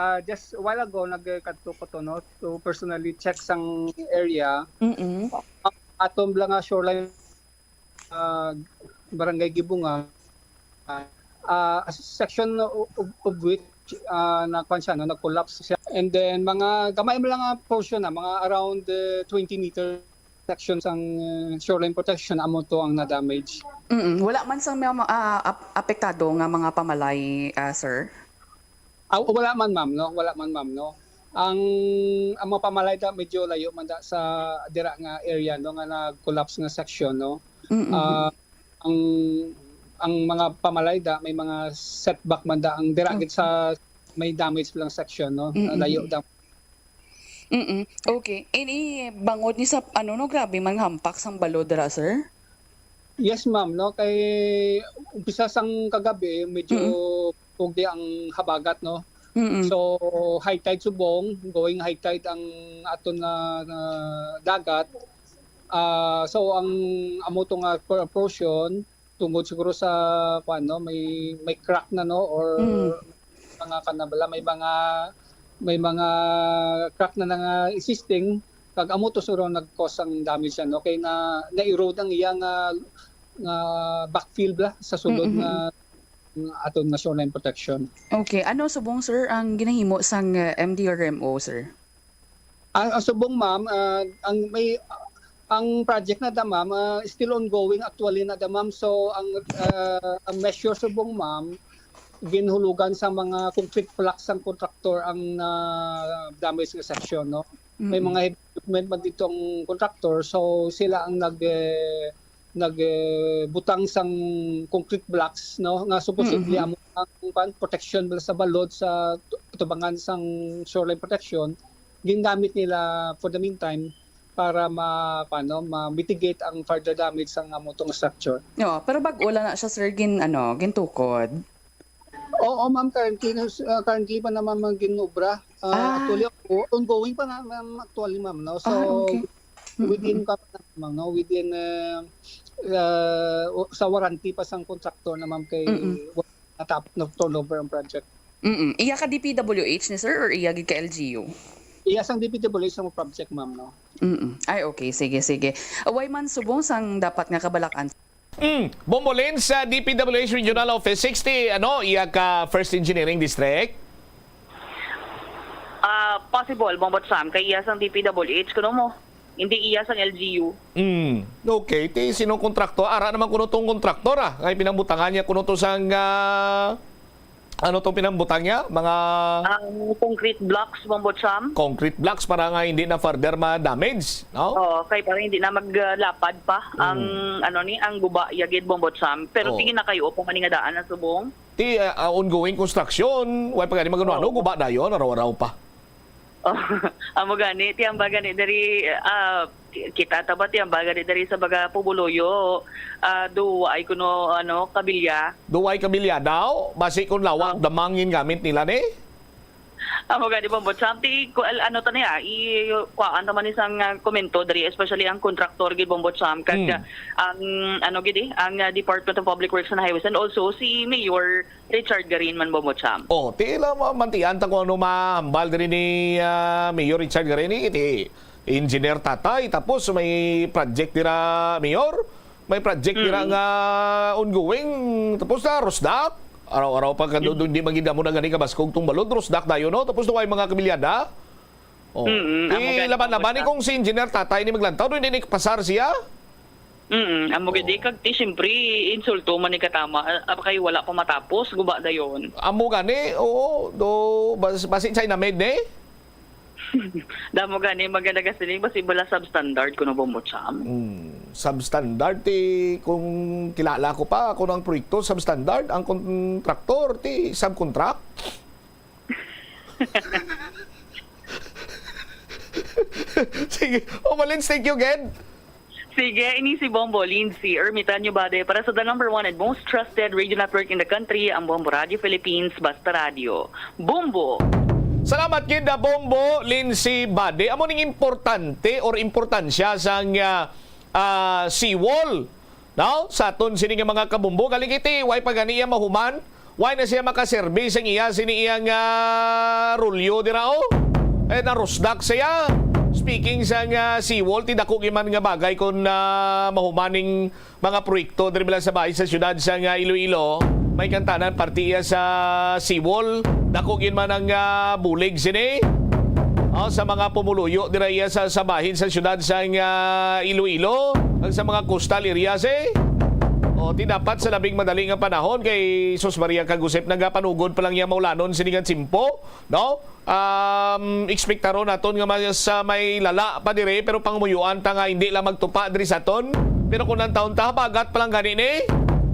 Ah, just a while ago, nagkadto ko to, no, to personally check sang area. Mm-mm. Aton lang nga shoreline, ah, Barangay Gibunga, ah, a section of, of which, ah, na kwan siya, no, nag-collapse siya. And then, mga gamay mo lang nga portion na, mga around uh, twenty meter section sang uh, shoreline protection, amo to ang na-damage. Mm-mm. Wala man sang mga ah, ap- apektado nga mga pamalay, ah, sir? Ah, wala man, ma'am, no? Wala man, ma'am, no? Ang ang mga pamalay da medyo layo man da sa dira nga area, no, nga nag-collapse nga section, no? Mm-mm. Ah, ang ang mga pamalay da may mga setback man da ang dira Okay. gid sa may damage lang section, no? Mm-mm. Layo da. Mm-mm. Okay. Ini bangod ni sa ano, no, grabe man hampak sang balod dira, sir? Yes, ma'am, no? Kay umpisa sang kagabi, medyo pugdi ang habagat, no? Mm-mm. So, high tide subong, going high tide ang aton nga, nga dagat. Ah, so ang amo to nga por- portion tungod siguro sa kuan, no, may may crack na, no, or Mm. mga kanabala, may mga may mga crack na na nga existing, kag amo to siguro nag-cause ang damage, ano, kay na na-erode ang iya nga nga backfill bala sa sulod Mm-mm. nga nga aton nga shoreline protection. Okay. Ano subong, sir, ang ginahimo sang uh, M D R M O, sir? Ang, ang subong, ma'am, ah, ang may ang project na da, ma'am, ah, still ongoing actually na da, ma'am. So ang ah, ang measure subong, ma'am, ginhulugan sa mga concrete blocks sang contractor ang na damage nga section, no? May Mm-mm. mga heavy equipment man dito ang contractor, so sila ang nag eh, nag eh, butang sang concrete blocks, no, nga supposedly Mm-hmm. amo ang pan protection bala sa balod sa tu- tubangan sang shoreline protection, gingamit nila for the meantime para ma paano ma-mitigate ang further damage sang amo tong structure. No, pero bag-o lang na siya, sir, gin ano, gintukod. Oo, ma'am, currently, uh, currently pa naman ang ginobra. Uh, Ah. Actually, o- ongoing pa na, ma'am, actually, ma'am, no? So, Ah, okay. Mm-mm. within ka pa, ma'am, no? Within uh, uh, sa warranty pa sang contractor na, ma'am, kay Mm-mm. Natap na turnover ang project. Mm-mm. Iya ka D P W H ni, sir, or iya gid ka L G U? Iya sang D P W H ang project, ma'am, no? Mm-mm. Ay, okay. Sige, sige. Way man subong sang dapat nga kabalakan. Mm. Bombolin sa D P W H Regional Office sixty, ano, iya ka First Engineering District? Ah, possible, Bongbot Sam, kay iya sang D P W H kuno mo. Hindi iya sang L G U. Mm. Okay, ti sinong kontraktor? Ara naman kuno tong kontraktor, ah. Ay pinangbutangan niya kuno to sang ah, ano tong pinangbutang niya? Mga Ang concrete blocks, Bongbot Sam. Concrete blocks para nga hindi na further ma-damage, no? Oo, kay para hindi na maglapad pa ang ano ni ang guba yagid, Bongbot Sam. Pero Oo. Sige na kayo, kung mani nga daan ang subong. Ti ah, ah, ongoing construction, way pa gani magano-ano, Oo. Guba dayon, araw-araw pa. Oh, amo gani, tiyamba gani diri, ah, kita ta ba tiyamba gani diri sa baga Pubuluyo, ah, do ay kuno ano, kabilya. Duway kabilya daw, basi kung lawak Oh. damangin gamit nila ni. Amo gani, Bongbot Sam, ti ku- al- ano ta niya, i kuan ta man isang ah, komento diri, especially ang kontraktor gid, Bongbot Sam, kag Hmm. ah, ang ano gid eh, ang ah, Department of Public Works and Highways, and also si Mayor Richard Garin man, Bongbot Sam. Oh, ti ila ma- mantian ta kung ano mahambal diri ni ah, Mayor Richard Garin, ni ti Engineer Tatay, tapos may project dira, Mayor, may project dira Mm. nga ongoing, tapos na Rosdak. Araw-araw pa ka doon, di magidamo na gani kabaskog tong balod, Rosdak dayon, no? Tapos na mga kabilyada. Oh. Mm-mm, Ti amo gani, laban-laban ni Rosdak. Kung si Engineer Tatay ni maglantaw, doon din pasar siya. Mm, amo gid Oo. eh, kag ti siyempre insulto man ni katama, ah, kay wala pa matapos, guba dayon. Amo gani, oo, do bas, basi China made ni. Damo gani maganda ka siling, basi bala substandard kuno, Bongbot Sam. Mm, substandard ti kung kilala ko pa, kung ang proyekto substandard, ang kontraktor ti subcontract. Sige. O, Malins, thank you again. Sige, ini si Bombo Lindsay Ermitanio Bade para sa the number one and most trusted radio network in the country, ang Bombo Radio Philippines, Basta Radio. Bombo! Salamat gid, ah, Bombo Lindsay Bade. Amo ning importante or importansya sang, ah, ah, seawall, no? Sa aton sini nga mga kabombo, galing iti, way pa gani iya mahuman, way na siya makaserbi sang iya sini iyang, ah, rulyo dira, oh. Eh, narusdak siya. Speaking sang, ah, seawall, ti dako gid man nga bagay kung, ah, mahuman ning mga proyekto diri lang sa bahin sa siyudad sang, ah, Iloilo. May kantanan parte iya sa seawall. Dako gid man ang, ah, bulig sini. Oh, sa mga pumuluyo dira iya sa, sa bahin sa siyudad sang, ah, Iloilo, kag sa mga coastal areas, eh. O, ti dapat sa labing madali nga panahon kay sus Maria kag Josep, nagapanugod pa lang iya maulanon sini nga tiyempo, no? Um, ekspektaron naton nga mas, ah, may lala pa diri, pero pangmuyuan ta nga hindi lang magtupa diri sa aton. Pero kung ang taon ta, habagat pa lang gani ni,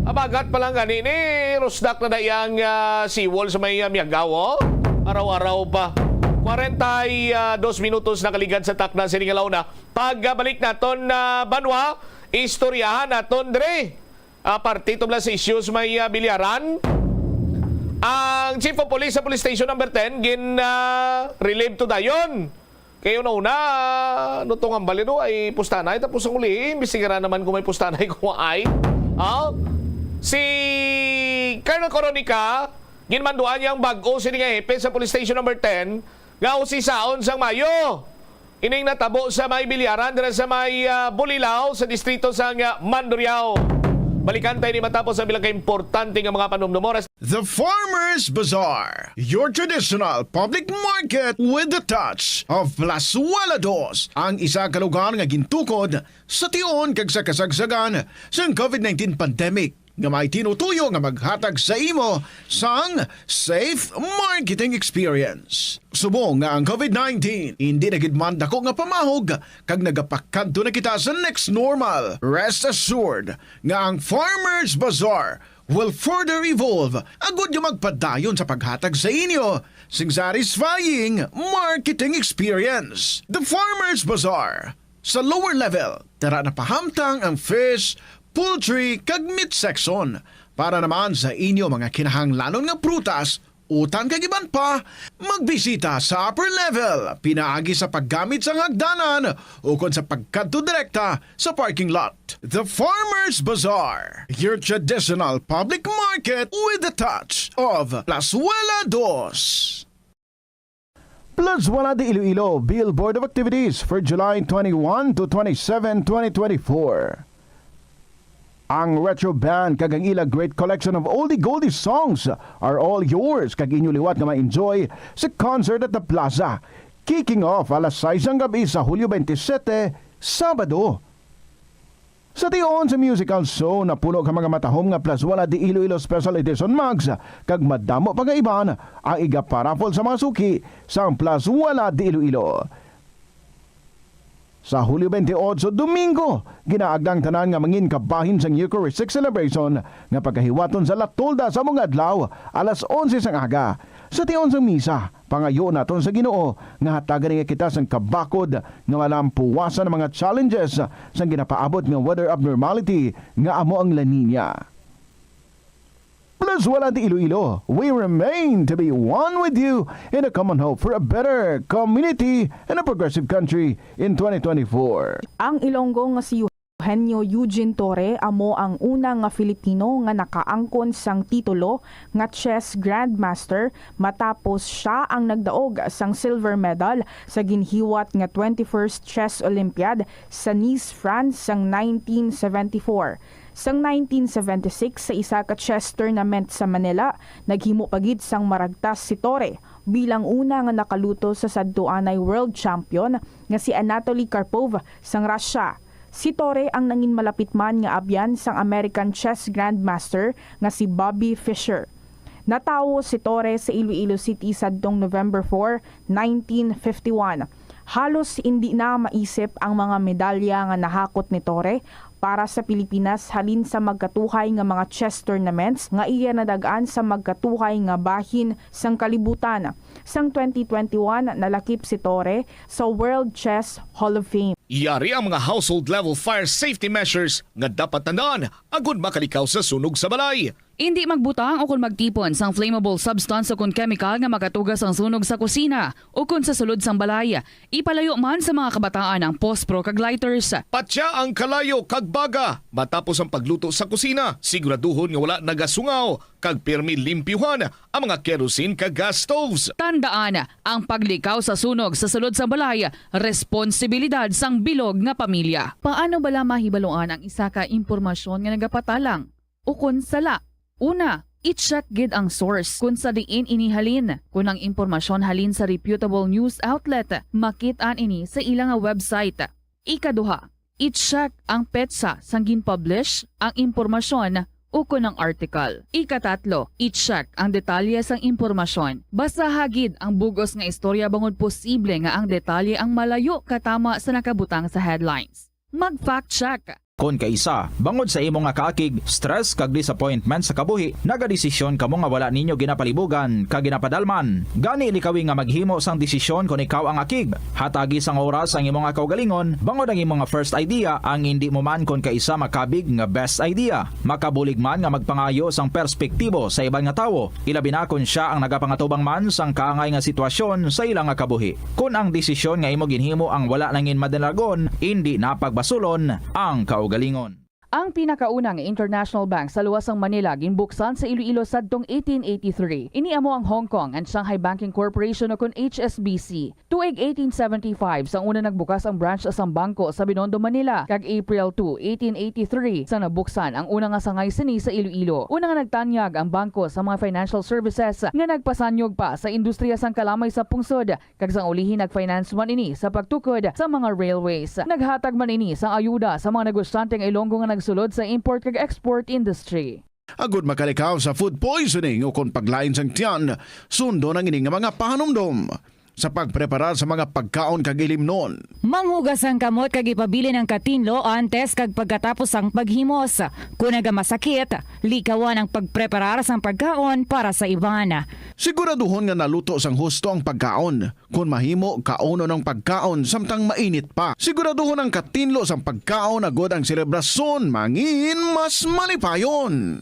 habagat pa lang gani ni, rusdak na da iyang, ah, seawall sa may, ah, Miagao, oh. Araw-araw pa. Kwarenta y dos minutos nakaligad sa takna sini nga launa. Pagbalik naton, ah, banwa, istoryahan naton diri. Ah, parte tubla sa issues may, ah, Biliaran. Ang Chief of Police sa Police Station Number Ten gin, ah, relieve to dayon. Kay una-una, ah, no to nga bali do ay pustanay, tapos ang uli, imbestigaran naman kung may pustanay kung ay. Ah? Si Colonel Coronica, ginmanduan niya ang bag-o sini nga hepe sa Police Station Number Ten nga usisaon sang Mayo. Ining natabo sa may Biliaran dira sa may, ah, Bulilao sa distrito sang, ah, Mandurriao. Balikan tayo ni matapos ang bilang ka importante nga mga panumdum. Oras. The Farmers Bazaar, your traditional public market with the touch of Plazuela Dos, ang isa ka lugar nga gintukod sa tion kag sa kasagsagan sang covid nineteen pandemic, nga may tinutuyo nga maghatag sa imo sang safe marketing experience. Subong nga ang covid nineteen hindi na gid man dako nga pamahog kag nagapakadto na kita sa next normal, rest assured nga ang Farmers Bazaar will further evolve agud nga magpadayon sa paghatag sa inyo sing satisfying marketing experience. The Farmers Bazaar, sa lower level, tara na pahamtang ang fish, poultry, kag meat section. Para naman sa inyo mga kinahanglanon nga prutas, utan kag iban pa, magbisita sa upper level pinaagi sa paggamit sang hagdanan ukon sa pagkadto direkta sa parking lot. The Farmers Bazaar, your traditional public market with the touch of Plazuela Dos. Plazuela de Iloilo, Billboard of Activities for July twenty-one to twenty-seven, twenty twenty-four. Ang Retro Band kag ang ila great collection of oldie goldie songs are all yours, kag inyo liwat nga ma-enjoy sa concert at the Plaza, kicking off alas sais sang gab-i sa Hulyo twenty-seven, Sabado. Sa tion sa musical show, napuno ka mga matahom nga Plazuela de Iloilo Special Edition mugs, kag madamo pa nga iban ang igaparaffle sa mga suki sang Plazuela de Iloilo. Sa Hulyo twenty-eight, Domingo, ginaagda ang tanan nga mangin kabahin sang Eucharistic Celebration nga pagahiwaton sa La Tolda sa among adlaw, alas onse sang aga. Sa tion sang misa, pangayo naton sa Ginoo nga hatagan niya kita sang kabakod nga malampuwasan ang mga challenges sang ginapaabot nga weather abnormality nga amo ang La Niña. Plazuela de Iloilo, we remain to be one with you in a common hope for a better community and a progressive country in twenty twenty-four. Ang Ilonggo nga si Eugenio Eugene Torre amo ang una nga Filipino nga nakaangkon sang titulo nga chess grandmaster, matapos sia ang nagdaog sang silver medal sa ginhiwat nga twenty-first Chess Olympiad sa Nice, France sang nineteen seventy-four. Sang nineteen seventy-six, sa isa ka chess tournament sa Manila, naghimo pa gid sang maragtas si Torre bilang una nga nakaluto sa sadtuanay world champion nga si Anatoly Karpov sang Russia. Si Torre ang nangin malapit man nga abyan sang American chess grandmaster nga si Bobby Fischer. Natawo si Torre sa Iloilo City sadtong November four, nineteen fifty-one. Halos indi na maisip ang mga medalya nga nahakot ni Torre Para sa Pilipinas, halin sa magkatuhay nga mga chess tournaments nga iya nadag-an sa magkatuhay nga bahin sang kalibutan. Sang twenty twenty-one, nalakip si Torre sa World Chess Hall of Fame. Yari ang mga household level fire safety measures nga dapat tandaan agud makalikaw sa sunog sa balay. Indi magbutang ukon magtipon sang flammable substance ukon chemical nga makatuga sang sunog sa kusina ukon sa sulod sang balay. Ipalayo man sa mga kabataan ang pospro kag lighters. Patya ang kalayo kag baga matapos ang pagluto sa kusina. Siguraduhon nga wala nagasungaw kag pirmi limpyuhan ang mga kerosene kag gas stoves. Tandaan, ang paglikaw sa sunog sa sulod sang balay, responsibilidad sang bilog nga pamilya. Paano bala mahibaluan ang isa ka impormasyon nga nagapatalang ukon sala? Una, i-check gid ang source kon sa diin ini halin. Kon ang impormasyon halin sa reputable news outlet, makit-an ini sa ila nga website. Ikaduha, i-check ang petsa sang gin-publish ang impormasyon ukon ang article. Ikatatlo, i-check ang detalye sang impormasyon. Basaha gid ang bug-os nga istorya bangod posible nga ang detalye ang malayo katama sa nakabutang sa headlines. Mag-fact check. Kon kaisa, bangod sa imo nga kaakig, stress kag disappointment sa kabuhi, nagadesisyon kamo nga wala ninyo ginapalibugan kag ginapadalman. Gani, likawi nga maghimo sang desisyon kon ikaw ang akig. Hatagi sang oras ang imo nga kaugalingon, bangod ang imo nga first idea ang indi mo man kon kaisa makabig nga best idea. Makabulig man nga magpangayo sang perspektibo sa iban nga tawo, ilabi na kon sia ang nagapangatubang man sang kaangay nga sitwasyon sa ila nga kabuhi. Kon ang desisyon nga imo ginhimo ang wala nangin madalagon, indi na pagbasulon ang kaugalingon. Ang pinakauna nga international bank sa luwas sang Manila ginbuksan sa Iloilo sadtong eighteen eighty-three. Ini amo ang Hong Kong and Shanghai Banking Corporation, o kon H S B C. Tuig eighteen seventy-five sang una nagbukas ang branch sang bangko sa Binondo, Manila, kag April two, eighteen eighty-three sang nabuksan ang una nga sangay sini sa Iloilo. Una nga nagtanyag ang bangko sa mga financial services nga nagpasanyog pa sa industriya sang kalamay sa pungsod, kag sang ulihi nag-finance man ini sa pagtukod sa mga railways. Naghatag man ini sang ayuda sa mga negosyante nga Ilonggo nga nagsulod sa import kag export industry. Agud makalikaw sa food poisoning ukon paglain sang tiyan, sundon ang ini nga mga pahanumdom sa pagpreparar sa mga pagkaon kag ilimnon. Manghugas ang kamot kag ipabilin ang katinlo antes kag pagkatapos sang paghimos. Kon nagamasakit, likawan ang pagpreparar sang pagkaon para sa iban. Siguraduhon nga naluto sang husto ang pagkaon. Kon mahimo, kaunon ang pagkaon samtang mainit pa. Siguraduhon ang katinlo sang pagkaon agud ang selebrasyon mangin mas malipayon.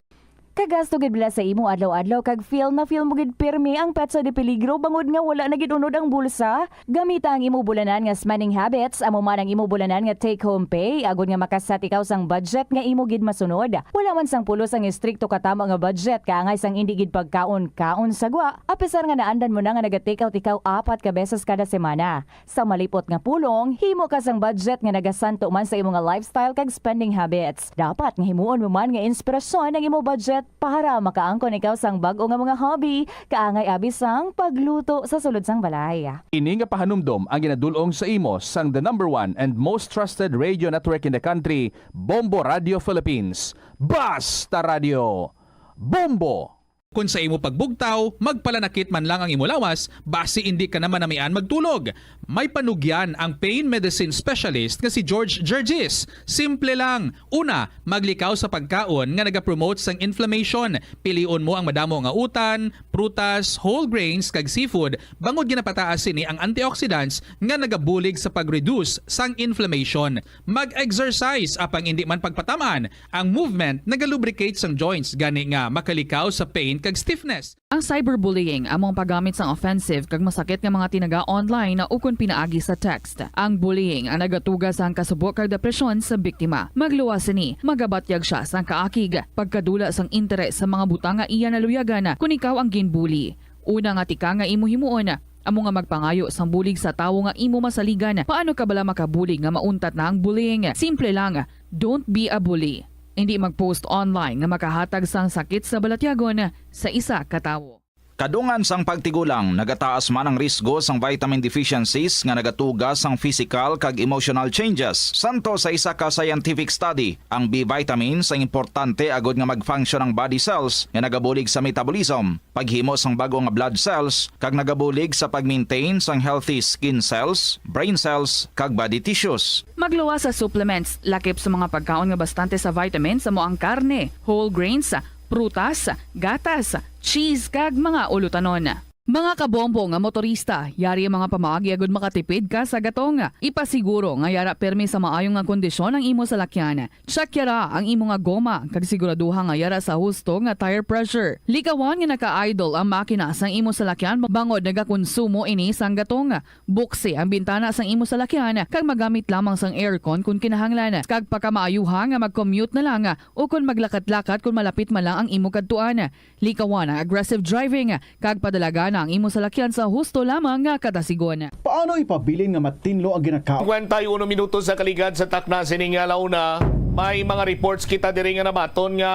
Kagasto gid bala sa imo adlaw-adlaw kag feel na feel mo gid pirmi ang petsa de peligro bangod nga wala na gid unod ang bulsa? Gamita ang imo bulanan nga spending habits, amo man ang imo bulanan nga take-home pay, agud nga makaset ikaw sang budget nga imo gid masunod. Wala man sang pulos ang estrikto katama nga budget, kaangay sang indi gid pagkaon-kaon sa gwa, apisar nga naandan mo na nga naga-take out ikaw apat ka beses kada semana. Sa malipot nga pulong, himo ka sang budget nga nagasanto man sa imo nga lifestyle kag spending habits. Dapat nga himuon mo man nga inspirasyon ang imo budget para makaangkon ikaw sang bag-o nga mga hobby, kaangay abi sang pagluto sa sulod sang balay. Ini nga pahanumdom ang ginadul-ong sa imo sang the number one and most trusted radio network in the country, Bombo Radio Philippines. Basta Radio, Bombo! Kon sa imo pagbugtaw, magpalanakit man lang ang imo lawas, basi indi ka na manamian magtulog. May panugyan ang pain medicine specialist nga si George Gergis. Simple lang. Una, maglikaw sa pagkaon nga nagapromote sang inflammation. Pilion mo ang madamo nga utan, prutas, whole grains, kag seafood, bangod ginapataas sini ang antioxidants nga nagabulig sa pag-reduce sang inflammation. Mag-exercise, apang indi man pagpataman. Ang movement nagalubricate sang joints, gani nga makalikaw sa pain kag stiffness. Ang cyberbullying amo ang paggamit sang offensive kag masakit nga mga tinaga online ukon pinaagi sa text. Ang bullying ang nagatuga sang kasubo kag depresyon sa biktima. Magluwas sini, magabatyag sia sang kaakig, pagkadula sang interes sa mga butang nga iya naluyagan kon ikaw ang ginbully. Una nga tikang nga imo himuon, amo nga magpangayo sang bulig sa tawo nga imo masaligan. Paano ka bala makabulig nga mauntat na ang bullying? Simple lang, don't be a bully. Indi mag-post online nga makahatag sang sakit sa balatyagon sa isa ka tawo. Kadungan sang pagtigulang, nagataas man ang risgo sang vitamin deficiencies nga nagatuga sang physical kag emotional changes. Santo sa isa ka scientific study, ang B vitamins ang importante agud nga mag-function ang body cells nga nagabulig sa metabolism, paghimo sang bag-o nga blood cells, kag nagabulig sa pag-maintain sang healthy skin cells, brain cells, kag body tissues. Magluwas sa supplements, lakip sa mga pagkaon nga bastante sa vitamins, amo ang karne, whole grains, prutas, gatas, cheese, kag mga ulutanon. Mga kabombo nga motorista, yari ang mga pamaagi agud makatipid ka sa gatong. Ipasiguro nga yara permi sa maayo nga kondisyon ang imo salakyan. Check yara ang imo nga goma, kag siguraduha nga yara sa husto nga tire pressure. Likawan nga naka-idle ang makina sang imo salakyan bangod nagakonsumo ini sang gatong. Buksi ang bintana sang imo salakyan, kag magamit lamang sang aircon kon kinahanglan. Kag pakamaayuha nga mag-commute na lang, o kon maglakat-lakat kon malapit man lang ang imo kadtuan. Likawan ang aggressive driving, kag padalagan ang imo salakyan sa husto lamang nga kadasigon. Paano ipabilin nga matinlo ang ginakaon? Kwenta y uno minutos sa kaligad sa takna sining alauna. May mga reports kita diri nga nabaton nga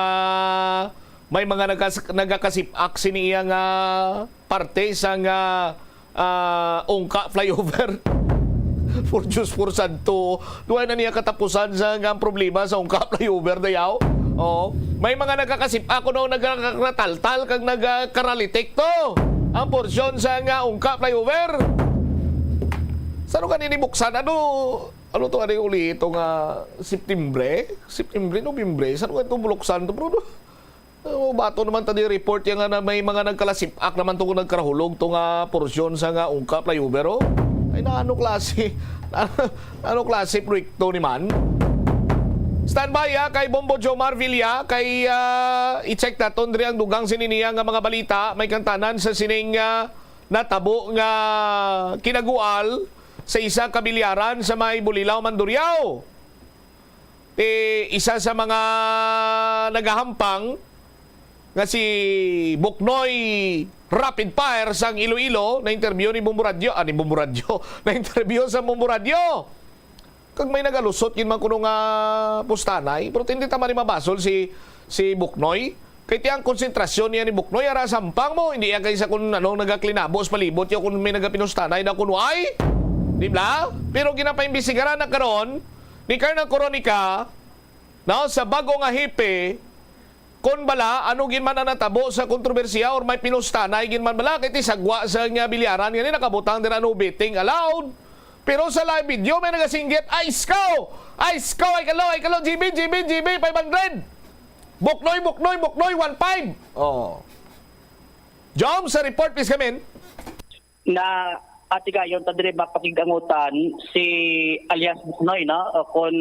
may mga nagas-, nagakasip-ak sini iya nga parte sa nga, ah, Ungka flyover. For Diyos, for Santo. Duhay na niya katapusan sa nga ang problema sa Ungka flyover, dayaw. Oh, may mga nagakasip-ak kuno, nagkakarataltal kag nagkaralitik to ang porsyon sa nga Ungka flyover. Sa ano gani ni buksan? Ano, ano to, ano yung uli ito nga Septembre? Septembre, Nobyembre? Sa ano gani ito buluksan to, bro? Oh, bato naman ta di report yan nga na may mga nagkalasip-ak naman to kung nagkarahulog to nga porsyon sa nga Ungka flyover, oh. Ay, naano klase? Ano klase proyekto ni man? Standby, ah, kay Bombo Jomar Villa, kay, ah, i-check naton diri ang dugang sini niya nga mga balita. May kantanan sa sining, ah, natabo nga kinagual sa isa ka bilyaran sa may Bulilaw, Mandurriao. Ti isa sa mga nagahampang nga si Buknoy Rapid Fire sang Iloilo, na-interview ni Bombo Radyo, ah, ni Bombo Radyo, na-interview sa Bombo Radyo. Kag may nagalusot gid man kuno nga pustanay, pero hindi ta man mabasol si, si Buknoy. Kay ti ang konsentrasyon niya ni Buknoy, ara sampang mo, hindi iya kay sa kung anong nagaklinabo sa palibot niya, kung may nagapinustanay na kung why. Di ba? Pero ginapaimbestigaran na karon ni Colonel Coronica, no, sa bago nga hepe, kon bala, ano gid man ang natabo sa kontrobersiya or may pinustanay gid man bala, kay ti sagwa sa nga bilyaran nga ni nakabutang dira no betting allowed. Pero sa live video, may nagasinggit, "Ay, iskaw! Ay, iskaw! Ay, kalo! Ay, kalo! G B, G B, G B, five hundred! Buknoy, buknoy, buknoy, one five!" Oh. Jom, sa report, please come in. Na atigayon ta diri mapakig-angutan si alias Buknoy, no? O kon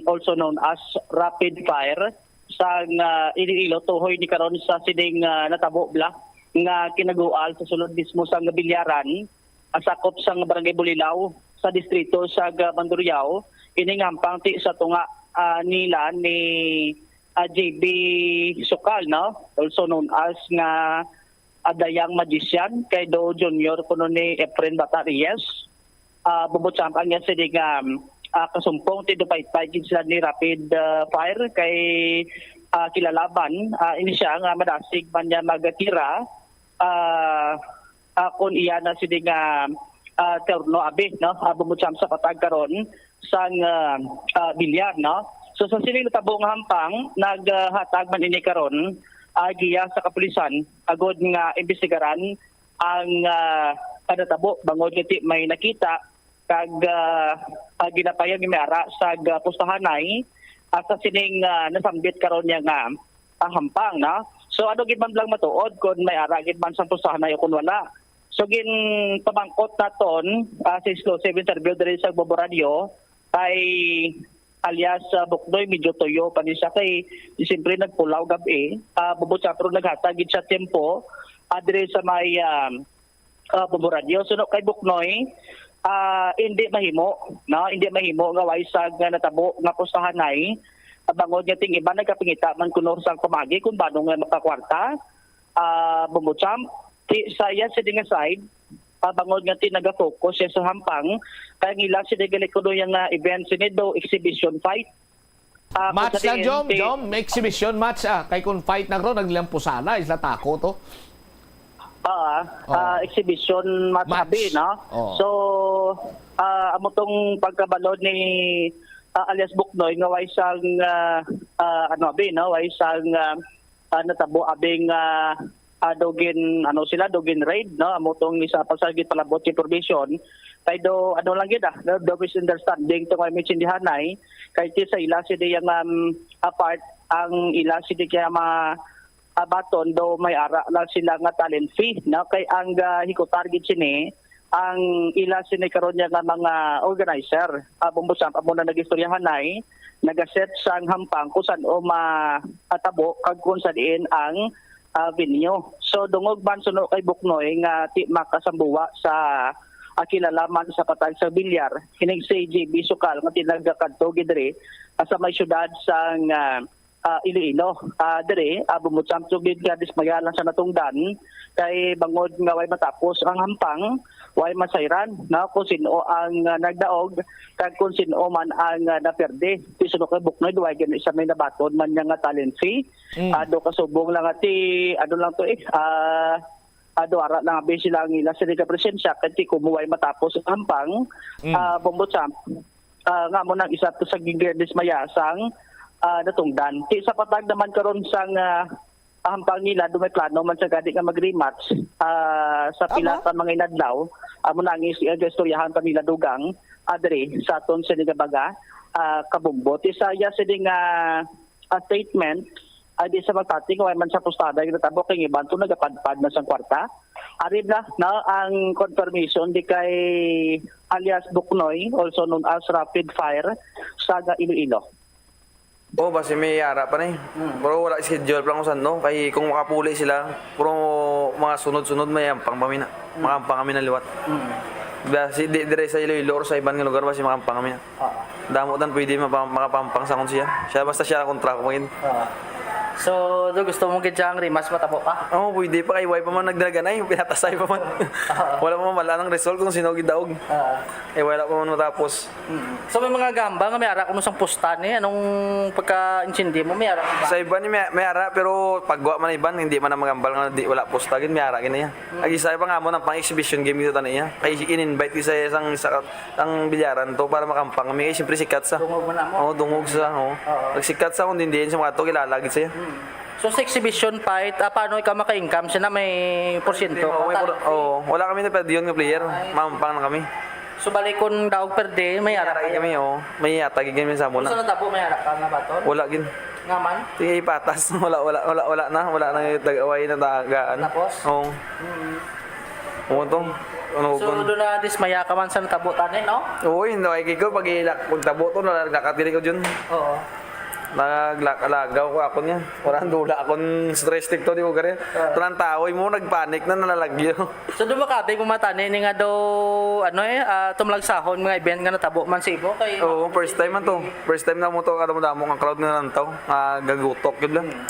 also known as Rapid Fire, sang, ah, Iloilo, tuhoy ni karon sa sining, ah, natabo bala nga kinagual sa sulod mismo sang bilyaran, ah, sakop sang Barangay Bulilaw sa distrito sa Mandurriao. Ini nga hampang ti sa tunga, ah, nila ni, ah, J B Sukal, no? Also known as nga, ah, Dayang Magician, kay Do Junior kuno ni Efren Bata Reyes. Ah, Bombo Champ, ang iya sini nga, ah, kasumpong ti dupaytay gid sila ni Rapid, ah, Fire kay, ah, kilalaban, ah, ini siya nga madasig man niya magtira, ah, ah, kun iya na sini nga, ah, terno abi, no? Ah, Bombo Champ, sa patag karon sang, ah, ah, bilyar, no? So, sa sini natabo nga hampang, naghatag man ini karon, ah, giya sa kapulisan agod nga imbestigaran ang, ah, panatabo bangod nga ti may nakita kag, ah, ah, ginapayag nga may ara sa, ah, pustahanay, ah, sa sining, ah, nasambit karon niya nga, ah, hampang, no? So, ano gid man lang matuod kung may ara gid man sa pustahanay o kung wala. So, ginpamangkot naton, ah, sa exclusive interview diri sa Bombo Radyo kay alias, ah, Buknoy, medyo tuyo pa ni siya kay siyempre nagpulaw gab-i. Ah, Bombo Champ, pero naghatag gid siya tempo, ah, diri sa may, ah, ah, Bombo Radyo. So, no, kay Buknoy, ah, hindi mahimo, no? Hindi mahimo nga way sa nga natabo nga pustahanay. Ah, bangod nga ting iba nagapangita man kuno sang pamagi kung bano nga makakwarta. Ah, Bombo Champ, ti, sa iya sini nga side, ah, bangod nga ti nagafocus siya sa hampang, kay ang ila sini gali kuno yang, ah, event sini do exhibition fight. Ah, kung Match sa lang, Jom, T N T. Jom, may exhibition match, ah. Kay kung fight na ron, naglilampusan na, isla tako to. Ah, ah, exhibition match abi, no? Oo. So, ah, amo tong pagkabalo ni, ah, alias Buknoy nga way sang, ah, ah, ano abi, no? Way sang, ah, ah, natabo abing, ah, ah, daw gin-, ano sila, daw gin-raid, no? Amo tong isa pa sa ginpalabot sa information. Kay do, ano lang gid, ah, do, do misunderstanding tong may maintindihanay. Kay ti sa ila sini yang, um, apart ang ila sini kaya ma-, abaton do may ara lang sila nga talent fee, no? Kay ang, ah, hikutar gid sini, ang ila sini karon niya nga mga organizer, ah, Bombo Champ, amo na nagistoryahanay, nagaset sang hampang kung san-o ma-, matabo kag kung san-in ang, ah, venue. So, dungog man suno kay Buknoy nga ti makasambuwa sa, ah, kilalaman sa patag sa bilyar, kining si J B Sukal nga tinagakadto gid diri, ah, sa may syudad sang, ah, ah, Iloilo. Ah, diri, ah, bumutsamtog gid nga dismaya lang sa natungdan kay bangod nga way matapos ang hampang, way masayran, no, kung sino ang, ah, nagdaog kag kung sino man ang, ah, naperde. Ti suno kay Buknoy, way gani sa may nabaton man niya nga talent fee. Mm. Ah, do kasubong lang ati, ano lang to eh, ah, ah, do ara lang abi sila ang ila sa nagapresensya kay ti kumuway matapos ang hampang, Mm. ah, Bombo Champ, ah, nga mo nang isa to sa gindismaya sang, ah, natungdan. Ti sa patag naman karon sang, ah, hampang nila, do may plano man sa gani nga mag-rematch, ah, sa pila Aba? ka mga inadlaw. Amo na ang is-, istoryahan pa nila dugang, ah, diri sa aton sini nga baga, ah, kabumbo. Ti sa iya sini nga, ah, statement, ay di sa magpati nga way man sa postada nga natabo kay iban to nagapadpad na sang kwarta. Ari na, na ang confirmation di kay alias Buknoy, also known as Rapid Fire, sa Iloilo. Oh, basi may ara pa ni. Hmm. Pero wala schedule pa lang kung saan, no? Kay kung makapuli sila, pero mga sunod-sunod may ampang pa mina. Hmm. Makampang kami na liwat. Hmm. Basi di dire sa Iloilo or sa iban nga lugar, basi makampang kami na. Oo. Damo tan pwede mapa-, makapampang sa akon siya. Siya, basta siya kontra ko pangin. Oo. So, do gusto mo gid siya ang rematch matabo pa? Oo, pwede pa kay way pa man nagdalaganay, pinatasay pa man. Oo. Wala pa man wala nang result kung sino gidaog. Oo. Eh, wala pa man matapos. Mm. So, may mga gamba nga may ara kuno sang pusta ni, anong pagka-intindi mo, may ara ka ba? Sa iban ni may, may ara, pero pagwa man iban, hindi man na magambal nga di, wala pusta gid, may ara gid niya. Mm. Ag isa pa nga mo nang pang-exhibition game dito tani niya. Kay in-invite ko sa isang, sa, ang bilyaran to para makampang kami. Kay siyempre sikat sa. Dungog mo na mo? Oo, dungog sa, oo. Oo. Nagsikat sa kung dindiin sa mga to, kilala gid siya. Mm. So, sa exhibition fight, ah, paano ikaw maka-income? Siya na may porsyento? Oo, may por-, oo. Wala kami na pwede yun nga player. Ay. Mampang na kami. So, bali kung daog perde, may ara May ara kami, oo. May yata gid kami sa muna. Sa natabo, may ara ka nga baton? Wala gid. Nga man? Sige, ipatas. Wala, wala, wala, wala na. Wala na yung tag-away na tagaan. Tapos? Oo. Mm. Oo, to. Ano So, ko? doon na dismaya ka man sa natabo tanin, no? Oo, hindi. Ay, kiko, pag ilak, pag tabo to, nalagat gini ko dyan. Oo. Naglak-, alagaw ko ako niya. Wala ang dula akong stress tikto, di ko gari. Ah. Tanang tao, mo nagpanik na nalalagyo. So, dumakati mo matani ni nga daw, ano eh, ah, tumalagsahon mga event nga natabo man sa imo kay Oo, first time man to. First time na mo to, kada mo damo ang crowd nga nantaw, nga gagutok, gid lang. Hmm.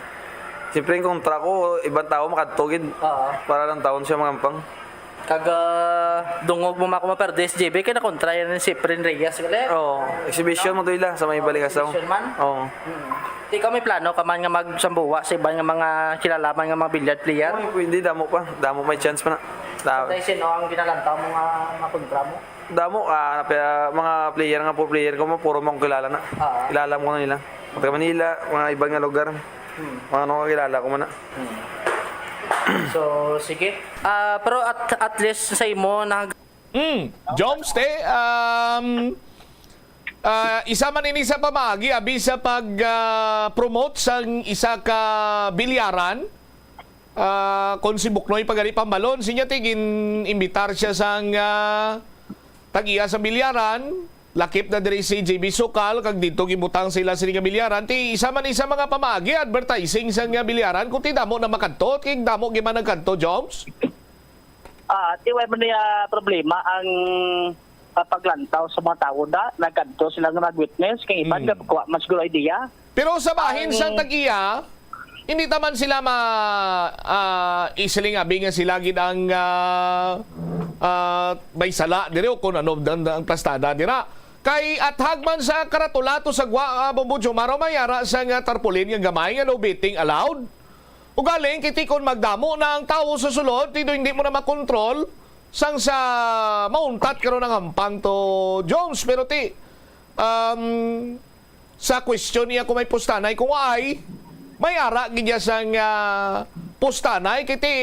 Siyempre, yung kontra ko, ibang tao makadto, gid. Oo. Para lang taon siya mangampang. Kag, ah, dungog mo mako maperde si J B, kay nakontra yan si Efren Reyes, gali? Oo, exhibition mo to ila sa may Baligasaw. Exhibition man? Oo. Hmm. Ikaw may plano ka man nga magsambuwa sa iban nga mga kilala man nga mga billiard player? Oy, pwede, damo pa. Damo may chance pa na. Da- Patay sino ang ginalantaw mo nga makontra mo? Damo, ah, pe-, mga player nga po, player ko mo, puro mo kilala na. Ah. Kilala mo na nila. Mga taga Manila, mga iban nga lugar. Hmm. Mga ano, kilala ko man na. Hmm. So, sige. Ah, pero at, at least sa imo, nag- Mm. Joms, te, um, ah, isa man ini sa pamaagi, abi sa pag, ah, promote sang isa ka bilyaran. Ah, kung si Buknoy pagani pambalon, sinya ti gin-imbitar siya sang, ah, tag-iya sa bilyaran, lakip na diri si J B Sukal, kag didto gibutang sila sini nga bilyaran. Ti isa man ni sa mga pamaagi, advertising sa nga bilyaran, kung ti damo na makadto, kay damo gyud man nagkadto, Joms? Ah, ti way man niya problema ang, ah, paglantaw sa mga tawo da, nagkadto sila nga nag-witness, kay iban Mm. nga kuha man siguro idea. Pero sa bahin Ang sa tag-iya, hindi taman sila ma-, ah, isiling abi nga sila gid ang, ah, ah, may sala diri o kung ano ang, ang plastada dira. Kay athag man sa karatula to sa gwa, ah, Bombo Jomar, may ara sa nga tarpaulin nga gamay nga no betting allowed. Ugaling, kiti kon magdamo na ang tawo sa sulod, ti do hindi mo na makontrol, sang sa mauntat karon ang hampang to, Jones. Pero ti, um, sa question niya kung may pustanay, kung ay, may ara gid niya sang, ah, pustanay, kiti,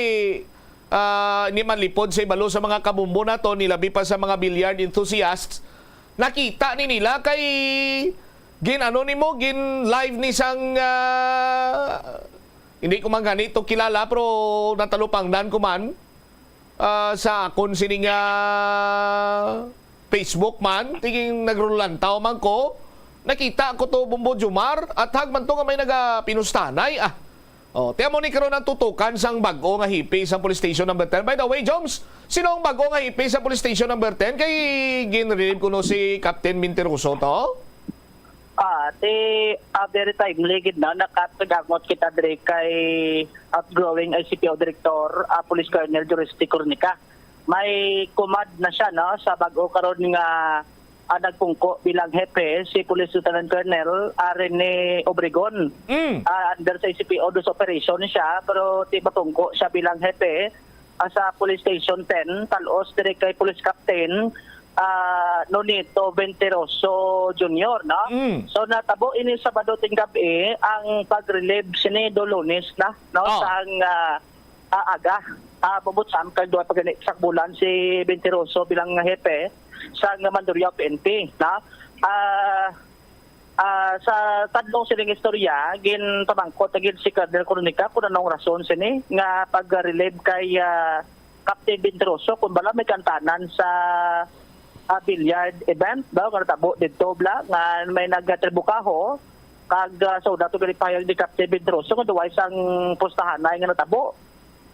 ah, ni manlipod sa ibalo sa mga kabumbo nato, nilabi pa sa mga billiard enthusiasts, nakita ni nila kay gin ano nimo, gin live ni sang, ah, hindi ko man gani to kilala, pero natalupangdan ko man, ah, sa akon sini nga Facebook man, tiging nagrulantaw man ko, nakita ko to, Bombo Jomar, at hag man to nga may nagapinustanay, ah. Oh, ti amo ni karon ang tutukan sang bag-o nga hepe sang Police Station Number Ten. By the way, Joms, sino ang bag-o nga hepe sa Police Station Number Ten? Kay gin-relieve kuno si Captain Mentiroso to? Ah, ti, ah, very timely gid na nakatagangot kita diri kay outgoing I C P O Director, ah, Police Colonel Juriste Cornica. May kumad na siya, no, sa bag-o karon nga, ah, nagpungko bilang hepe, si Police Lieutenant Colonel, ah, Rene Obregon. Mm. Ah, under sa I C P O dos operation siya, pero ti mapungko siya bilang hepe, ah, sa Police Station Ten, talos diri kay Police Captain, ah, Nonito Venteroso Junior, no? Mm. So, natabo ini Sabado tinggab-i ang pag-relieve sini do Lunes na, no? Oh. Sang, ah, ah, aga. Ah, Bombo Sam, kag duha pa gani sa bulan si Venteroso bilang hepe sang Mandurriao P N P, no? Ah, Ah, sa tadlong sining istorya, ginpamangkot na gid si Colonel Coronica kung anong rason sini nga pag-relieve kay, ah, Captain Ventroso, kung bala may kantanan sa, ah, billiard event ba nga natabo didto bala nga may nagtribukaho kag, ah, sa una to ginipahayag ni Captain Ventroso nga duway sang pustahanay nga natabo.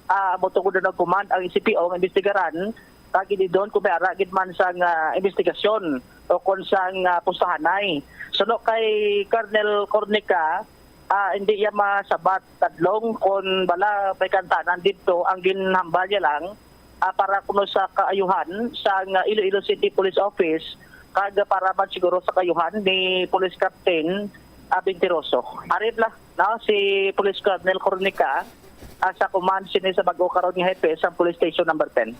Ah, amo tungod na nag-command ang I C P O nga imbestigaran, kag hindi doon kung may ara gid man sang, ah, imbestigasyon o kon sang, ah, pustahanay. Suno kay Colonel Cornica, ah, hindi iya masabat tadlong kon bala may kantanan didto, ang ginhambal niya lang, ah, para kuno sa kaayuhan sang, ah, Iloilo City Police Office, kag para man siguro sa kaayuhan ni Police Captain, ah, Venteroso. Ari la, no, si Police Colonel Cornica, ah, sa command sini sa bag-o karon nga hepe sa Police Station Number Ten.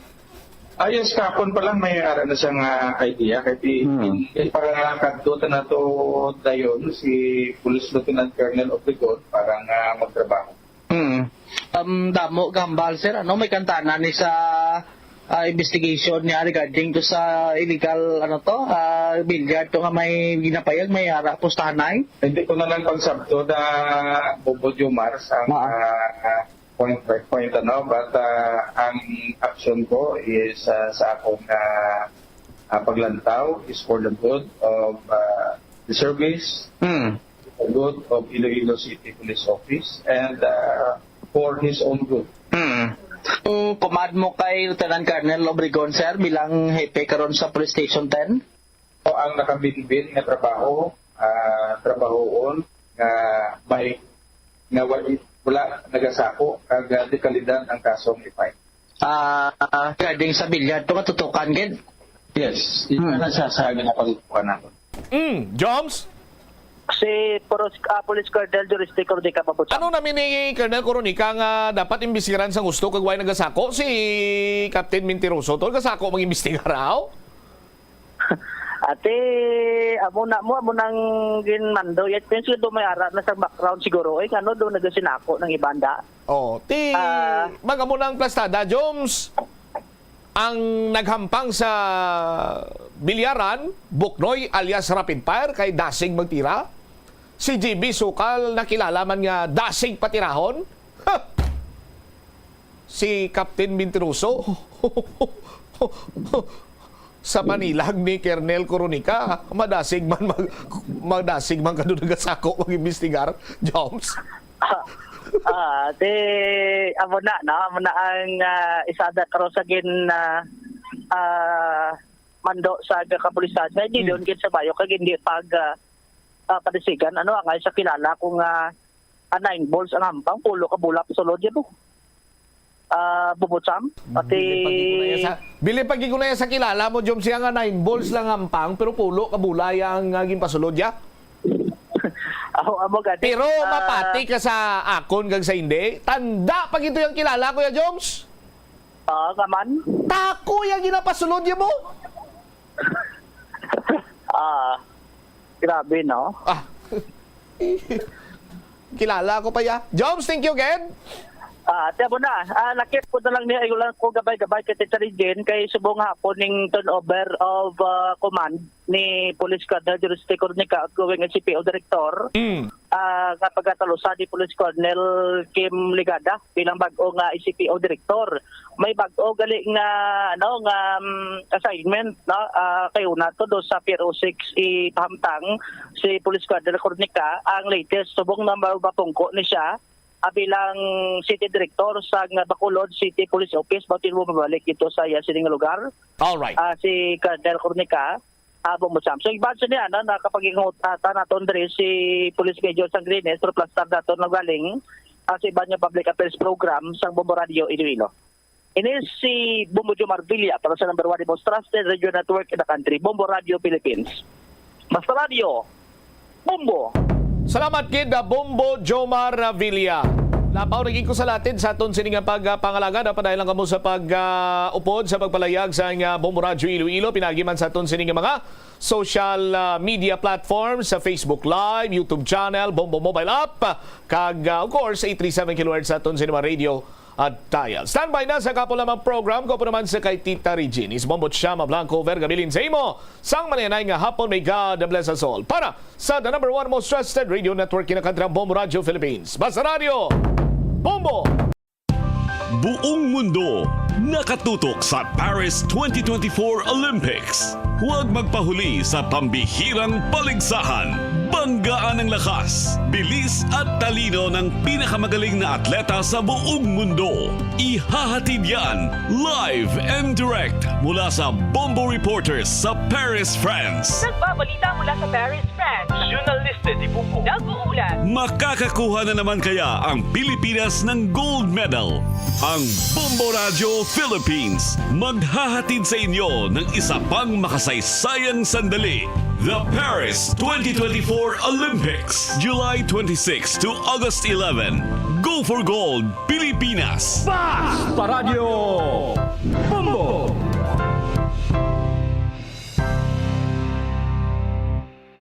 Ah, yes, kahapon pa lang may ara na siyang, ah, idea. Kay di, Hmm. di pa kadto ta na to dayon si Police Lieutenant Colonel Obregon para nga magtrabaho. Hmm. Um, damo gambal, sir. Ano, may kantanan ni sa, ah, investigation niya regarding to sa illegal, ano to, ah, billiard to nga may ginapayag, may ara, pustahanay? Hindi ko na lang pagsabto na Bobo Jomar sa, ah, point by point, ano, but, ah, ang action ko is, ah, sa akong, ah, ah, paglantaw is for the good of, ah, the service, Hmm. for the good of Iloilo City Police Office, and, ah, for his own good. Hmm. Ang command mo kay Lieutenant Colonel Obregon, sir, bilang hepe karon sa Police Station Ten? O ang nakabinbin nga trabaho, ah, trabahoon nga may, nga wa-, wala nagasako kag, ah, dekalidad ang kasong i-file. Ah, regarding sa billiard, to matutukan gid? Yes, Hmm. ito na siya sa ginapagkuhan nato. Mm, Joms? Si Poros-, ah, Police Colonel Juriste Cornica Pabutan. Ano namin ni Colonel Coronica nga dapat imbestigaran sa gusto kag way nagasako si Captain Mentiroso? Tol, gasako mag-imbestigar, aw? Ate, amo na mo, amo nang ginmando. Yet, kung siguro may ara na sa background siguro, eh, ano do nagasinako ng ibanda? Oh, ti, Ah. Mag-amo na ang plastada, Joms. Ang naghampang sa bilyaran, Buknoy alias Rapid Fire, kay dasig magtira. Si G B Sukal, nakilala man nga dasig patirahon. Ha! Si Captain Mentiroso. Sa panilag ni Colonel Coronica, madasig man mag-, madasig man kadto nagasako mag-imbestigar, Joms. Ah, ah, di, amo na, no? Amo na ang, ah, isada karon sa gin, ah, ah, mando sa kapulisan. Kaya di Hmm. doon gid sa bayo, kag hindi pag, ah, ah, padisigan. Ano, angay sa kilala kung, ah, ah, nine balls ang hampang, pulo ka bola pa sulod yan, oh. Ah, Bubutsam, pati Bili pag igunaya sa, bili pag igunaya sa kilala mo, Jom, siya nga nine balls lang hampang, pero pulo ka bola ang, ah, ginpasulod, ya? Oh, amo gani. Pero Ah, mapati ka sa akon kag sa hindi. Tanda pa gito yung kilala, Kuya Joms. Ah, nga man. Tako yung ginapasulod niya mo. Ah, grabe, no? Ah. Kilala ko pa ya. Joms, thank you again. Ah, tiyan mo na. Ah, lakip ko na lang niya, ayaw lang ko gabay-gabay kay Tita Regine, kay subong hapon ning turnover of ah, command ni Police Colonel Dionisio Cornica, outgoing N C P O Director, Mm. ah, nga pagkatalusan ni Police Colonel Kim Ligada bilang bag-o nga N C P O Director. May bag-o gali nga, ano, nga, mm, assignment, no? Ah, kay una to do sa P R O six ipahamtang si Police Colonel Cornica ang latest subong na mapungko ni siya, ah, bilang City Director sa nga Bacolod City Police Office, bago mo mabalik dito sa iya sining lugar. All right. Ah, si Colonel Cornica, ah, Bombo Sam. So, iban sa niya, no, nakapagingutatan naton diri si Police Major Sangrines, pero plastar naton nagaling, ah, sa iban nga public affairs program sang Bombo Radio Iloilo. Ini si Bombo Jomar Villa para sa number one, the most trusted radio network in the country, Bombo Radio Philippines. Basta Radio, Bombo. Salamat gid, ah, Bombo Jomar, ah, Villa. Labaw na gid ko sa latid sa aton sini nga pag, ah, pangalaga. Dapat dahil lang kamo sa pag, ah, upod sa pagpalayag sa nga Bombo Radyo Iloilo. Pinagi man sa aton sini nga mga social, ah, media platforms, sa Facebook Live, YouTube channel, Bombo Mobile App, kag, ah, of course, eight three seven kilohertz sa aton sini nga radio at dial. Standby na sa kapo lamang program ko po naman sa kay Tita Regine. Is Bombo Chama Blanco, Vergabilin sa imo. Sang malinay nga hapon, may God bless us all. Para sa the number one most trusted radio network in the country, ang Bombo Radio Philippines. Basta Radio, Bombo! Buong mundo nakatutok sa Paris twenty twenty-four Olympics. Huwag magpahuli sa pambihirang paligsahan. Banggaan ang lakas, bilis at talino ng pinakamagaling na atleta sa buong mundo. Ihahatid yan live and direct mula sa Bombo Reporters sa Paris, France. Nagbabalita mula sa Paris, France. Journalista di Bombo. Nag-uulat. Makakakuha na naman kaya ang Pilipinas ng gold medal? Ang Bombo Radio Philippines maghahatid sa inyo ng isa pang makasaysayang sandali. The Paris twenty twenty-four Olympics, July twenty-six to August eleven. Go for Gold, Pilipinas! Basta Radyo Bombo!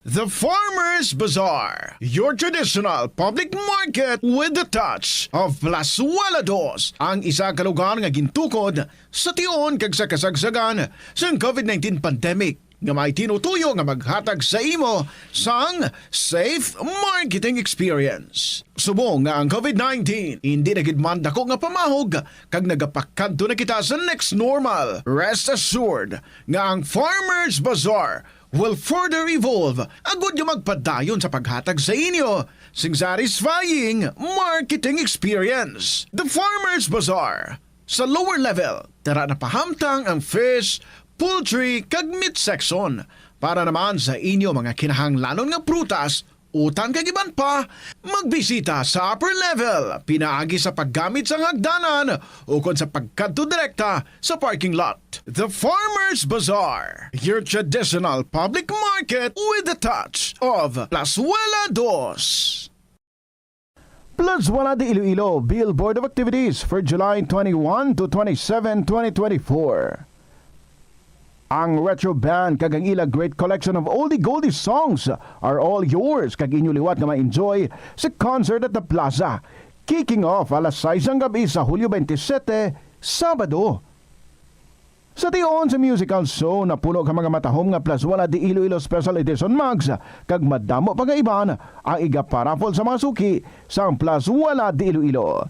The Farmers Bazaar, your traditional public market with the touch of Plazuela Dos, ang isa ka lugar nga gintukod sa tion kag sa kasagsagan sang COVID nineteen pandemic, nga may tinutuyo nga maghatag sa imo sang safe marketing experience. Subong nga ang COVID nineteen hindi na gid man dako nga pamahog kag nagapakadto na kita sa next normal, rest assured nga ang Farmers Bazaar will further evolve agud nga magpadayon sa paghatag sa inyo sing satisfying marketing experience. The Farmers Bazaar. Sa lower level, tara na pahamtang ang fish, poultry, kag meat section. Para naman sa inyo mga kinahanglanon nga prutas, utan kag iban pa, magbisita sa upper level, pinaagi sa paggamit sang hagdanan ukon sa pagkadto direkta sa parking lot. The Farmers Bazaar, your traditional public market with the touch of Plazuela Dos. Plazuela de Iloilo, Bill Board of Activities for July twenty-one to twenty-seven, twenty twenty-four. Ang Retro Band kag ang ila great collection of oldie goldie songs are all yours, kag inyo liwat nga ma-enjoy sa concert at the plaza, kicking off alas sais sang gabi sa Hulyo twenty-seven, Sabado. Sa tion sa musical show, napuno ka mga matahom nga Plazuela de Iloilo Special Edition mugs, kag madamo pa nga iban ang igaparaffle sa mga suki sang Plazuela de Iloilo.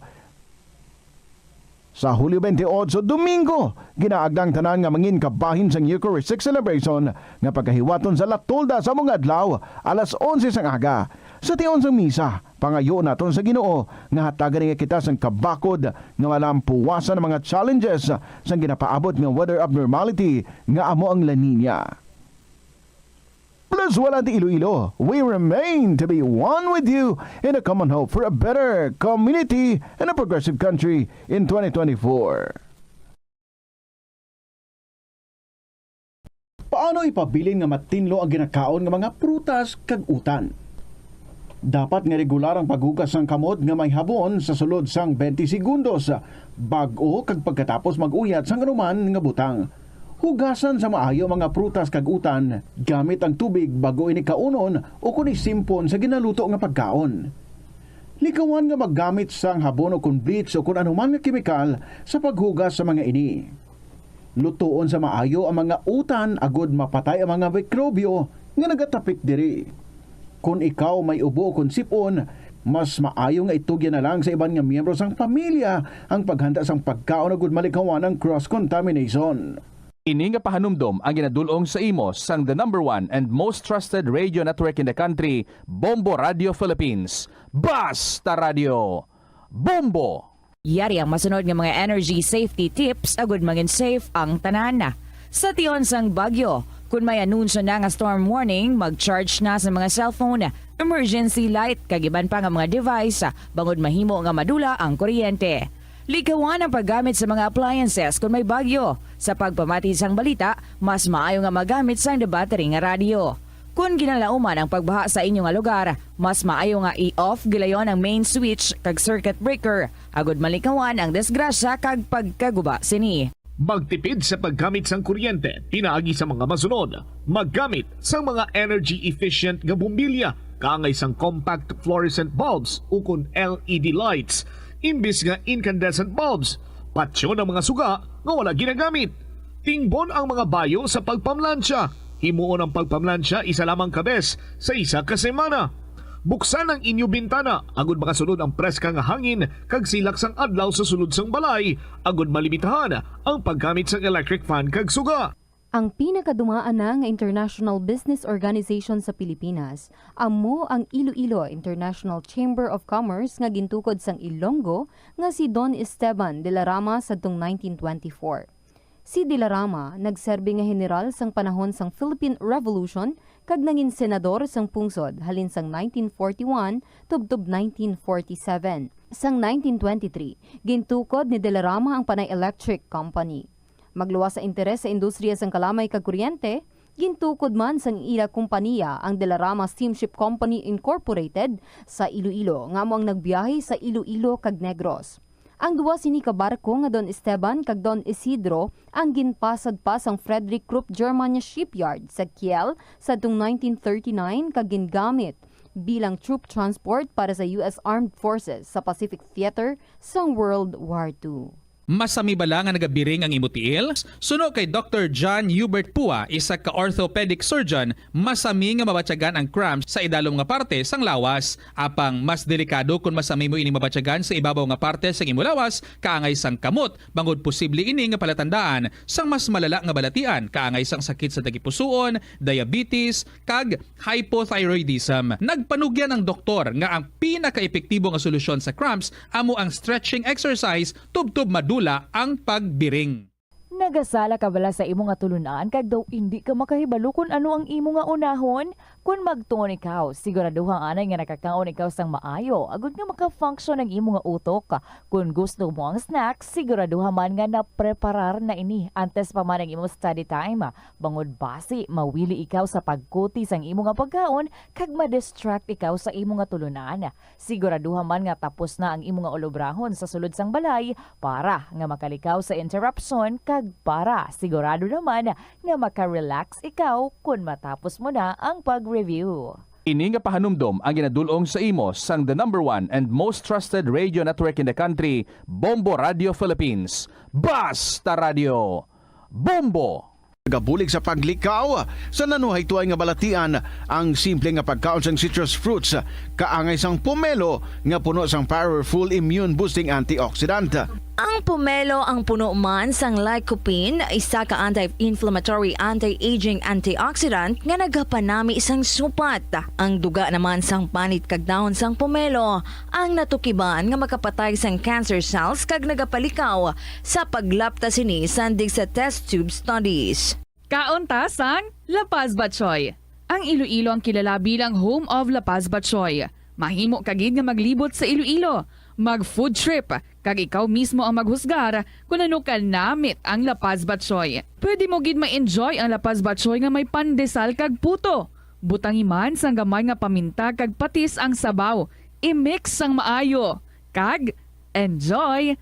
Sa Hulyo twenty-eight, Domingo, ginaagda ang tanan nga mangin kabahin sang Eucharistic Celebration nga pagahiwaton sa La Tolda sa mga adlaw, alas onse sang aga. Sa tion sang misa, pangayo naton sa Ginoo nga hatagan niya kita sang kabakod nga malampuwasan ang mga challenges sang ginapaabot nga weather abnormality nga amo ang La Niña. Plazuela de Iloilo, we remain to be one with you in a common hope for a better community and a progressive country in twenty twenty-four. Paano ipabilin nga matinlo ang ginakaon nga mga prutas kag utan? Dapat nga regular ang paghugas sang kamot nga may habon sa sulod sang twenty segundos, bag-o kag pagkatapos mag-uyat sang anuman nga butang. Hugasan sa maayo ang mga prutas kag utan gamit ang tubig bag-o ini kaunon o kon isimpon sa ginaluto nga pagkaon. Likawan nga maggamit sang habon o kon bleach o kon anuman nga kemikal sa paghugas sa mga ini. Lutoon sa maayo ang mga utan agod mapatay ang mga mikrobyo nga nagatapik diri. Kon ikaw may ubo o kon sip-on, mas maayo nga itugyan na lang sa iban nga miyembro sang pamilya ang paghanda sang pagkaon agud malikawan ang cross-contamination. Ini nga pahanumdom ang ginadul-ong sa imo sang the number one and most trusted radio network in the country, Bombo Radio Philippines. Basta Radio! Bombo! Yari ang masunod nga mga energy safety tips agud mangin safe ang tanan. Sa tion sang bagyo, kun may anunsyo na nga storm warning, mag-charge na sa mga cellphone, emergency light, kag iban pa nga mga device, bangod mahimo nga madula ang kuryente. Likawan ang paggamit sa mga appliances kun may bagyo. Sa pagpamati sang balita, mas maayo nga magamit sang debattery nga radyo. Kon ginalauman ang pagbaha sa inyo nga lugar, mas maayo nga i-off gilayon ang main switch kag circuit breaker, agud malikawan ang disgrasya kag pagkaguba sini. Magtipid sa paggamit sang kuryente pinaagi sa mga masunod. Maggamit sang mga energy efficient nga bombilya, kaangay sang compact fluorescent bulbs ukon L E D lights, imbis nga incandescent bulbs. Patyon ang mga suga nga wala ginagamit. Tingbon ang mga bayo sa pagpamlansya. Himuon ang pagpamlansya isa lamang ka bes sa isa ka semana. Buksan ang inyo bintana agud makasulod ang preska nga hangin kag silak sang adlaw sa sulod sang balay, agud malimitahan ang paggamit sang electric fan kag suga. Ang pinakadumaan na nga international business organization sa Pilipinas amo ang Iloilo International Chamber of Commerce nga gintukod sang Ilonggo nga si Don Esteban de la Rama sadtong nineteen twenty-four. Si de la Rama nagserbi nga heneral sang panahon sang Philippine Revolution kag nangin senador sang pungsod halin sang nineteen forty-one tubtob nineteen forty-seven. Sang nineteen twenty-three, gintukod ni de la Rama ang Panay Electric Company. Magluwas sa interes sa industriya sang kalamay kag kuryente, gintukod man sang ila kompaniya ang De La Rama Steamship Company Incorporated sa Iloilo, nga amo ang nagbiyahe sa Iloilo kag Negros. Ang duha sini ka barko nga Don Esteban kag Don Isidro ang ginpasad pa sang Frederick Krupp Germania Shipyard sa Kiel sadtong nineteen thirty-nine kag gingamit bilang troop transport para sa U S Armed Forces sa Pacific Theater sang World War Two. Masami bala nga nagabiring ang imo tiil? Suno kay Doktor John Hubert Pua, isa ka orthopedic surgeon, masami nga mabatyagan ang cramps sa idalom nga parte sang lawas. Apang mas delikado kon masami mo ining mabatyagan sa ibabaw nga parte sang imo lawas, kaangay sang kamot, bangod posible ini nga palatandaan sang mas malala nga balatian, kaangay sang sakit sa tagipusoon, diabetes, kag hypothyroidism. Nagpanugyan ang doktor nga ang pinakaepektibo nga solusyon sa cramps amo ang stretching exercise tubtob madula ang pagbiring. Nagasala ka bala sa imo nga tulunan kag daw indi ka makahibalo kon ano ang imo nga unahon? Kon magtuon ikaw, siguraduha anay nga nakakaon ikaw sang maayo agud nga maka-function ang imo nga utok. Kon gusto mo ang snack, siguraduha man nga napreparar na ini antes pa man ang imo study time. Bangod basi mawili ikaw sa pagkuti sang imo nga pagkaon kag ma-distract ikaw sa imo nga tulunan. Siguraduha man nga tapos na ang imo nga ulobrahon sa sulod sang balay para nga makalikaw sa interruption kag para sigurado naman nga maka-relax ikaw kon matapos mo na ang pag-review. Ini nga pahanumdom ang ginadul-ong sa imo sang the number one and most trusted radio network in the country, Bombo Radio Philippines. Basta Radio! Bombo! Nagabulig sa paglikaw sa nanuhaytoy nga balatian ang simple nga pagkaon sang citrus fruits, kaangay sang pomelo nga puno sang powerful immune boosting antioxidant. Ang pomelo ang puno man sang lycopene, isa ka anti-inflammatory, anti-aging antioxidant nga nagapanami sang supat. Ang duga naman sang panit kag dahon sang pomelo ang natukiban nga makapatay sang cancer cells kag nagapalikaw sa paglapta sini sandig sa test tube studies. Kaon ta sang La Paz Batchoy. Ang Iloilo ang kilala bilang home of La Paz Batchoy. Mahimo ka gid nga maglibot sa Iloilo, mag food trip, kag ikaw mismo ang maghusgar kon ano kanamit ang La Paz Batchoy. Pwede mo gid ma-enjoy ang La Paz Batchoy nga may pandesal kag puto. Butangi man sang gamay nga paminta kag patis ang sabaw. I-mix sang maayo. Kag enjoy!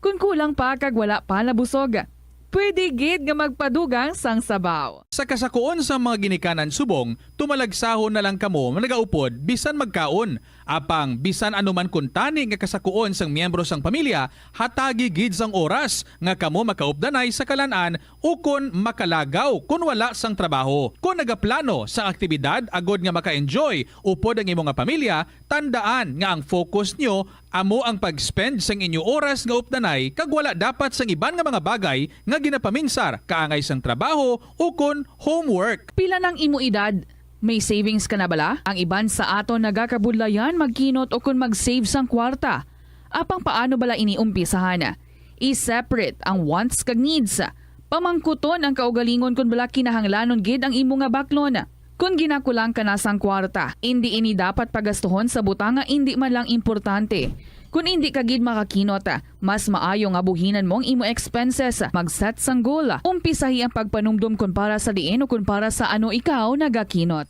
Kon kulang pa kag wala pa nabusog, pwede gid nga magpadugang sang sabaw. Sa kasakuon sang mga ginikanan subong, tumalagsahon na lang kamo nagaupod bisan magkaon. Apang bisan ano man kuntani nga kasakuon sang miyembro sang pamilya, hatagi gid sang oras nga kamo makaupdanay sa kalan-an ukon makalagaw kon wala sang trabaho. Kon nagaplano sang aktibidad agod nga maka-enjoy upod ang imo nga pamilya, tandaan nga ang focus nyo amo ang pag-spend sang inyo oras nga updanay kag wala dapat sang iban nga mga bagay nga ginapaminsar kaangay sang trabaho ukon homework. Pila nang imo edad? May savings ka na bala? Ang iban sa aton nagakabudlayan magkinot ukon mag-save sang kwarta. Apang paano bala ini umpisahan? I-separate ang wants kag needs. Pamangkuton ang kaugalingon kon bala kinahanglanon gid ang imo nga baklon. Kon ginakulang ka na sang kwarta, indi ini dapat pagastuhon sa butang nga indi man lang importante. Kon indi ka gid makakinot, mas maayo nga buhinan mo ang imo expenses. Mag-set sang goal. Umpisahi ang pagpanumdom kon para sa diin o kon para sa ano ikaw nagakinot.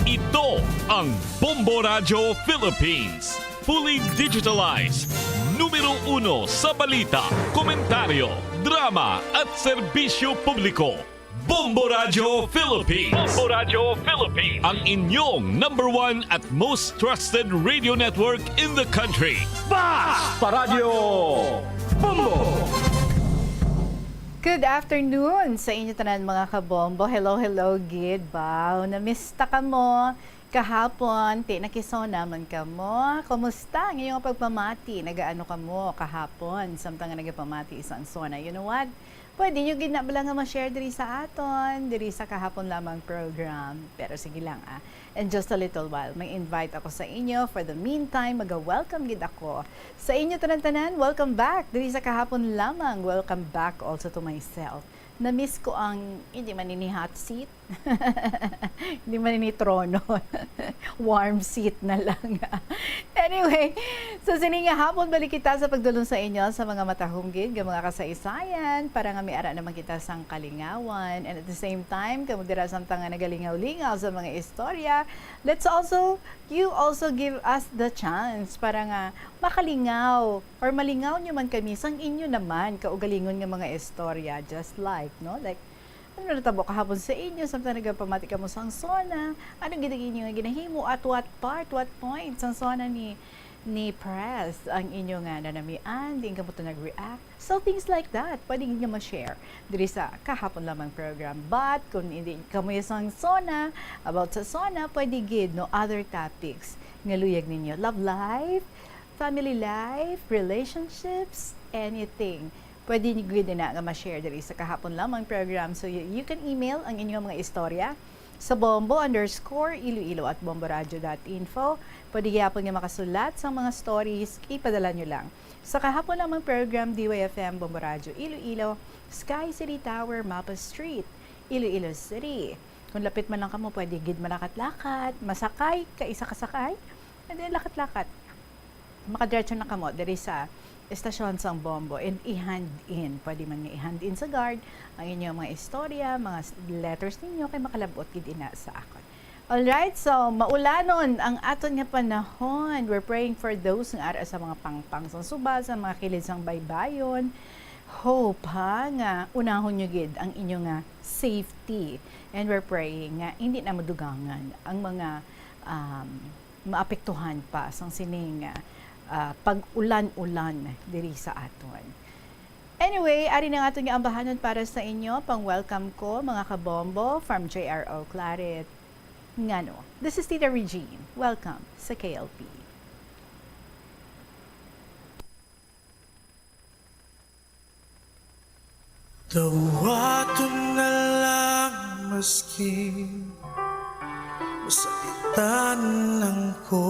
Ito ang Bombo Radyo Philippines. Fully digitalized. Numero uno sa balita, komentaryo, drama at serbisyo publiko. Bombo Radyo Philippines. Bombo Radyo Philippines. Ang inyong number one at most trusted radio network in the country. Basta Radyo Bombo! Good afternoon sa inyo tanan, mga kabombo. Hello, hello, gid. Baw, namista ka mo. Kahapon, ti nakisona man ka mo. Kumusta ang inyong pagpamati? Nagaano ka mo kahapon? Samtang nga nagapamati isang sona. You know what? Pwede nyo gid na bala nga ma-share diri sa aton, diri sa kahapon lamang program. Pero sige lang, ah. In just a little while, may invite ako sa inyo. For the meantime, maga-welcome gid ako sa inyo tanan-tanan. Welcome back diri sa kahapon lamang. Welcome back also to myself. Na-miss ko ang, hindi man ini hot seat. Hindi man ini trono. Warm seat na lang. Anyway, so sini nga hapon, balik kita sa pagdulong sa inyo sa mga matahom gid nga mga kasaysayan para nga may ara naman kita sang kalingawan. And at the same time, kamo dira samtang nga nagalingaw-lingaw sa mga istorya, let's also, you also give us the chance para nga makalingaw or malingaw nyo man kami sang inyo naman kaugalingon nga mga istorya, just like, no? Like, ano natabo kahapon sa inyo? Samtang nagapamati kamo sang sona, ano gid ang inyo nga ginahimo? At what part, what point sang sona ni, ni Press ang inyo nga nanamian? Diin kamo to nag-react? So, things like that, pwede gid nga ma-share diri sa kahapon lamang program. But kung hindi kamo sang sona, about sa sona, pwede gid, no, other topics nga luyag ninyo. Love life, family life, relationships, anything. Pwede nyo gid na nga ma-share diri sa kahapon lamang program. So, you, you can email ang inyong mga istorya sa bombo underscore iloilo at bomboradio dot info. Pwede gyapon nga makasulat sa mga stories, ipadala nyo lang sa kahapon lamang program, D Y F M Bombo Radio Iloilo, Sky City Tower, Mapa Street, Iloilo City. Kung lapit man lang kamo, pwede gid malakat-lakat, masakay, kaisa ka sakay, and then lakat-lakat. Makadiretso na kamo diri sa estasyon sang Bombo and i-hand in. Pwede man nga i-hand in sa guard ang inyong mga istorya, mga s-, letters ninyo, kay makalab-ot gid ina sa akon. Alright, so maulanon ang aton nga panahon. We're praying for those nga ara sa mga pangpang sang suba, sa mga kilid sang baybayon. Hope, ha, nga unahon nyo gid ang inyo nga safety. And we're praying nga hindi na madugangan ang mga, um, maapektuhan pa sang sining, ah, ah, pag-ulan-ulan diri sa aton. Anyway, ari na nga aton nga ambahanon para sa inyo. Pang-welcome ko, mga kabombo, from J R O Claret. Ngano? This is Tita Regine. Welcome sa K L P. Dawaton na lang maski masakitan lang ko.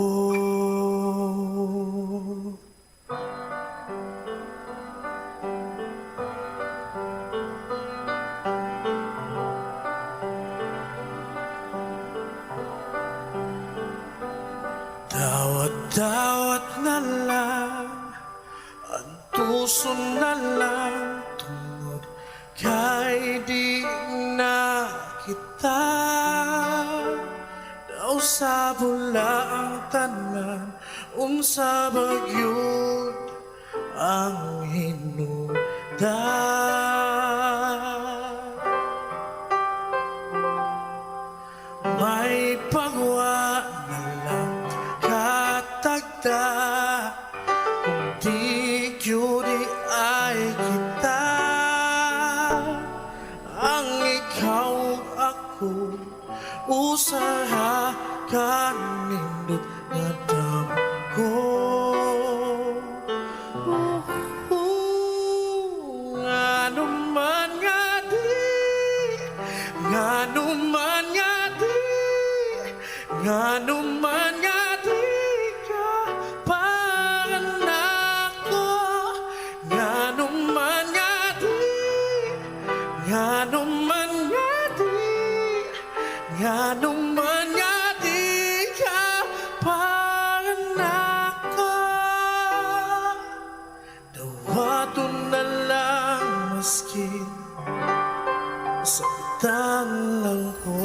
Dawat-dawat na lang, antuson na lang, tungod kay di na Sa bula ang tanan, unsa ba gyud ang hinungdan? May pagwa na lang katagda, kung di gyud ay kita. Ang ikaw ug ako, usaha ka nindot nga damgo. Ngano man nga di, ngano man nga di, ngano man nga di ka para nako, ngano man nga di, ngano man nga di, ngano man nga di ka para nako. Dawaton na lang maski saktan lang ko.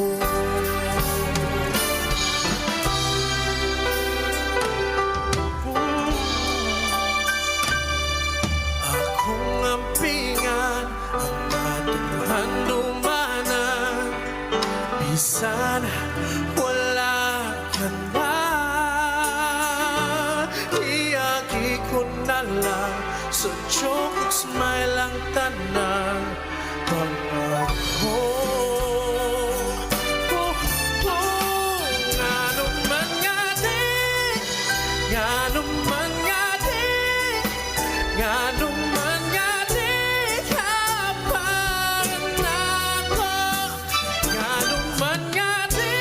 Akong ampingan ang atong handumanan, bisan wala ka na. Iagi ko na lang sa joke ug smile ang tanan pag-ako. Oh, oh, ngano man nga di, ngano man nga di, ngano man nga di ka para nako. Ngano man nga di,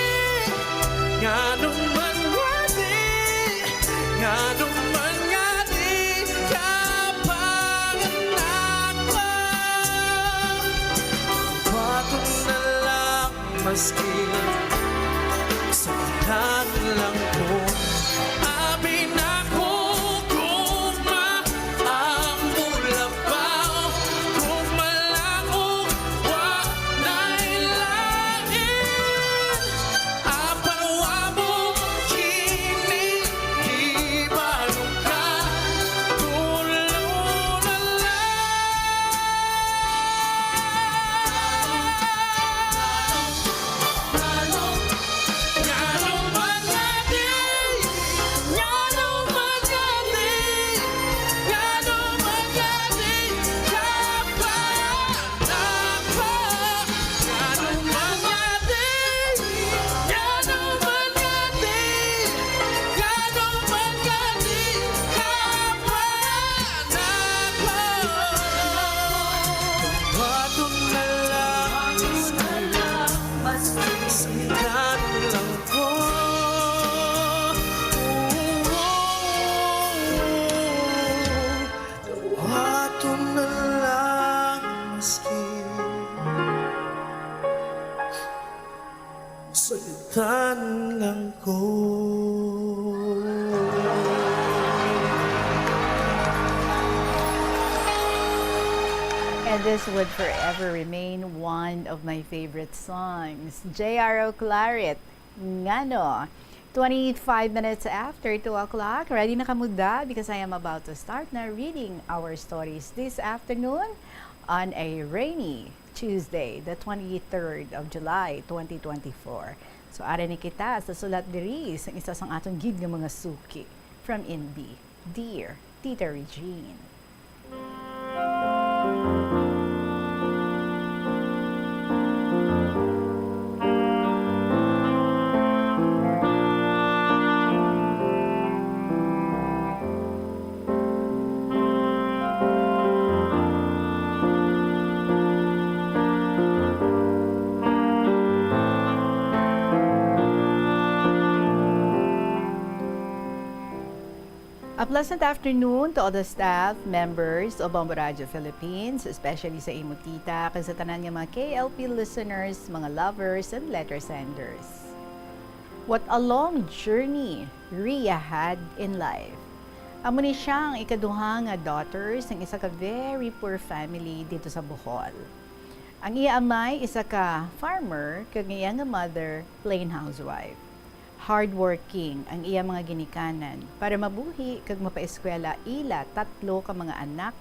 ngano man nga di, ngano man nga di ka para nako. Baton na lang maski sa lang ko. Abi na ko gugma ang bulabaw, gugma lang ug wa na'y lain. Apan wa mo kini gibalo ka, tulo na lang. Mas Saktan lang ko. Dawaton na lang maski saktan lang ko. And this would forever remain one of my favorite songs. J R O Claret, Ngano. Twenty-five minutes after two o'clock, ready na kamo da? Because I am about to start na reading our stories this afternoon on a rainy Tuesday, the twenty-third of July, twenty twenty-four. So, ari ni kita sa sulat diri sang isa sang aton gid nga mga suki from N B, Dear Tita Regine. A pleasant afternoon to all the staff, members of Bombo Radio Philippines, especially sa imo tita, kag sa tanan nga mga K L P listeners, mga lovers, and letter senders. What a long journey Ria had in life. Amo ni siya ang ikaduha nga daughter sang isa ka very poor family dito sa Bohol. Ang iya amay isa ka farmer, kag ang iya nga mother plain housewife. Hardworking ang iya mga ginikanan para mabuhi kag mapaeskwela ila tatlo ka mga anak,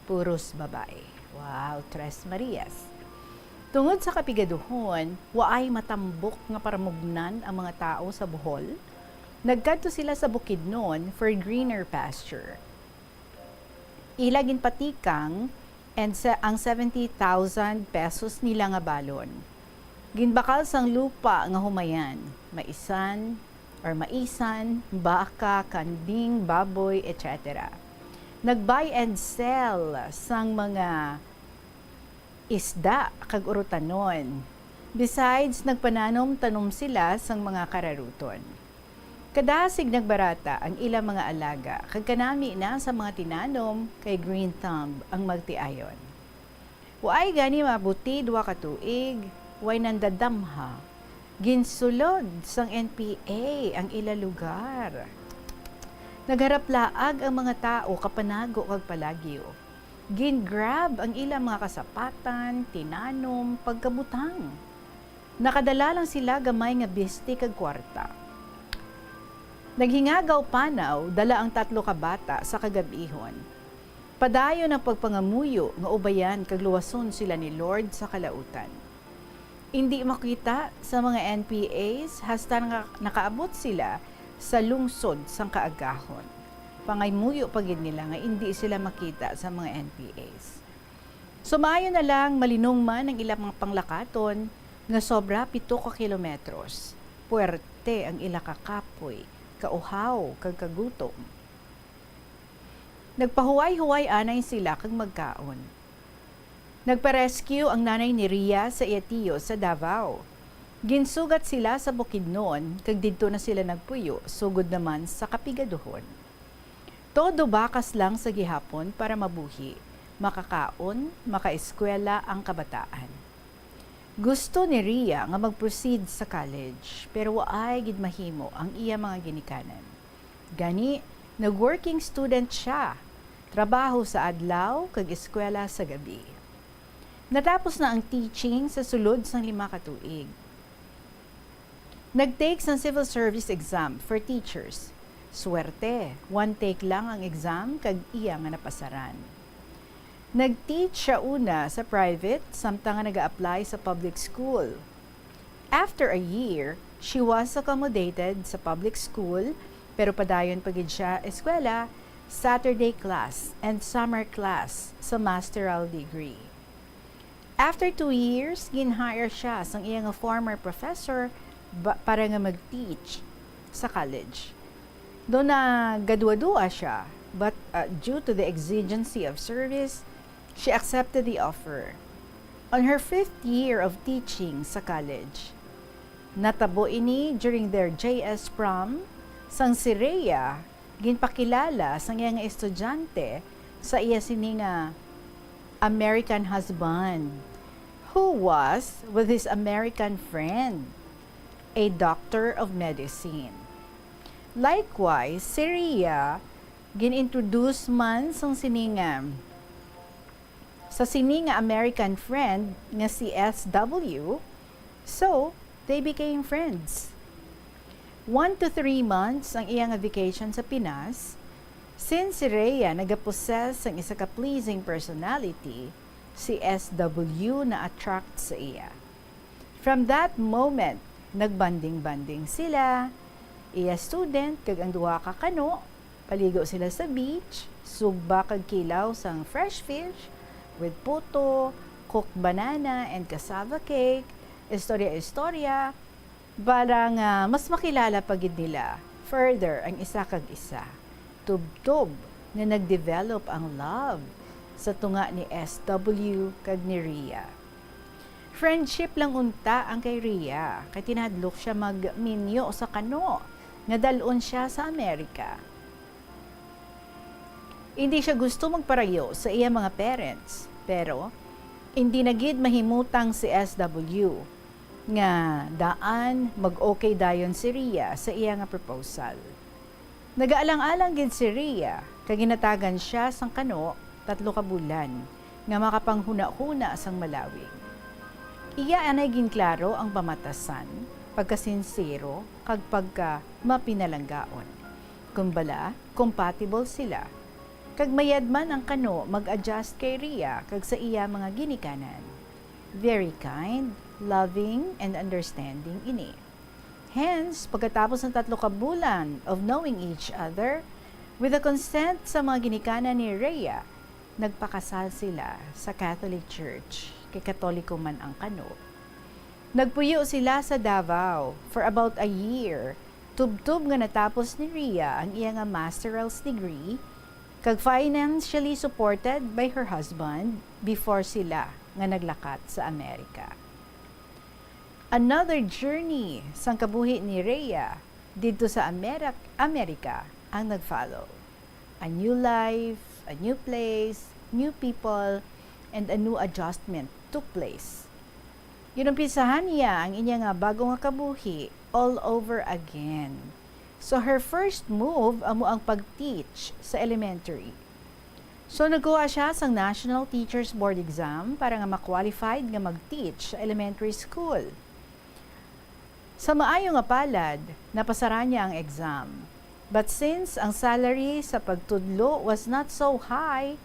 puros babae. Wow, Tres Marias. Tungod sa kapigaduhon, waay matambok nga paramugnan ang mga tawo sa Bohol. Nagkadto sila sa Bukidnon for greener pasture. Ila ginpatikang and sa, ang seventy thousand pesos nila nga balon. Ginbakal sang lupa nga humayan, maisan or maisan, baka, kanding, baboy, et cetera. Nag-buy and sell sang mga isda kag urutanon. Besides, nagpananom-tanom sila sang mga kararuton. Kadasig nagbarata ang ila mga alaga, kag kanami na sa mga tinanom kay Green Thumb ang magtiayon. Waay gani mabuti duha ka tuig, way nandadamha. Ginsulod sang N P A ang ila lugar. Nagharaplaag ang mga tawo kapanago kag palagyo. Gin-grab ang ila mga kasapatan, tinanom, pagkabutang. Nakadala lang sila gamay nga bisti kag kwarta. Naghingagaw panaw dala ang tatlo ka bata sa kagab-ihon. Padayon ang pagpangamuyo nga ubayan kag luwason sila ni Lord sa kalautan. Indi makita sa mga N P As hasta nga nakaabot sila sa lungsod sang kaagahon. Pangamuyo pa gid nila nga indi sila makita sa mga N P As. Sumayo na lang malinungman ang ila mga panglakaton nga sobra pito ka kilometros. Puwerte ang ila kakapoy, kauhaw, kag kagutom. Nagpahuway-huway anay sila kag magkaon. Nagpa-rescue ang nanay ni Ria sa iya tiyo sa Davao. Ginsugat sila sa Bukidnon, kag didto na sila nagpuyo, sugod naman sa kapigaduhon. Todo bakas lang sa gihapon para mabuhi, makakaon, makaeskwela ang kabataan. Gusto ni Ria nga mag-proceed sa college, pero waay gid mahimo ang iya mga ginikanan. Gani, nag-working student siya, trabaho sa adlaw kag eskwela sa gabi. Natapos na ang teaching sa sulod sang lima ka tuig. Nag-take sang civil service exam for teachers. Swerte, one take lang ang exam kag iya nga napasaran. Nag-teach siya una sa private samtang nga nag-a-apply sa public school. After a year, she was accommodated sa public school, pero padayon pa gid siya eskwela, Saturday class and summer class sa masteral degree. After two years, gin-hire siya sang iya nga former professor ba, para nga mag-teach sa college. Daw nagadwa-dua siya, but, uh, due to the exigency of service, she accepted the offer. On her fifth year of teaching sa college, natabo ini during their J S prom, sang si Rhea ginpakilala sang iya nga estudyante sa iya sini nga American husband, who was with his American friend, a doctor of medicine. Likewise, si Rhea gin-introduce man sang sini nga, sa sini nga American friend nga si S W, so they became friends. One to three months ang iya nga vacation sa Pinas. Since si Rhea nagapossess sang isa ka pleasing personality, si S W na-attract sa iya. From that moment, nagbanding-banding sila, iya student kag ang duha ka kano, paligo sila sa beach, sugba kag kilaw sang fresh fish, with puto, cooked banana, and cassava cake, istorya-istorya, para nga mas makilala pa gid nila further ang isa kag isa. Tubtob nga nag-develop ang love sa tunga ni S W kag ni Rhea. Friendship lang unta ang kay Rhea, kay tinahadlok siya magminyo sa kano nga dal-on siya sa Amerika. Indi siya gusto magparayo sa iya mga parents, pero indi na gid mahimutang si S W nga daan mag-okay dayon si Rhea sa iya nga proposal. Nagaalang-alang gid si Rhea kay ginatagan siya sang kano tatlo ka bulan nga makapanghunahuna sang malawig. Iya anay ginklaro ang pamatasan, pagkasinsero, kag pagka mapinalanggaon. Kon bala, compatible sila. Kag mayad man ang Kano mag-adjust kay Rhea kag sa iya mga ginikanan. Very kind, loving, and understanding ini. Hence, pagkatapos ng tatlo ka bulan of knowing each other, with the consent sa mga ginikanan ni Rhea, nagpakasal sila sa Catholic Church, kay Katoliko man ang Kano. Nagpuyo sila sa Davao for about a year, tubtob nga natapos ni Rhea ang iya nga master's degree, kag financially supported by her husband before sila nga naglakat sa Amerika. Another journey sang kabuhi ni Rhea didto sa Ameri-, Amerika ang nag-follow. A new life, a new place, new people, and a new adjustment took place. Ginumpisahan niya ang iya nga bago nga kabuhi all over again. So her first move amo ang pag-teach sa elementary. So nagkuha siya sang National Teachers Board exam para nga ma-qualified nga mag-teach sa elementary school. Sa maayo nga palad, napasara niya ang exam. But since ang salary sa pagtudlo was not so high,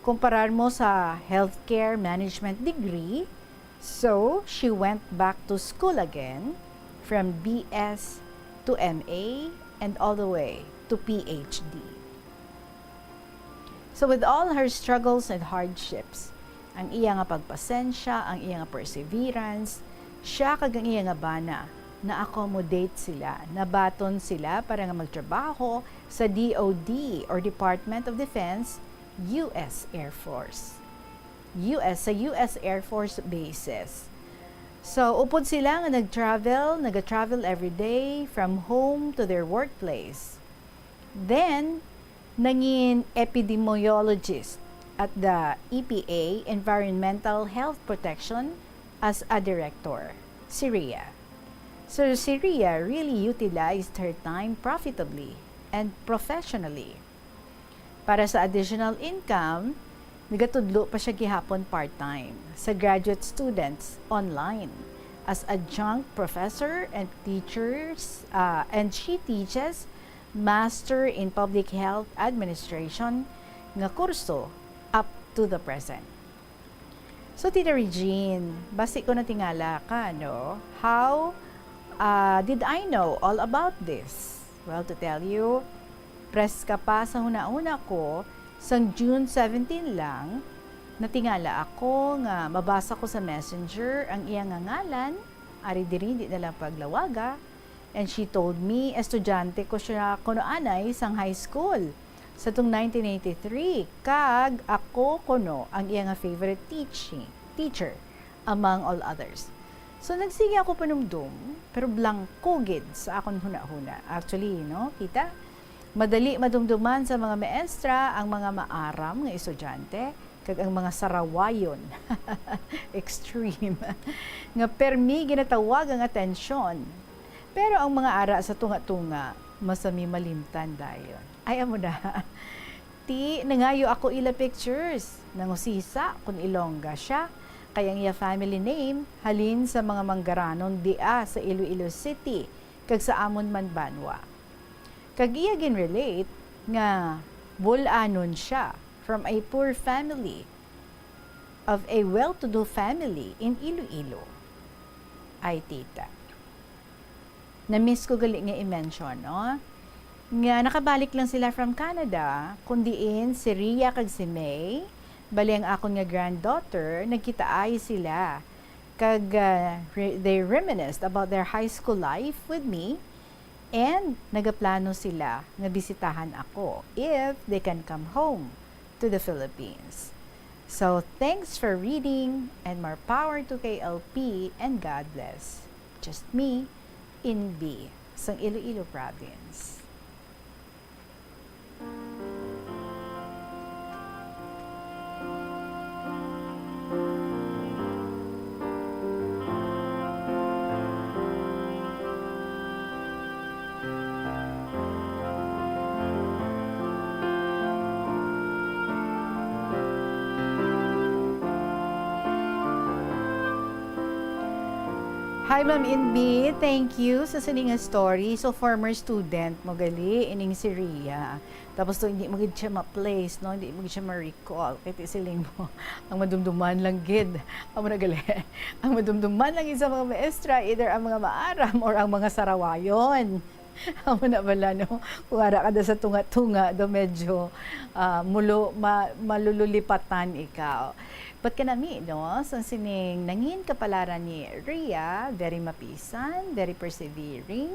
kumparar mo sa healthcare management degree, so she went back to school again from B S to M A and all the way to P H D. So with all her struggles and hardships, ang iya nga pagpasensya, ang iya nga perseverance, siya kag ang iya nga bana, na-accommodate sila, nabaton sila para nga magtrabaho sa D O D or Department of Defense, U S Air Force. U S, sa U S Air Force bases. So, upod sila nga nag-travel, nag-travel every day from home to their workplace. Then, nangin epidemiologist at the E P A, Environmental Health Protection, as a director, si Rhea. So, si Rhea really utilized her time profitably and professionally. Para sa additional income, nagatudlo pa siya gihapon part-time sa graduate students online as adjunct professor and teachers, ah, and she teaches Master in Public Health Administration nga kurso up to the present. So, Tita Regine, basi ko natingala ka, no? How, ah, did I know all about this? Well, to tell you, preska pa sa hunahuna ko, sang June seventeen lang, natingala ako nga mabasa ko sa messenger ang iya nga ngalan, ari diri, di na lang paglawaga, and she told me, estudyante ko siya kuno anay sang high school sa tung nineteen eighty-three, kag ako kuno ang iya nga favorite teaching, teacher, among all others. So, nagsige ako panumdom, pero blangko gid sa akon hunahuna. Actually, no, kita, madali madumduman sa mga maestra ang mga maaram nga estudyante, kag ang mga sarawayon, extreme, nga permi ginatawag ang atensyon. Pero ang mga ara sa tunga-tunga, masami malimtan dayon. Ay, amo na. Ti, nangayo ako ila pictures. Nangusisa kon Ilongga siya, kay ang iya family name halin sa mga Manggaranon dia sa Iloilo City, kag sa amon man banwa. Kag iya gin-relate nga Bol-anon siya, from a poor family, of a well-to-do family in Iloilo. Ay, tita. Na-miss ko gali nga i-mention, no? Nga nakabalik lang sila from Canada, kun diin si Ria kag si May, bali ang akon nga granddaughter, nagkitaay sila. Kag, ah, re-, they reminisced about their high school life with me, and nagaplano sila nga bisitahan ako if they can come home to the Philippines. So, thanks for reading, and more power to K L P, and God bless. Just me, Inbi, sang Iloilo Province. Hi, Ma'am Inbi. Thank you sa sini nga story. So, former student mo gali, ining si Ria. Tapos to, hindi mo gid siya ma-place, no? Hindi mo gid siya ma-recall. Kaya ti siling mo, ang madumduman lang gid. Amo na gali. Ang madumduman lang gid sa mga maestra, either ang mga maaram or ang mga sarawayon. Amo na bala, no? Kung ara ka da sa tunga-tunga, do medyo, ah, mulo-, ma-, malululipatan ikaw. But kanami, no, sa sining nangin kapalaran ni Ria, very mapisan, very persevering,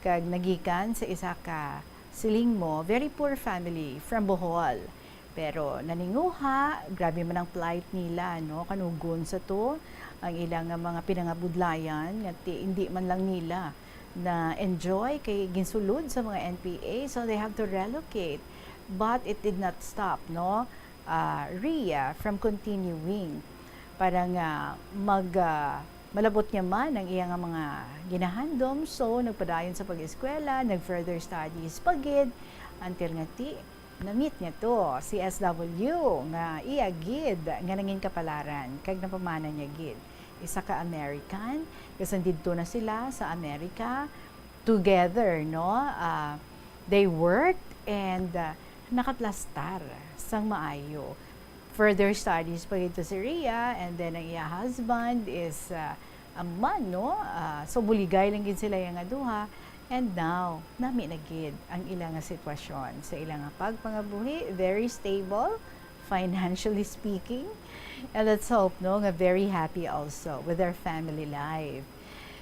kag nagikan sa isa ka, siling mo, very poor family from Bohol. Pero naninguha, grabe man ang plight nila, no? Kanugon sa to, ang ilang nga mga pinangabudlayan, nga ti-, hindi man lang nila na-enjoy kay ginsulod sa mga N P A, so they have to relocate. But it did not stop, no? Ah, Ria from continuing para nga mag, ah, malabot niya man ang iya nga mga ginahandom. So, nagpadayon sa pag-eskwela, nag-further studies pa gid, until nga ti, na-meet niya to, si S W, nga iya gid nga nangin kapalaran, kag napamana niya gid. Isa ka American, kasi didto na sila sa America together, no? Ah, they worked and, ah, nakaplastar sang maayo. Further studies pa gid to si Ria, and then ang iya husband is, ah, a man, no? Ah, so, buligay lang gid sila iya nga duha. And now, nami na gid ang ila nga sitwasyon sa ila nga pagpangabuhi, very stable, financially speaking. And let's hope, no, nga very happy also with their family life.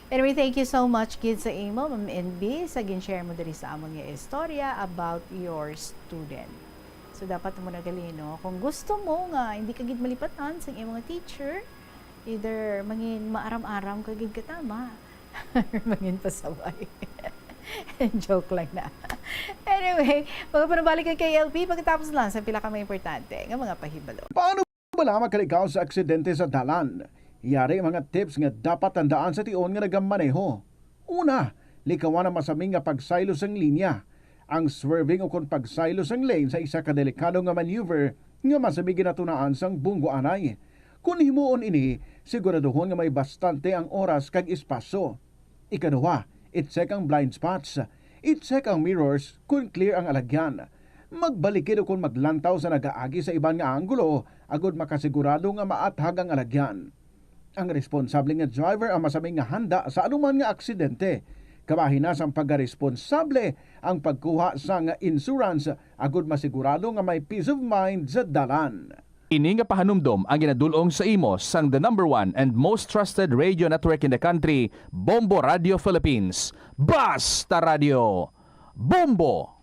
Anyway, thank you so much gid sa imo, Ma'am N B, sa gin-share mo diri sa amon nga istorya about your student. So, dapat mo na gali, no? Kung gusto mo nga hindi ka gid malipatan sa imo nga teacher, either mangin maaram-aram ka gid katama, or mangin pasaway. Joke lang na. Anyway, magapanumdom ang K L P pagkatapos lang sa pila ka mga importante nga mga pahibalo. Paano bala makalikaw sa aksidente sa dalan? Yari mga tips nga dapat tandaan sa tion nga nagamaneho. Una, likawan ang masami nga pagsaylo sang linya. Ang swerving ukon pagsaylo sang lane sa isa ka delikado nga maneuver nga masami ginatunaan sang bunggo anay. Kon himuon ini, siguraduhon nga may bastante ang oras kag espasyo. Ikaduha, i-check ang blind spots. I-check ang mirrors kon clear ang alagyan. Magbalikid ukon maglantaw sa nagaagi sa iban nga anggulo agud makasigurado nga maathag ang alagyan. Ang responsable nga driver ang masami nga handa sa anuman nga aksidente. Kabahin na sang pagkaresponsable ang pagkuha sang insurance agud masigurado nga may peace of mind sa dalan. Ini nga pahanumdom ang ginadul-ong sa imo sang the number one and most trusted radio network in the country, Bombo Radio Philippines. Basta Radio, Bombo!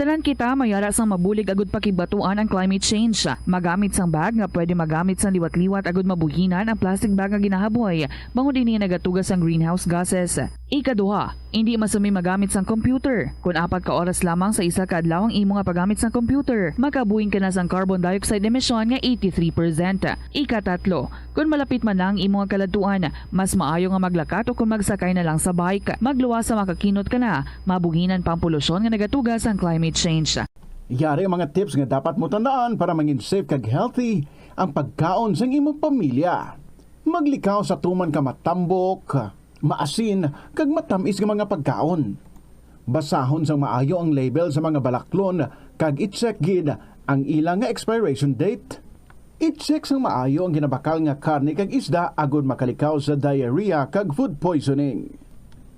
Tanan kita may ara sang mabulig agud pakigbatuan ang climate change. Magamit sang bag nga pwede magamit sang liwat-liwat agud mabuhinan ang plastic bag nga ginahaboy, bangod ini nagatuga sang greenhouse gases. Ikaduha, indi masami magamit sang computer. Kon apat ka oras lamang sa isa ka adlaw ang imo nga paggamit sang computer, makabuhin ka na sang carbon dioxide emission nga eighty-three percent. Ikatatlo, kon malapit man na ang imo nga kaladtuan, mas maayo nga maglakat o kon magsakay na lang sa bike. Magluwas sa makakinot ka na, mabuhinan pa ang polusyon nga nagatuga sang climate change. Yari ang mga tips nga dapat mo tandaan para mangin safe kag healthy ang pagkaon sang imong pamilya. Maglikaw sa tuman ka matambok, maasin, kag matamis nga mga pagkaon. Basahon sang maayo ang label sa mga balaklon kag i-check gid ang ila nga expiration date. I-check sang maayo ang ginabakal nga karne kag isda agud makalikaw sa diarrhea kag food poisoning.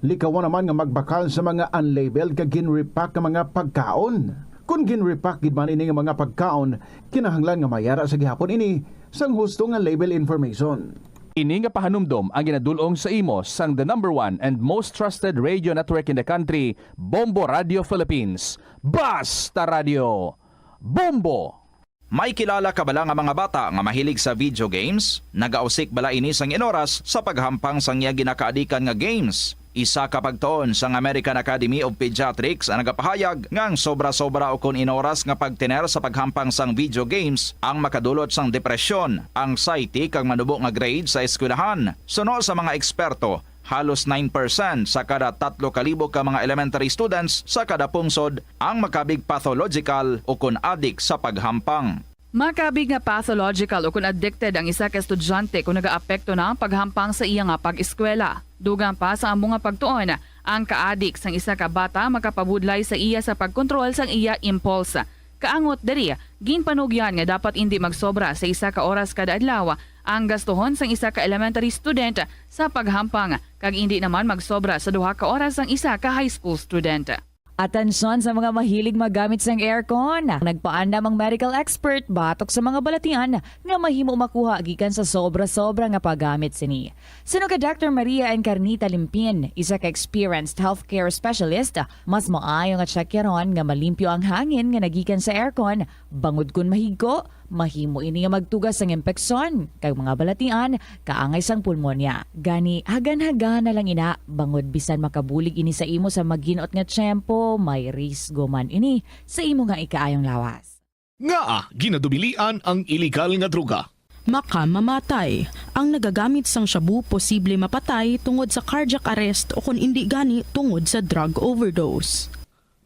Likawan naman nga magbakal sa mga unlabeled kag gin-repack nga mga pagkaon. Kon gin-repack gid man ini nga mga pagkaon, kinahanglan nga mayara sa gihapon ini sang husto nga label information. Ini nga pahanumdom ang ginadul-ong sa imo sang the number one and most trusted radio network in the country, Bombo Radio Philippines. Basta Radio, Bombo! May kilala ka bala nga mga bata nga mahilig sa video games? Nagausik bala ini sang inoras sa paghampang sang iya ginakaadikan nga games? Isa ka pagtuon sang American Academy of Pediatrics ang nagapahayag nga ang sobra-sobra ukon inoras nga pagtener sa paghampang sang video games ang makadulot sang depresyon, anxiety, kag manubo nga grade sa eskwelahan. Suno sa mga eksperto, halos nine percent sa kada tatlo ka libo ka mga elementary students sa kada pungsod ang makabig pathological ukon adik sa paghampang. Makabig nga pathological o kon addicted ang isa ka estudyante kon nagaapekto na ang paghampang sa iya nga pag-eskwela. Dugang pa sa amo nga pagtuon, ang kaadik sang isa ka bata makapabudlay sa iya sa pagkontrol sang iya impulse. Kaangot diri, ginpanugyan nga dapat indi magsobra sa isa ka oras kada adlaw ang gastuhon sang isa ka elementary student sa paghampang, kag indi naman magsobra sa duha ka oras ang isa ka high school student. Atensyon sa mga mahilig maggamit sang aircon. Nagpaandam ang medical expert batok sa mga balatian nga mahimo makuha gikan sa sobra-sobra nga paggamit sini. Suno kay Doctor Maria Encarnita Limpin, isa ka experienced healthcare specialist, mas maayo nga tsakyaron nga malimpyo ang hangin nga nagikan sa aircon, bangod kon mahigko, mahimo ini nga magtuga sang impeksyon kag mga balatian kaangay sang pulmonya. Gani, hagan-hagana lang ina, bangod bisan makabulig ini sa imo sa maginot nga tiyempo, may risgo man ini sa imo nga ikaayong lawas. Ngaa ginadubilian ang iligal nga droga? Makamamatay. Ang nagagamit sang shabu posible mapatay tungod sa cardiac arrest o kon indi gani tungod sa drug overdose.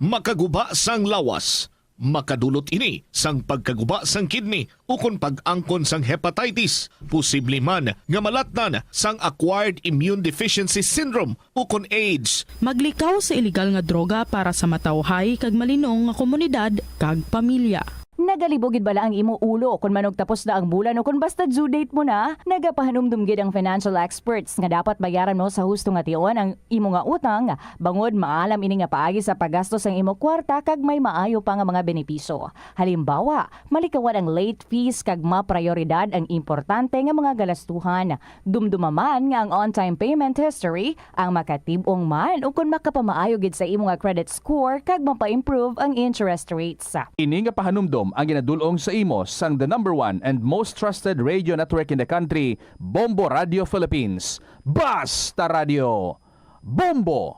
Makaguba sang lawas. Makadulot ini sang pagkaguba sang kidney ukon pag-angkon sang hepatitis, posible man nga malatnan sang acquired immune deficiency syndrome ukon AIDS. Maglikaw sa iligal nga droga para sa matawhay kag malinong nga komunidad kag pamilya. Nagalibo gid bala ang imo ulo kon manugtapos na ang bulan o kon basta due date mo na? Nagapahanumdom gid ang financial experts nga dapat bayaran mo sa husto nga tion ang imo nga utang, bangod maalam ini nga paagi sa paggasto sang imo kwarta kag may maayo pa nga mga benepisyo. Halimbawa, malikawan ang late fees kag maprayoridad ang importante nga mga galastuhan. Dumduma man nga ang on-time payment history ang makatib-ong man ukon makapamaayo gid sa imo nga credit score kag mapa-improve ang interest rates. Ini nga pahanumdom ang ginadul-ong sa imo sang the number one and most trusted radio network in the country, Bombo Radio Philippines. Basta Radio! Bombo!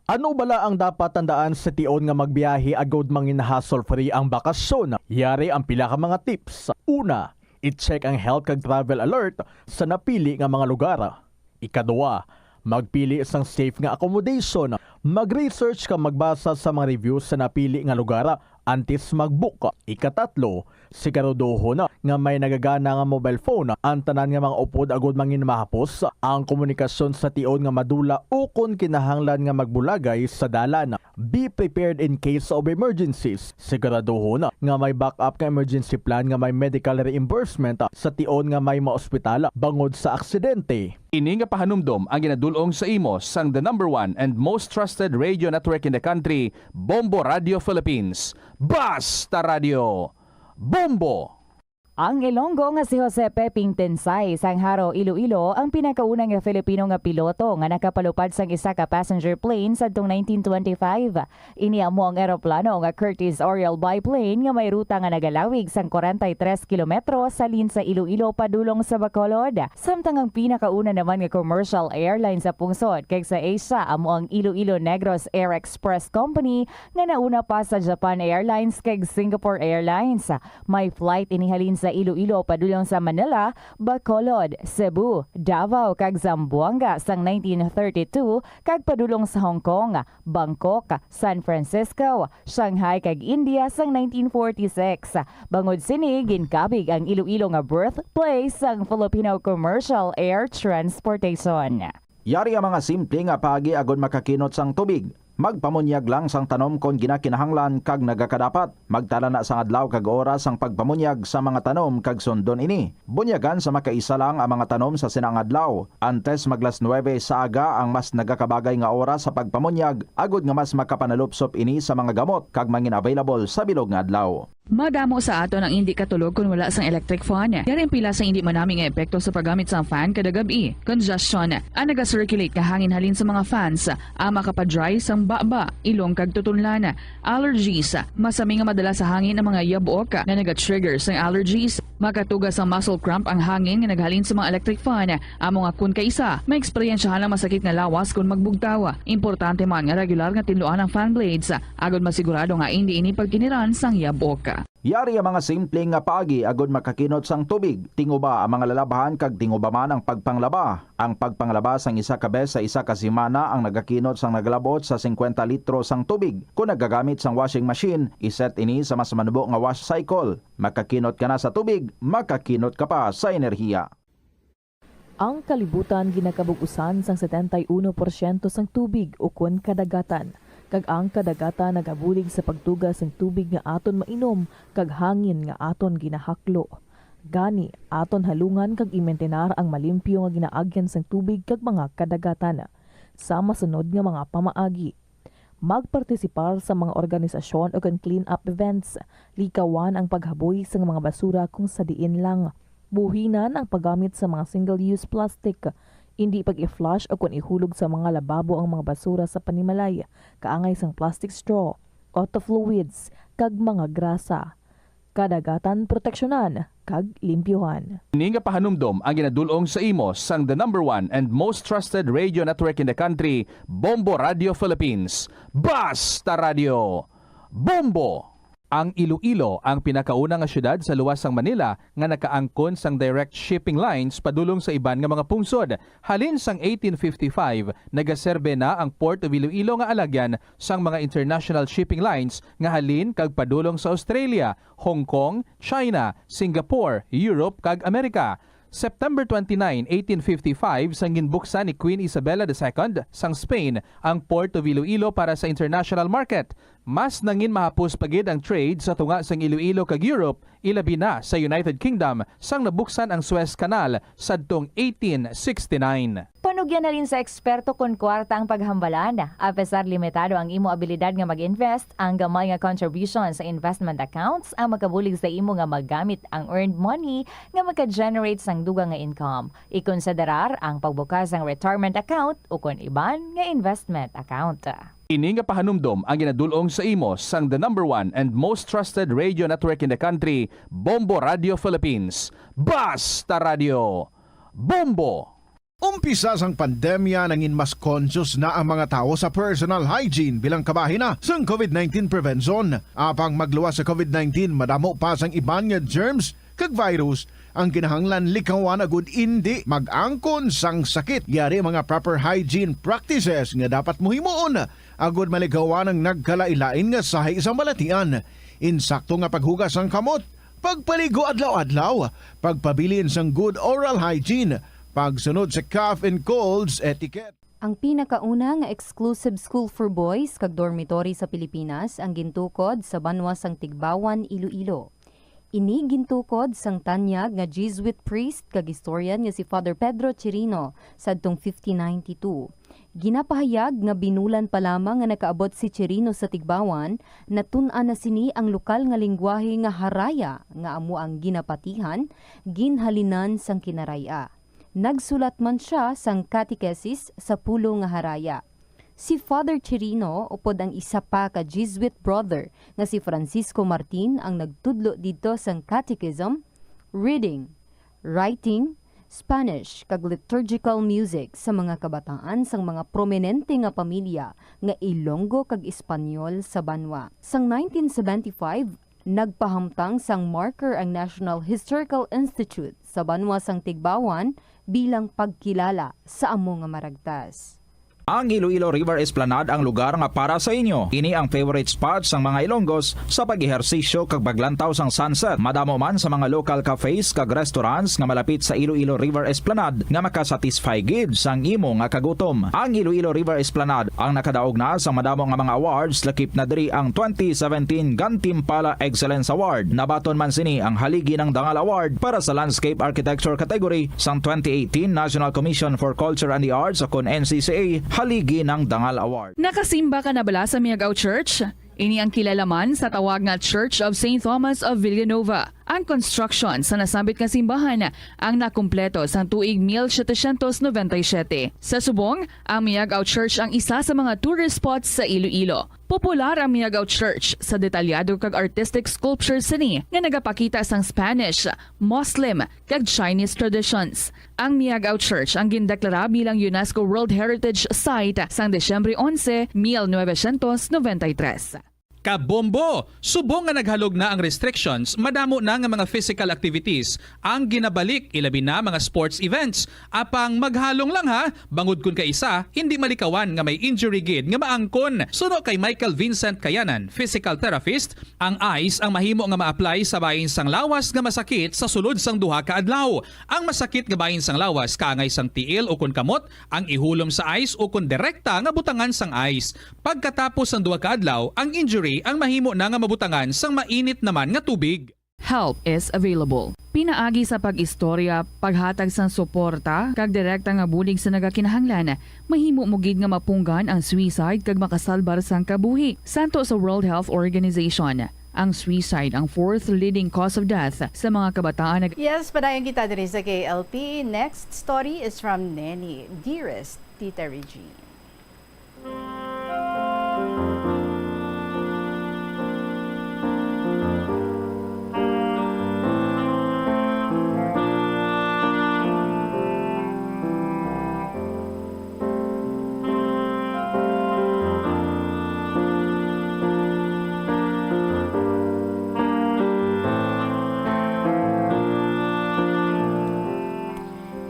Ano bala ang dapat tandaan sa tion nga magbiyahe agod mangin hassle-free ang bakasyon? Yari ang pila ka mga tips. Una, i-check ang health kag travel alert sa napili nga mga lugar. Ikadua, magpili sang safe nga accommodation. Mag-research kag magbasa sa mga reviews sa napili nga lugar antes mag-book. Ikatatlo, siguraduhon nga may nagagana nga mobile phone ang tanan nga mga upod agod mangin mahapos ang komunikasyon sa tion nga madula ukon kinahanglan nga magbulagay sa dalan. Be prepared in case of emergencies. Siguraduhon nga may backup nga emergency plan nga may medical reimbursement sa tion nga may maospital bangod sa aksidente. Ini nga pahanumdom ang ginadul-ong sa imo sang the number one and most trusted radio network in the country, Bombo Radio Philippines. Basta Radio! Bombo! Ang Ilonggo nga si Jose Peping Tensay sang Jaro, Iloilo, ang pinakauna nga Filipino nga piloto nga nakapalupad sang isa ka passenger plane sadtong nineteen twenty-five. Ini amo ang eroplano nga Curtiss Oriole biplane nga may ruta nga nagalawig sang kwarenta y tres kilometro halin sa Iloilo padulong sa Bacolod. Samtang ang pinakauna naman nga commercial airline sa pungsod kag sa Asia amo ang Iloilo Negros Air Express Company nga nauna pa sa Japan Airlines kag Singapore Airlines. May flight ini halin sa Iloilo padulong sa Manila, Bacolod, Cebu, Davao, kag Zamboanga sang nineteen thirty-two kag padulong sa Hong Kong, Bangkok, San Francisco, Shanghai, kag India sang nineteen forty-six. Bangod sini, ginkabig ang Iloilo nga birthplace sang Filipino commercial air transportation. Yari ang mga simple nga paagi agod makakinot sang tubig. Magpamunyag lang sang tanom kon ginakinahanglan kag nagakadapat. Magtala na sang adlaw kag oras sang pagpamunyag sa mga tanom kag sundon ini. Bunyagan sa makaisa lang ang mga tanom sa sina nga adlaw. Antes mag las nuebe sa aga ang mas nagakabagay nga oras sa pagpamunyag, agod nga mas makapanalupsop ini sa mga gamot kag mangin available sa bilog nga adlaw. Madamo sa aton ang indi katulog kon wala sang electric fan. Yari ang pila sa indi manami nga epekto sa paggamit sang fan kada gab-i. Congestion, ang naga-circulate nga hangin halin sa mga fans, ang makapa-dry sang baba, ilong kag tutunlan. Allergies, masami nga madala sa hangin ang mga yabok nga naga-trigger sang allergies. Makatuga sang muscle cramp ang hangin nga naghalin sa mga electric fan. Amo nga kon kaisa, maeksperiensyahan ang masakit nga lawas kon magbugtaw. Importante man nga regular nga tinluan ang fan blades, agod masigurado nga indi ini pagkiniran sang yabok. Yari ang mga simple nga paagi agud makakinot sang tubig. Tinguba ang mga lalabhan kag tinguba man ang pagpanglaba. Ang pagpanglaba sang isa ka bes sa isa ka semana ang nagakinot sang nagalabot sa singkwenta litro sang tubig. Kon nagagamit sang washing machine, iset ini sa mas manubo nga wash cycle. Makakinot ka na sa tubig, makakinot ka pa sa enerhiya. Ang kalibutan ginakabug-usan sang setenta y uno porsyento sang tubig ukon kadagatan, kag ang kadagatan nagabulig sa pagtuga sang tubig nga aton mainom kag hangin nga aton ginahaklo. Gani, aton halungan kag imintinar ang malimpyo nga ginaagyan sang tubig kag mga kadagatan. Sa masunod nga mga pamaagi, magpartisipar sa mga organisasyon ukon clean-up events. Likawan ang paghaboy sang mga basura kung sa diin lang. Buhinan ang paggamit sa mga single-use plastic. Indi pag-i-flush ukon ihulog sa mga lababo ang mga basura sa panimalay, kaangay sang plastic straw, auto fluids, kag mga grasa. Kadagatan proteksyonan kag limpyuhan. Ini nga pahanumdom ang ginadul-ong sa imo sang the number one and most trusted radio network in the country, Bombo Radio Philippines. Basta Radio! Bombo! Ang Iloilo ang pinakauna nga siyudad sa luwas sang Manila nga nakaangkon sang direct shipping lines padulong sa iban nga mga pungsod. Halin sang eighteen fifty-five, nagaserbe na ang Port of Iloilo nga alagyan sang mga international shipping lines nga halin kag padulong sa Australia, Hong Kong, China, Singapore, Europe, kag Amerika. September twenty-nine, eighteen fifty-five, sang ginbuksan ni Queen Isabella the Second sang Spain ang Port of Iloilo para sa international market, mas nangin mahapos pa gid ang trade sa tunga sang Iloilo kag Europe, ilabi na sa United Kingdom, sang nabuksan ang Suez Canal sadtong eighteen sixty-nine. Panugyan halin sa eksperto kon kwarta ang paghambalan. Apesar limitado ang imo abilidad nga mag-invest, ang gamay nga contribution sa investment accounts ang makabulig sa imo nga magamit ang earned money nga maka-generate sang dugang nga income. Ikonsiderar ang pagbukas sang retirement account ukon iban nga investment account. Ini nga pahanumdom ang ginadul-ong sa imo sang the number one and most trusted radio network in the country, Bombo Radio Philippines. Basta Radio! Bombo! Umpisa sang pandemya, nangin mas conscious na ang mga tawo sa personal hygiene bilang kabahin na sang COVID nineteen prevention. Apang magluwas sa COVID nineteen, madamo pa sang iban nga germs kag virus ang kinahanglan likawan agud indi mag-angkon sang sakit. Yari mga proper hygiene practices nga dapat mohimuon agud malikawan ang nagkalain-lain nga sahi sang balatian. Insakto nga paghugas sang kamot, pagpaligo adlaw-adlaw, pagpabilin sang good oral hygiene, pagsunod sa cough and colds etiquette. Ang pinakauna nga exclusive school for boys kag dormitory sa Pilipinas ang gintukod sa banwa sang Tigbawan, Iloilo. Ini gintukod sang tanyag nga Jesuit priest kag historian nga si Father Pedro Chirino sadtong fifteen ninety-two. Ginapahayag nga binulan pa lamang nga nakaabot si Chirino sa Tigbawan, natun-an na sini ang lokal nga linggwahe nga Haraya, nga amo ang ginapatihan, ginhalinan sang Kinaray-a. Nagsulat man sia sang catechesis sa pulo nga Haraya. Si Father Chirino upod ang isa pa ka Jesuit brother nga si Francisco Martin ang nagtudlo didto sang catechism, reading, writing, Spanish, kag liturgical music sa mga kabataan sang mga prominente nga pamilya nga Ilonggo kag Espanyol sa banwa. Sang nineteen seventy-five, nagpahamtang sang marker ang National Historical Institute sa banwa sang Tigbawan bilang pagkilala sa amo nga maragtas. Ang Iloilo River Esplanade ang lugar nga para sa inyo. Ini ang favorite spot sang mga Ilonggos sa pag-ehersisyo kag paglantaw sang sunset. Madamo man sa mga local cafes kag restaurants nga malapit sa Iloilo River Esplanade nga makasatisfy gid sang imo nga kagutom. Ang Iloilo River Esplanade ang nakadaog na sa madamo nga mga awards, lakip na diri ang twenty seventeen Gantimpala Excellence Award. Nabaton man sini ang Haligi ng Dangal Award para sa Landscape Architecture category sang twenty eighteen National Commission for Culture and the Arts, o kon N C C A, Haligi ng Dangal Award. Nakasimba ka na bala sa Miagao Church? Ini ang kilala man sa tawag nga Church of Saint Thomas of Villanova. Ang construction sa nasambit nga simbahan ang nakumpleto sang tuig mil setecientos noventa y siete. Sa subong, ang Miagao Church ang isa sa mga tourist spots sa Iloilo. Popular ang Miagao Church sa detalyado kag artistic sculptures sini nga nagapakita sang Spanish, Muslim, kag Chinese traditions. Ang Miagao Church ang gindeklara bilang UNESCO World Heritage Site sang Disyembre onse, mil novecientos noventa y tres. Kabombo! Subong nga naghalog na ang restrictions, madamo na nga mga physical activities ang ginabalik, ilabi na mga sports events. Apang maghalong lang ha, bangod kun kaisa, hindi malikawan nga may injury gid nga maangkon. Suno kay Michael Vincent Kayanan, physical therapist, ang ice ang mahimo nga ma-apply sa bahin sang lawas nga masakit sa sulod sang duha ka adlaw. Ang masakit nga bahin sang lawas kaangay sang tiil ukon kamot ang ihulom sa ice ukon direkta nga butangan sang ice. Pagkatapos sang duha ka adlaw, ang injury ang mahimo na nga mabutangan sang mainit naman nga tubig. Help is available. Pinaagi sa pag-istorya, paghatag sang suporta, kag direkta nga bulig sa nagakinahanglan, mahimo mo gid nga mapunggan ang suicide kag makasalbar sang kabuhi. Santo sa World Health Organization, ang suicide ang fourth leading cause of death sa mga kabataan. Nag- Yes, padayon kita diri sa K L P. Next story is from Neni. Dearest Tita Regine.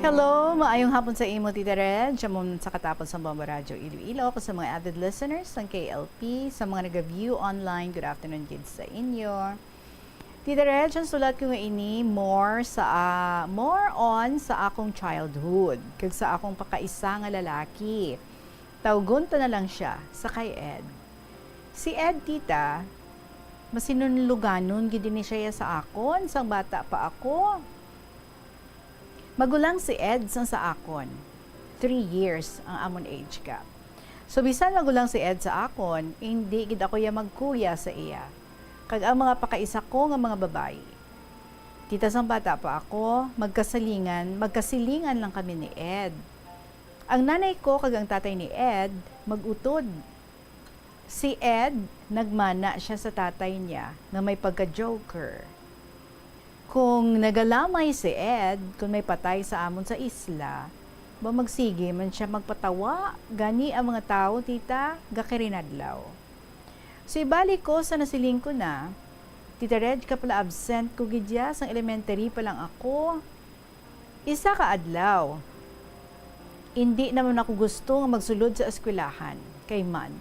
Hello, maayong hapon sa imo, Tita Reg. Amon sa katapos sa Bombo Radyo Iloilo, kag sa mga avid listeners sang K L P, sa mga naga-view online, good afternoon gid sa inyo. Tita Reg, ang sulat ko nga ini more sa ah, more on sa akong childhood kag sa akong pakaisa nga lalaki. Tawgon ta na lang siya sa kay Ed. Si Ed, tita, masinunluganon gid ini siya sa akon sang bata pa ako. Magulang si Ed sang sa akon. Three years ang amon age gap. So bisan magulang si Ed sa akon, indi gid ako iya magkuya sa iya. Kag ang mga pakaisa ko nga mga babayi. Tita, sang bata pa ako, magkasilingan, magkasilingan lang kami ni Ed. Ang nanay ko kag ang tatay ni Ed mag-utod. Si Ed, nagmana sia sa tatay niya nga may pagka-joker. Kung nagalamay si Ed, kung may patay sa amon sa isla, ba magsigi man sia magpatawa, gani ang mga tawo, tita, gakirinadlaw. So ibalik ko sa nasiling ko na, Tita Reg, kapala-absent ko gid ya, sang elementary pa lang ako. Isa ka adlaw, indi naman ako gusto nga magsulod sa eskwelahan, kay man,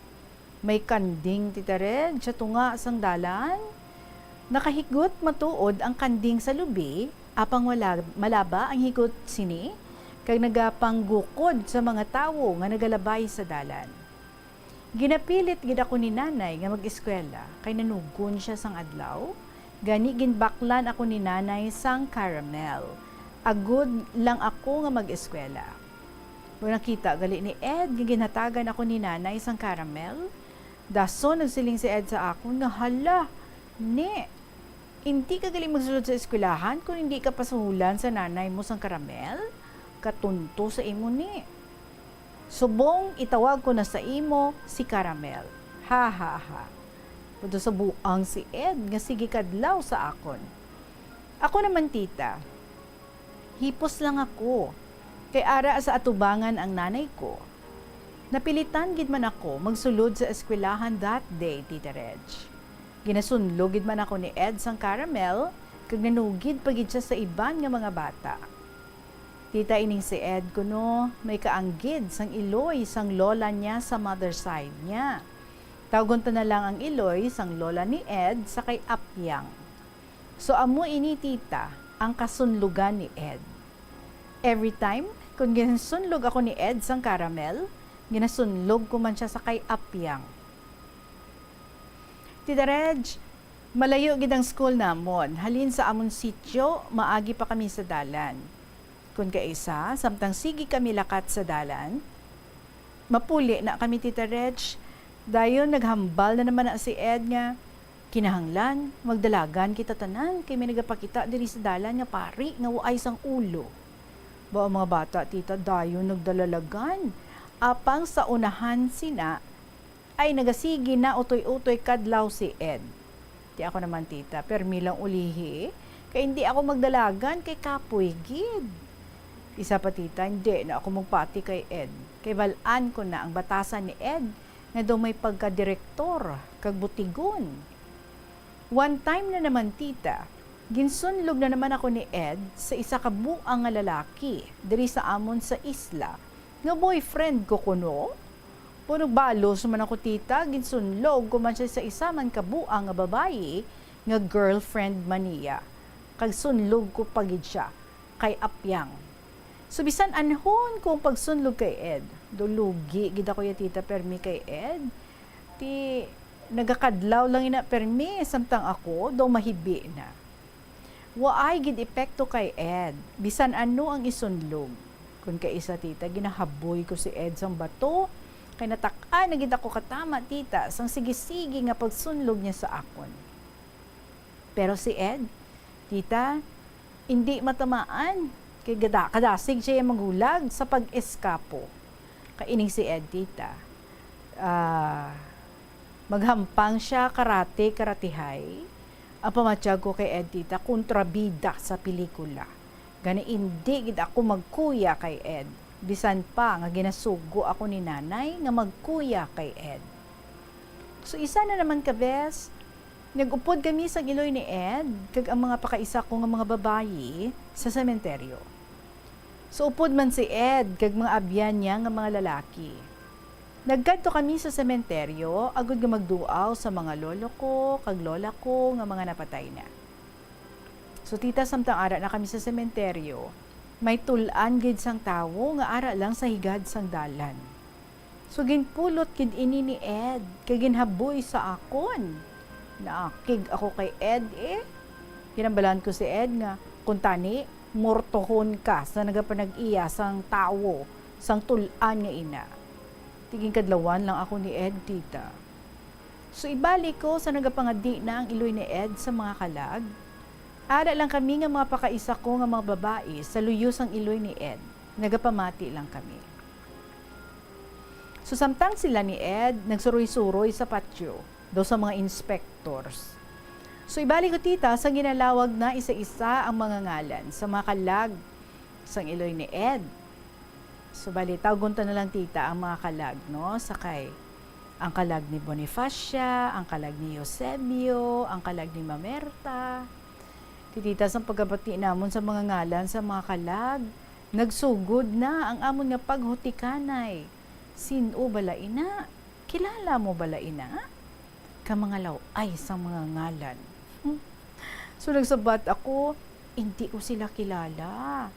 may kanding, Tita Reg, sa tunga sang dalan. Nakahigot matuod ang kanding sa lubi, apang wala, malaba ang higot sini, kag nagapanggukod sa mga tawo nga nagalabay sa dalan. Ginapilit gid ako ni Nanay nga mag-eskwela, kay nanugon sia sang adlaw. Gani, ginbaklan ako ni Nanay sang caramel, agod lang ako nga mag-eskwela. Kung nakita gali ni Ed nga ginhatagan ako ni Nanay sang caramel, dason nagsiling si Ed sa akon nga, "Hala, ni, indi ka gali magsulod sa eskwelahan kon indi ka pasuhulan sa nanay mo sang karamel? Katunto sa imo ni. Subong itawag ko na sa imo si Karamel. Ha, ha, ha." Pudto sa buang si Ed nga sige kadlaw sa akon. Ako naman, tita, hipos lang ako, kay ara sa atubangan ang nanay ko. Napilitan gid man ako magsulod sa eskwelahan that day, Tita Reg. Ginasunlog gid man ako ni Ed sang caramel, kag nanugid pa gid sia sa iban nga mga bata. Tita, ining si Ed kuno may kaanggid sang iloy sang lola niya sa mother side niya. Tawgon ta na lang ang iloy sang lola ni Ed sa kay Apyang. So, amo ini, tita, ang kasunlugan ni Ed. Every time, kung ginasunlog ako ni Ed sang caramel, ginasunlog ko man sia sa kay Apyang. Tita Reg, malayo gid ang school namon. Halin sa amon sityo, maagi pa kami sa dalan. Kon kaisa, samtang sige kami lakat sa dalan, mapuli na kami, Tita Reg. Dayon, naghambal na naman na si Ed nga, "Kinahanglan magdalagan kita tanan, kay may nagapakita diri sa dalan nga pari nga waay sang ulo." Ba, ang mga bata, tita, dayon nagdalalagan. Apang sa unahan sina, ay nagasigi na utoy-utoy kadlaw si Ed. Ti ako naman, tita, permi lang ulihi, kay indi ako magdalagan, kay kapoy gid. Isa pa, tita, indi na ako magpati kay Ed, kay bal-an ko na ang batasan ni Ed, nga daw may pagkadirektor kag butigon. One time na naman, tita, ginsunlog na naman ako ni Ed sa isa ka buang nga lalaki diri sa amon sa isla, nga boyfriend ko kuno. Pero balos man ako, tita, ginsunlog ko man siya sa isa man ka buang nga babayi nga girlfriend man niya. Kag sunlog ko pa gid siya kay apyang. So, bisan anhon ko ang pagsunlog kay Ed, do lugi gid ako ya, tita, permi kay Ed. Ti, nagakadlaw lang ina permi, samtang ako daw mahibi na. Waay gid epekto kay Ed, bisan ano ang isunlog. Kun kay isa, tita, ginahaboy ko si Ed sang bato, kay natak-an na gid ako katama, tita, sang sige-sige nga pagsunlog niya sa akon. Pero si Ed, tita, indi matamaan, kay gada-, kadasig siya magulag sa pag-eskapo. Kay ining si Ed, tita, ah, maghampang siya karate, karatehay. Ang pamatyag ko kay Ed, tita, kontrabida sa pelikula. Gani, indi gid ako magkuya kay Ed, bisan pa nga ginasugo ako ni nanay nga magkuya kay Ed. So, isa na naman ka bes, nag-upod kami sang iloy ni Ed kag ang mga pakaisa ko nga mga babayi sa sementeryo. So, upod man si Ed kag mga abyan niya nga mga lalaki. Nagkadto kami sa sementeryo agod nga magduaw sa mga lolo ko kag lola ko nga mga napatay na. So, tita, samtang ara na kami sa sementeryo, may tul-an gid sang tawo nga ara lang sa higad sang dalan. So, ginpulot gid ini ni Ed kag ginhaboy sa akon. Naakig ako kay Ed, eh. Ginhambalan ko si Ed nga, "Kuntani, mortohon ka sa nagapanag-iya sang tawo sang tul-an nga ina." Ti ginkadlawan lang ako ni Ed, tita. So, ibalik ko sa nagapangadi na ang iloy ni Ed sa mga kalag. Ara lang kami nga mga pakaisa ko nga mga babayi sa luyo sang iloy ni Ed. Nagapamati lang kami. So, samtang sila ni Ed nagsuroy-suroy sa patio, daw sa mga inspectors. So, ibalik ko, tita, sang ginalawag na isa-isa ang mga ngalan sa mga kalag sang iloy ni Ed. So, bali, tawgon ta na lang, tita, ang mga kalag, no? Sakay, ang kalag ni Bonifacia, ang kalag ni Eusebio, ang kalag ni Mamerta. Ti, tita, sang pagkabati namon sa mga ngalan sa mga kalag, nagsugod na ang amon nga paghutikanay. Sin-o bala ina? Kilala mo bala ina? Ka mga law-ay sang mga ngalan. Hmm. So, nagsabat ako, "Hindi ko sila kilala."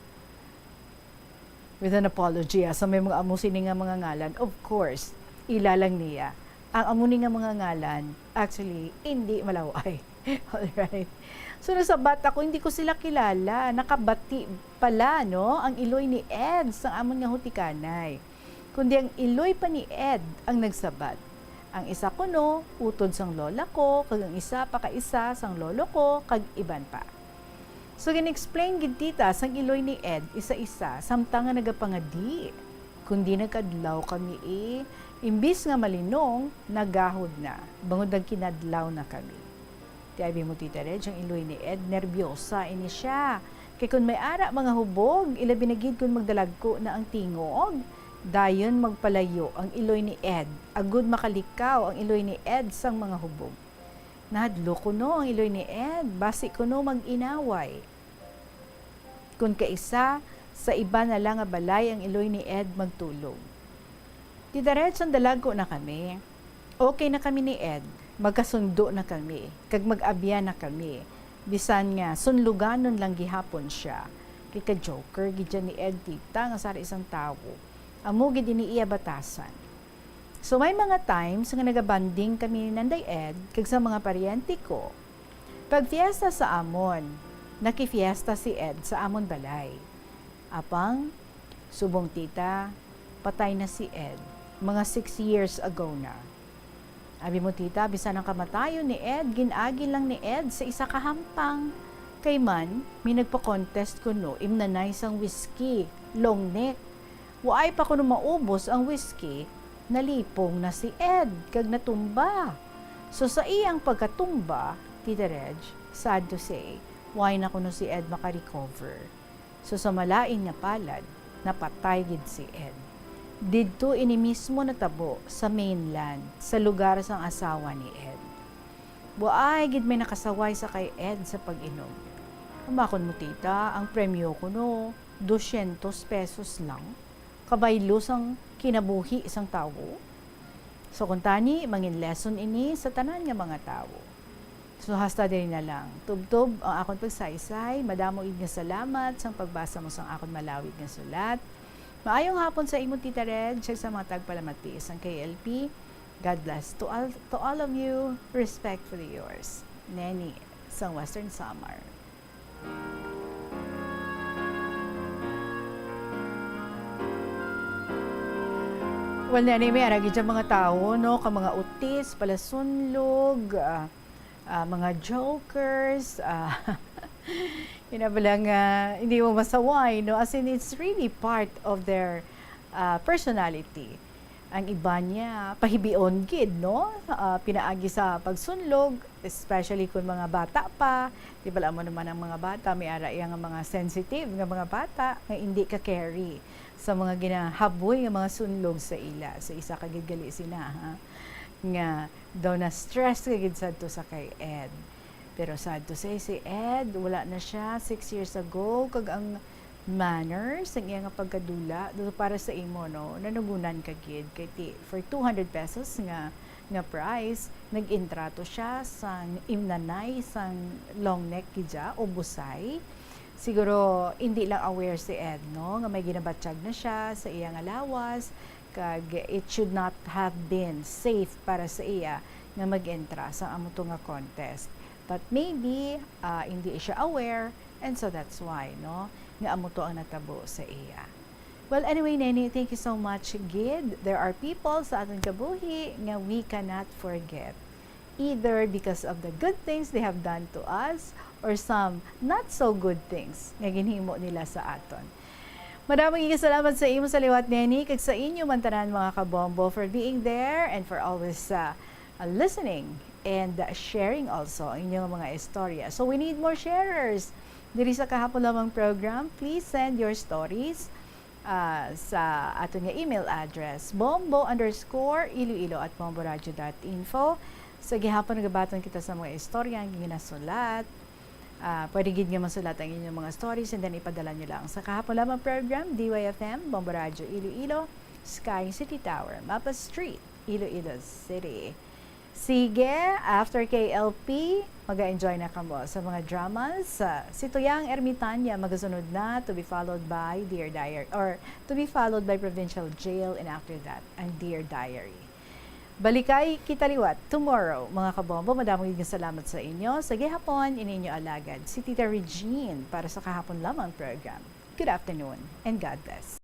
With an apology, ah, sa may mga amo sini nga mga ngalan, of course, ila lang niya. Ang amo ni nga mga ngalan, actually, hindi malaw-ay. Alright. So, nasabat ako, hindi ko sila kilala. Nakabati pala, no, ang iloy ni Ed sang amon nga hutikanay. Kundi ang iloy pa ni Ed ang nagsabat. Ang isa kuno, utod sang lola ko, kag ang isa pa ka isa sang lolo ko, kag iban pa. So, gin-explain gid, tita, sang iloy ni Ed isa-isa, samtang nga nagapangadi. Kundi nagkadlaw kami, eh. Imbis nga malinong, nagahod na, bangod nagkinadlaw na kami. Ti abi mo, Tita Reg, ang iloy ni Ed, nerbyosa ini siya. Kay kun may ara mga hubog, ilabi na gid kun magdalagko na ang tingog, dayon magpalayo ang iloy ni Ed, agud makalikaw ang iloy ni Ed sang mga hubog. Nahadlok kuno ang iloy ni Ed, basi kuno mag-inaway. Kun kaisa, sa iban na lang nga balay ang iloy ni Ed magtulog. Didiretso ang dalagko na kami. Okay na kami ni Ed, magkasundo na kami, kag mag-abyan na kami. Bisan nga sunluganon lang gihapon siya, kay ka-joker gid siya ni Ed, tita, nga sara sang tawo. Amo gid ini iya batasan. So, may mga times nga nagabanding kami ni Nanday Ed kag sa mga paryente ko. Pag fiesta sa amon, nakifiesta si Ed sa amon balay. Apang, subong, tita, patay na si Ed, mga six years ago na. Abi mo, tita, bisan ang kamatayon ni Ed, gin-agi lang ni Ed sa isa ka hampang. Kay man, may nagpa-contest kuno, imnanay sang whiskey, long neck. Waay pa kuno maubos ang whiskey, nalipong na si Ed kag natumba. So, sa iyang pagkatumba, Tita Reg, sad to say, waay na kuno si Ed makarecover. So, sa malain nga palad, napatay gid si Ed. Didto ini mismo natabo sa mainland, sa lugar sang asawa ni Ed. Waay gid may nakasaway sa kay Ed sa pag-inom. Ang akon mo, tita, ang premyo kuno dosyentos pesos lang. Kabaylo sang kinabuhi sang tawo. So, kuntani, mangin lesson ini sa tanan nga mga tawo. So, hasta diri na lang. Tubtob ang akon pagsaysay. Madamo gid nga salamat sang pagbasa mo sang akon malawig nga sulat. Maayong hapon sa imo, Tita Reg, kag sa mga tagpalamati sang K L P. God bless to all, to all of you. Respectfully yours, Neni, sang Western Samar. Well, Neni, may ara gid dyan mga tawo, no? Ka mga utis, palasunlog, ah, ah, mga jokers, ah, yun na ba lang, ah, hindi mo masaway, no? As in, it's really part of their, ah, personality. Ang iba niya, pahibion gid, no? Ah, pinaagi sa pagsunlog, especially kung mga bata pa. Di ba, alam mo naman ang mga bata, may ara iya nga mga sensitive nga mga bata nga hindi ka-carry sa mga ginahaboy nga mga sunlog sa ila. So, isa ka gid gali sina, ha? Nga daw na-stress ka gid sadto sa kay Ed. Pero sad to say, si Ed, wala na siya six years ago, kag ang manner sang iya nga pagkadula, do para sa imo, no, nanugunan ka gid. Kay ti, for two hundred pesos nga, nga price, nag-intrato siya sang imnanay sang long neck gid siya o busay. Siguro, hindi lang aware si Ed, no, nga may ginabatyag na siya sa iya nga lawas, kag it should not have been safe para sa iya nga mag-entra sa amo to nga contest. But maybe, ah, hindi siya aware, and so that's why, no, nga amo to ang natabo sa iya. Well, anyway, Neni, thank you so much gid. There are people sa aton kabuhi nga we cannot forget, either because of the good things they have done to us or some not so good things nga ginhimo nila sa aton. Madamo nga salamat sa imo sa liwat, Neni, kag sa inyo man tanan, mga kabombo, for being there and for always, uh, uh, listening and, uh, sharing also ang inyong mga istorya. So we need more sharers diri sa Kahapon Lamang program. Please send your stories, uh, sa aton nga email address, bombo underscore iloilo at bomboradio dot info. Sa gihapon, nagabaton kita sa mga istorya nga ginasulat. Ah, pwede gid nga masulat ang inyong mga stories and then ipadala nyo lang sa Kahapon Lamang program, D Y F M, Bombo Radyo Iloilo, Sky City Tower, Mapa Street, Iloilo City. Sige, after K L P, maga-enjoy na kamo sa mga dramas. Ah, si Tuyang Ermitanya magasunod na, to be followed by Dear Diary, or to be followed by Provincial Jail, and after that, ang Dear Diary. Balikay kita liwat tomorrow, mga kabombo. Madamo gid nga salamat sa inyo. Sa gihapon, ini inyo alagad, si Tita Regine, para sa Kahapon Lamang program. Good afternoon and God bless.